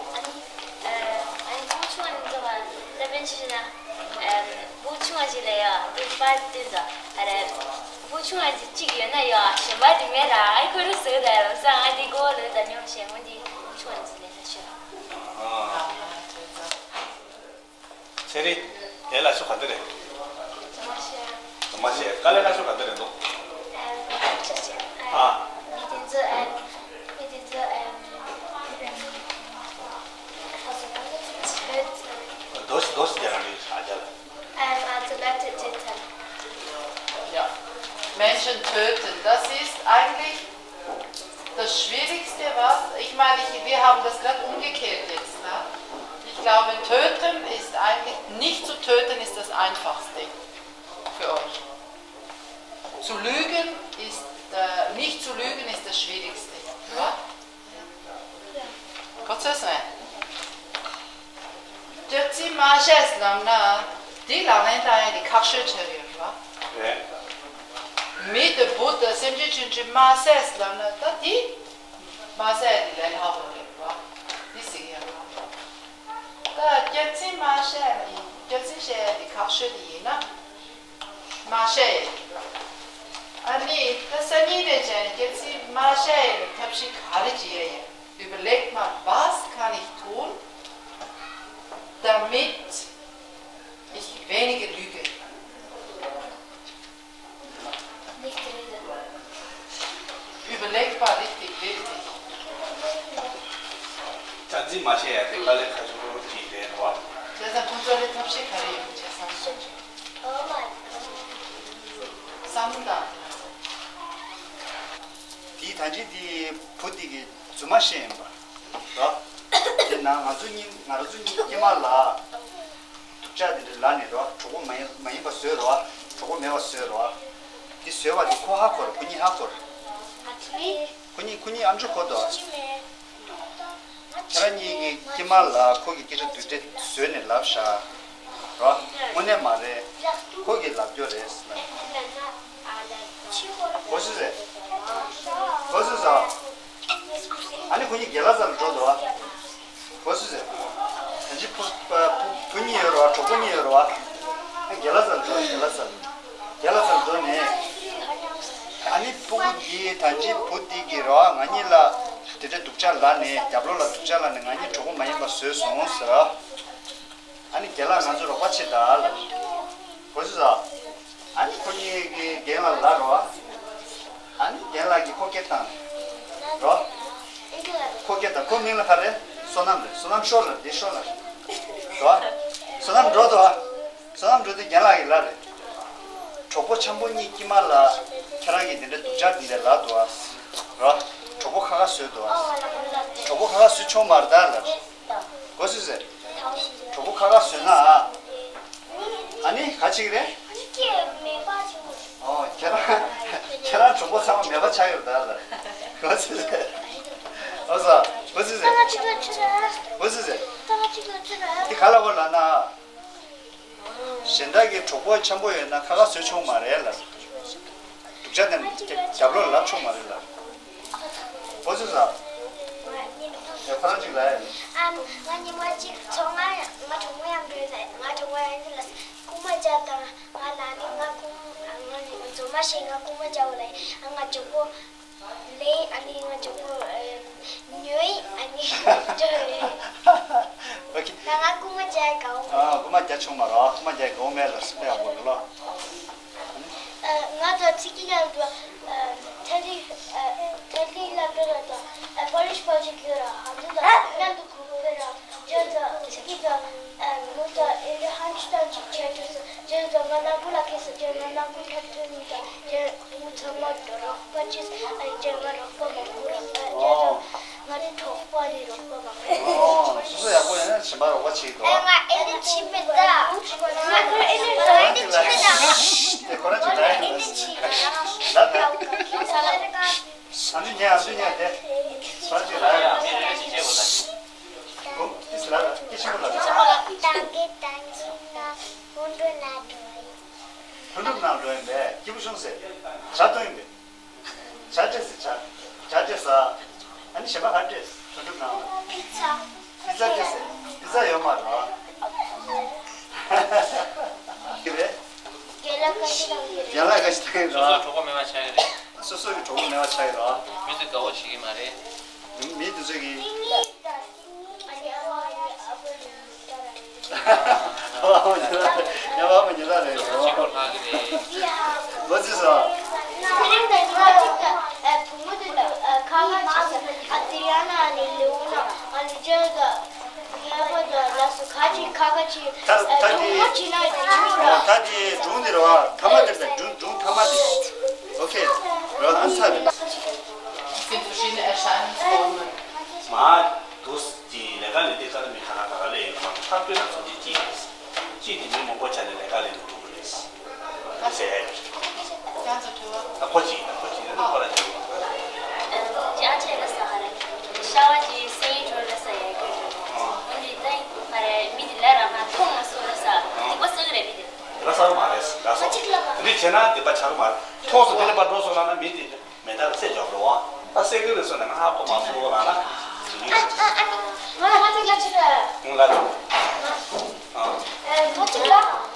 ཨ་ནི། ཨ་ནི་བུ་ཆུང་བ་འདི་ཚོ་ལ་དཔེ་ཆ་བཞག་ན། བུ་ཆུང་བ་ཞིག་ལ་ཡ་དེ་པར་སྟོན་དང་། ཨ་རེ། བུ་ཆུང་བ་ཞིག་གཅིག་ཡོད་ན་ཡ་གཞན་པ་དེ་མེད་ར། ཨ་ཁོ་རང་ཟོས་ད་ལམ་སང་ཨ་དེ་གོ་ལོས་ད་ཉོ་ཞེས་མོ་འདི་བུ་ཆུང་བ་འདི་ལས་ད་ཤོད། ཚེ་རིང་། དེ་ལ་ཤོག་ག་འདི་རེད། མ་ཤེས། དཀའ་ལས་ཁག་ཤོས་ག་འདི་རེད་འདུག་ཨ། མི་དེ་ཚོ་ཨ། མི་དེ་ཚོ་ཨ། ཐོས། དོ་སི་དོ་སི་རྒྱ་རང་རེད་ཨ་རྒྱ་ལ། ཨ་ཨ་ཚོ་ལ་ཐོས་ཚོད་ཚན། Ja. Menschen töten, das ist eigentlich das Schwierigste, was? Ich meine, ich, wir haben das gerade umgekehrt jetzt. Ne? Ich glaube, töten ist eigentlich, nicht zu töten ist das Einfachste für euch. Zu lügen ist, äh, nicht zu lügen ist das Schwierigste. Ja? ག་ཚོད་སོང་། སྐྱག་རྫུན་མ་བཤད་ལབ་ན་དེ་ལག་ལེན་བསྟར་ཡ་དེ་ཁག་ཤོས་ཆགས་ཡོད་རེད་བ། རེད། མི་དང་བུ་དང་སེམས་ཅན་ཆུང་ཆུང་མ་བསད་ལབ་ན་ད་དེ་མ་བསད་དེ་ལས་སླ་པོ་རེད་བ། དེ་ཟེར་གི་ཡོད་རེད་བ། ད་སྐྱག་རྫུན་མ་བཤད་ལ་ཡིན། སྐྱག་རྫུན་བཤད་ཡ་དེ་ཁག་ཤོས་དེ་ཡིན་ན། མ་བཤད་ཡ་ཡིན། ཨ་ནི་ད་སང་ཉིན་ནས་བྱས་ནས་སྐྱག་རྫུན་མ་བཤད་ཡ་ཡིན། ཐབས་ཤེས་ག་རེ་བྱེད་ཡ་ཡིན། Überlegt mal, was kann ich tun, damit ich weniger lüge? Überlegt mal richtig, wirklich. སྐྱག་རྫུན་མ་བཤད་ཡ་དེ་དཀའ་ལས་ཁག་ཤོས་ཅིག་རེད་བ། བྱས་ཙང་ཁོང་ཚོ་ལ་ཐབས་ཤེས་ག་རེ་ཡོད་བྱས་ཙང་བསམ་བློ་བཏང་། དེའི་ད་ཅི་དེ་བུ་དེ་གི་རྫུན་མ་བཤད་ཡིན་པ། རོ། དེ་ན་ང་ཚོ་གཉིས་ང་རང་ཚོ་གཉིས་སྐྱེས་མ་ལ། སྡུག་ཅག་དེ་འདྲ་ལ་ནས་རོ། གྲོགས་པོ་མ་ཡིན་མ་ཡིན་པ་བཟོས་རོ། གྲོགས་པོ་མེད་པ་བཟོས་རོ། དེ་བཟོས་པ་དེ་ཁོ་ཧ་གོ་ར། ཁོ་གཉིས་ཧ་གོ་ར། ཁོ་གཉིས་ཁོ་གཉིས་ཨམ་ཅོག་གོ་དོ། ཁྱེད་རང་གཉིས་ཀྱི་སྐྱེས་མ་ལ་ཁོ་གི་སྐད་ཆ་བསྡུས་ཏེ་བཟོས་ནས་ལབ་ཤག་རོ། དངོས་གནས་མ་རེད། ཁོ་གིས་ལབ་རྒྱུ་རེད་ཟེར་ན། གོ་སོང་ཟེར། གོ་སོང་ཟེར། ཨ་ནི་ཁོ་གཉིས་རྒན་ལགས་རྩ་ལ་འགྲོ་འདུག་ཨ། གོ་སོང་ཟེར། ད་ཅི་བུ་བུ་བུ་གཉིས་ཡོད་རེད་བ། གྲོགས་པོ་གཉིས་ཡོད་རེད་བ། ཨ་རྒན་ལགས་རྩ་ལ་འགྲོ། རྒན་ལགས་རྩ་ལ། རྒན་ལགས་རྩ་ལ་འགྲོ་ནས། ཨ་ནི་སྤུ་གུ་འདི་ད་ཅི་བུ་འདི་གིས་རེད་བ། ང་གཉིས་ལ་དེ་འདྲ་སྡུག་ཅག་ལབ་ནས། རྒྱབ་ལོགས་ལ་སྡུག་ཅག་ལབ་ནས་ང་གཉིས་གྲོགས་པོ་མ་ཡིན་པ་བཟོས་སོང་ཟེར། ཨ་ནི་རྒན་ལགས་ང་ཚོ་རོགས་པ་བྱེད་དང་ལབ། གོ་སོང་ཟེར། ཨ་ནི་ཁོ་ ལ་རོ། ཨ་ནི་རྒན་ལགས་ཀྱིས་ཁོ་སྐད་བཏང་རོ། ཁོ་སྐད་བཏང་། ཁོ་མིང་ལ་ག་རེ། བསོད་ནམས་རེད། བསོད་ནམས་ཤོར་ལ་འདི་ཤོར་ལ་རོ། བསོད་ནམས་འགྲོ་དོ། བསོད་ནམས་འགྲོ་དུས་རྒན་ལགས་ཀྱིས་ལབ་རེད། གྲོགས་པོ་འཆམ་པོ་གཉིས་དཀྱིལ་མ་ལ་ཁྱེད་རང་གིས་འདི་འདྲ་སྡུག་ཅག་འདི་འདྲ་ལབ་འདུག་ཨ། རོ། གྲོགས་པོ་ཁ་ཁ་བཟོས་འདུག་ཨ། གྲོགས་པོ་ཁ་ཁ་བཟོས་ཆོག་མ་རེད་ད་ལབ། གོ་སོང་ཟེར། གྲོགས་པོ་ཁ་ཁ་བཟོས་ན་ཨ། ཨ་ནི་ག་བྱེད་ཀྱི་རེད། ཨོ་ཁྱེད་རང་ཁྱེད་རང་གྲོགས་པོ་ཚང་མ་མེད་པ་ཆགས་ཡོད་ད་ལ། གོ་སོང་ཟེར། ཨོ་ས། གོ་སོང་ཟེར། གོ་སོང་ཟེར། འདི་ག་ལ་གོ་ལབ་ན། གཞན་དག་གི་གྲོགས་པོ་འཆམ་པོ་ཡོད་ན་ཁ་ཁ་བཟོས་ཆོག་མ་རེད་ལ། སྡུག་ཅག་དེ་རྒྱབ་ལོགས་ལབ་ཆོག་མ་རེད་ལ། གོ་སོང་ས། ཡ་ཁོ་རང་ཅིག་ལ་ཡ། ཨ་ང་ཉི་མ་གཅིག་ཚོ་ང་ང་གྲོགས་མོ་ཡང་འགྲོ་ཡ་ང་གྲོགས་མོ་ཡང་འགྲོ་ལ་རྐུན་མ་བརྒྱབ་དང་ང་ལ་ནི་ང་རྐུན་ང་ནི་མཛོ་མ་ཞིག་ང་རྐུན་མ་བརྒྱབ་ལ་ང་ཇོ་བོ། ལེ་ཨ་ནི་ང་ཇོ་བོ་ཉོས་ཨ་ནི་ཇོ་ཨོ་ཁེ། ད་ང་རྐུན་མ་བརྒྱབ་གའོ། ཨ་རྐུན་མ་བརྒྱབ་ཆོག་མ་རེད། རྐུན་མ་བརྒྱབ་གའོ་མེད་ལ་སུ་ཕེ་ཡག་པོ་རེད་ལོ། ང་ཚོ་ཚིག་གི་ཡང་འགྲོ། ཐ་ལི་ཐ་ལི་ལ་འགྲོ་ར་ད་པོ་ལིཤ་པོ་ཅིག་ཡོད་ར་ཨ་འདི་ད་མཉམ་དུ་གུ་གུ་ཕེ་ར་ཇོ་ད་ཚིག་གི་ད་མུ་ད་ཨེ་ར་ཧན་ཤི་ཏན་ཅིག་ཆེ་ཏུ་སུ་ཇོ་ད་ང་ནང་ཁུ་ལ་ཁེ་སུ་ཇོ་ང་ནང་ཁུ་ཐབ་ཐུ་མི་ད་ཇོ་མུ་ཚང་མ་འགྲོ་རོགས་པ་ཅིག་ཨ་ཇོ་ང་རོགས་པ་མང་པོ་ར་ཨ་ཇོ་ད། ང་ནི་གྲོགས་པོ་ནི་རོགས་པ་མ་རེད། ཨོ། སོ་སོ་ཡག་པོ་ཡིན་ན་གཞན་པ་རོགས་པ་བྱེད་ཀྱི་འདུག་ཨ། ང་ཨེ་ནི་བྱེད་མེད་ད། ང་ཁོ་ཨེ་ནི་ཨེ་ནི་བྱེད་མེད་ད། དེ་ཁོ་རང་ཅིག་ལ་ཡིན། ཨེ་ནི་བྱེད་མེད་ད། ལ་ད། ཨ་ནི་ཉན་ཨ་ནི་ཉན་དེ། ཁོ་རང་ཅིག་ལ་ཡིན། ཨོ། ཏིས་ལ་ད་སྐད་ཆེན་པོ་ལ་ད། ད་གི་ད་གི་ང་ཧུན་འགྲོ་ན་འགྲོ་ཡིན། ཧུན་འགྲོ་ན་འགྲོ་ཡིན་པས་སྐྱིད་པོ་བྱུང་ཟེར། ཇ་འཐུང་ཡིན་པས། ཇ་སྤྲད་ཟེར་ཇ། ཇ་སྤྲད་ཟེར། ཨ་ནི་གཞན་པ་ག་སྤྲད་ཟེར་དོ་འགྲུབ་ནང་ལ། པི་ཚ། པི་ཚ་སྤྲད་ཟེར། པི་ཚ་ཡོད་མ་རེད་བ། གི་རེད། རྒན་ལགས་བཀའ་ཤི་དང་གི་རེད། རྒན་ལགས་བཀའ་ཤི་དང་གི་རེད། སོ་སོའི་གྲོགས་པོ་མེད་པ་ཆགས་ཀྱི་རེད། སོ་སོ་གི་གྲོགས་པོ་མེད་པ་ཆགས་ཀྱི་རེད། མི་ཚོས་དགའ་བོ་བྱེད་ཀྱི་མ་རེད། མི་དེ་ཚོས་གི། ཨ་ནི་ཨ་མ་ཨ་ནི་ཨ་ཕ་ཡིན་ད་ར་ཡིན། ཡ་བ་མ་ཉི་ད་རེད་རོ། ལོ་ཙི་སོ། ཚེ་རིང་དང་ཉི་མ་གཅིག་དང་བུ་མོ་དེ་དང་ཁ་ཁ་ཅིག་ཨ་ཏི་རི་ཡ་ན་ཨ་ནི་ལེའུ་ན་ཨ་ནི་ཇོ་དང་ཡ་བ་དང་ལ་སུ་ཁ་ཅིག་ཁ་ཁ་ཅིག་ད་ད་དེ་བུ་མོ་ཅི་ན་ཡོད་ད་ད་དེ་སྒྲུང་དེ་རོ། ཐ་མ་དེ་རེད། སྒྲུང་སྒྲུང་ཐ་མ་དེ། ཨོ་ཁེ་རོ། ཨ་ཚ་རེད། Sind verschiedene Erscheinungsformen. མ་དུས་ཀྱི་ལས་ཀ་ལས་དེ་ཁ་ལ་མི་ཁ་ཁ་ཁ་ལས་ཡོད་མ་ཐག་ཏུ་ན་སོང་ཅི་ཅི་ཅི་དེ་མི་མང་པོ་ཆ་ནས་ལས་ཀ་ལས་ནས་འགྲོ་གི་རེད། ཨ་ཟེར། ཨ་ཁོ་ཅི་ཨ་ཁོ་ཅི་ཨ་ཁོ་ར་ཅི། ཅ་ཆེ་ལ་ས་ཧ་རེ། ཤ་བ་ཅི་སེང་གེ་ལ་ས་ཡ་གི། འོན་ཏེ་ད་ཧ་རེ་མི་དེ་ལ་ར་ང་མཐོང་མ་སོང་ལ་ས་དེ་པ་སེང་རེ་མི་དེ། ར་ས་རུ་མ་རེད་ར་ས་རུ་འདི་བྱས་ན་དེ་པ་ཆ་རུ་མ་རེད། མཐོང་སོང་དེ་ལས་པ་འགྲོ་སོང་ལ་ན་མི་དེ། མེ་ཏོག་ཚེ་འཇོག་རོ། ད་སེ་གི་རེ་སོ་ནས་ང་ཧ་གོ་མ་སོང་ལ་ན། ང་ལ་ང་ཚོ་ལ་ཆི་རེད། ང་ལ་ཆི། ཨ། ཨ་ང་ཚོ་ལ་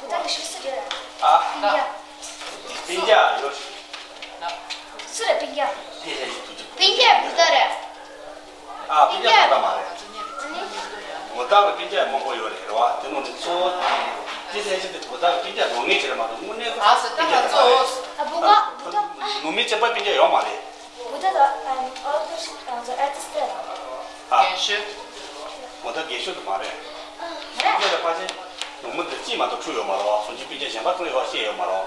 ད་གི་ཤི་སི་རེད། ཨ། ཡ། པིན་རྒྱ་ཡོད། སུ་རེད་པིན་རྒྱ། པིན་རྒྱ་བུ་ད་རེད། ཨ་པིན་རྒྱ་བུ་ད་མ་རེད། བུ་ད་ལ་པིན་རྒྱ་མང་པོ་ཡོད་རེད་རེད་བ། དེ་ནང་ནས་གཙོ་བོ་དེ་ལས་ཆེ་དེ་བུ་ད་ལ་པིན་རྒྱ་ནོར་ངེས་ཆེ་རེད་མ་གཏོགས་དངོས་གནས་ཨ་སི་ད་ང་གཙོ་བོ། ཨ་བུ་ག་བུ་ད། ནོར་མི་བྱེད་པ་པིན་རྒྱ་ཡོད་མ་རེད། Buddha da, ähm, Autor, also artist. ཨ། རྒན་ཤོས། Buddha རྒན་ཤོས་དུ་མ་རེད། རེད། སྤྱི་ལ་ཕལ་ཆེར་ནོར་མི་འདི་གཅིག་མ་གཏོགས་འཁྲུག་ཡོད་མ་རེད་བ། སོ་སོའི་སྤུན་ཀྱག་གཞན་པ་ཚོ་ཡོད་བཤད་ཡོད་མ་རེད།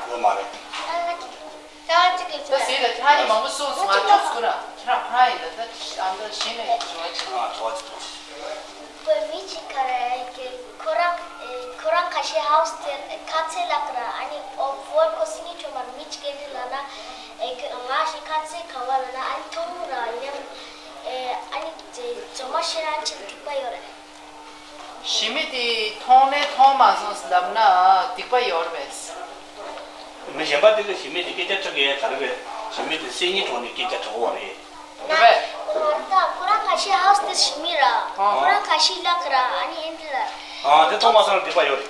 ཡོད་མ་རེད། ད་གཅིག་གིས་ད་ཟེར་ད་ཁྱེད་རང་ཉིད་མང་པོ་གསུངས་སོང་ང་ཅོག་ཚུགས་ར་ཁྱེད་རང་ཁོ་རང་ཡིན་ད་ད་ཨ་མདའ་གཞན་ལ་དྲི་བ་ཅིག་ཨ་དྲི་བ་ཅིག་དྲི་བ་ཅིག་བོད་མི་གཅིག་ག་རེ་ཁོ་རང་ཁོ་རང་ཁ་ཤས་ཧའུ་སི་དེར་ཁ་ཚེ་ལགས་ར་ཨ་ནི་ཨོ་བོར་ཁོ་སི་ནི་ཁྲོ་མར་མི་གཅིག་གེ་འདི་ལ་ན་ཨེ་ཁོ་ང་ཞིག་ཁ་ཚེ་ག་བ་ལ་ན་ཨ་ནི་ཐོང་ར་ཉམས་ཨེ་ཨ་ནི་ཇེ་ཇོ་མ་ཤེ་རང་ཆེན་སྡིག་པ་ཡོད་རེད། ཞི་མི་དེ་མཐོང་ནས་མཐོང་མ་སོང་ལབ་ན་སྡིག་པ་ཡོད་རེད་པས། མི་གཞན་པ་དེ་གི་ཞི་མི་དེ་སྐད་ཆ་དྲི་གི་ག་རེ་རེད། ཞི་མི་དེ་སེམས་ཉིད་གྲོང་ནས་སྐད་ཆ་དྲི་བ་རེད། རེད་པས། ང་ད་ཁོ་རང་ཁ་ཤས་ཧའུ་སི་དེ་ཞི་མི་ར། ཁོ་རང་ཁ་ཤས་ལགས་ར་ཨ་ནི་ཨེ་འདི་ལ། ཨ་དེ་མཐོང་མ་སོང་ན་སྡིག་པ་ཡོད་རེད།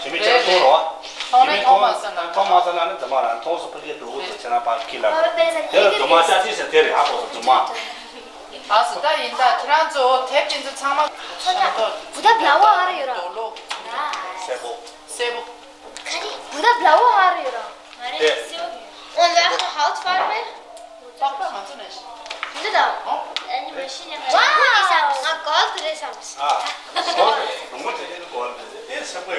ཞི་མི་ཁྱེད་མཐོང་རོགས། མཐོང་ནས་མཐོང་མ་སོང་ན། མཐོང་མ་སོང་ན་ནི་རྫུན་མ་རང་མཐོང་སོང་ཕ་གིར་འགྲོ་གི་འདུག་ཁྱེད་རང་ཕར་ཁྱི་ལ། དེ་ལ་རྫུན་མ་ཅག་ཅིག་ཟེར་དེ་རེད་ཧ་གོ་སོང་རྫུན་མ། ཨ་སི་ད་ཡིན་ད་ཁྱེད་རང་ཚོ་དེབ་དེ་ཚོ་ཚང་མ། ཚོ་ན་བུ་ད་བླ་བོ་ཧ་ར་ཡོད་ར། སེར་པོ། སེར་པོ། ག་རེ། བུ་ད་བླ་བོ་ཧ་ར་ཡོད་ར། Und wer hat Hautfarbe? Papa, kannst du nicht? Nicht da. Oh. Eine Maschine. Wow. Ich hab's. Ah, Gold ist es. Ah, Gold. Du musst ja nicht Gold. Das ist ja Gold.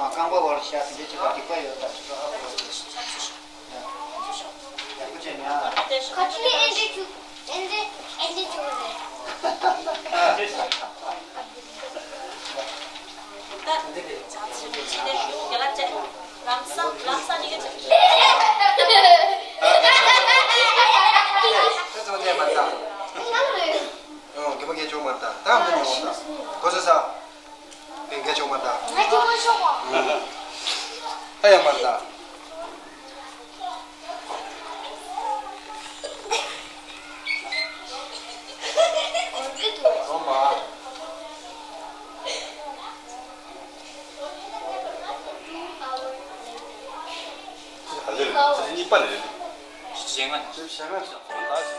རྐང་པ་བར་བཞག་དེ་འདྲ་བྱེད་པ་སྡིག་པ་ཡོད་ད། ཁ་ཆུ་ཨེ་འདྲ་ཆུ། ཨེ་འདྲ་ཨེ་འདྲ་ཆུ་རེད། གཉིས་པ་ནས། གཞན་ང་།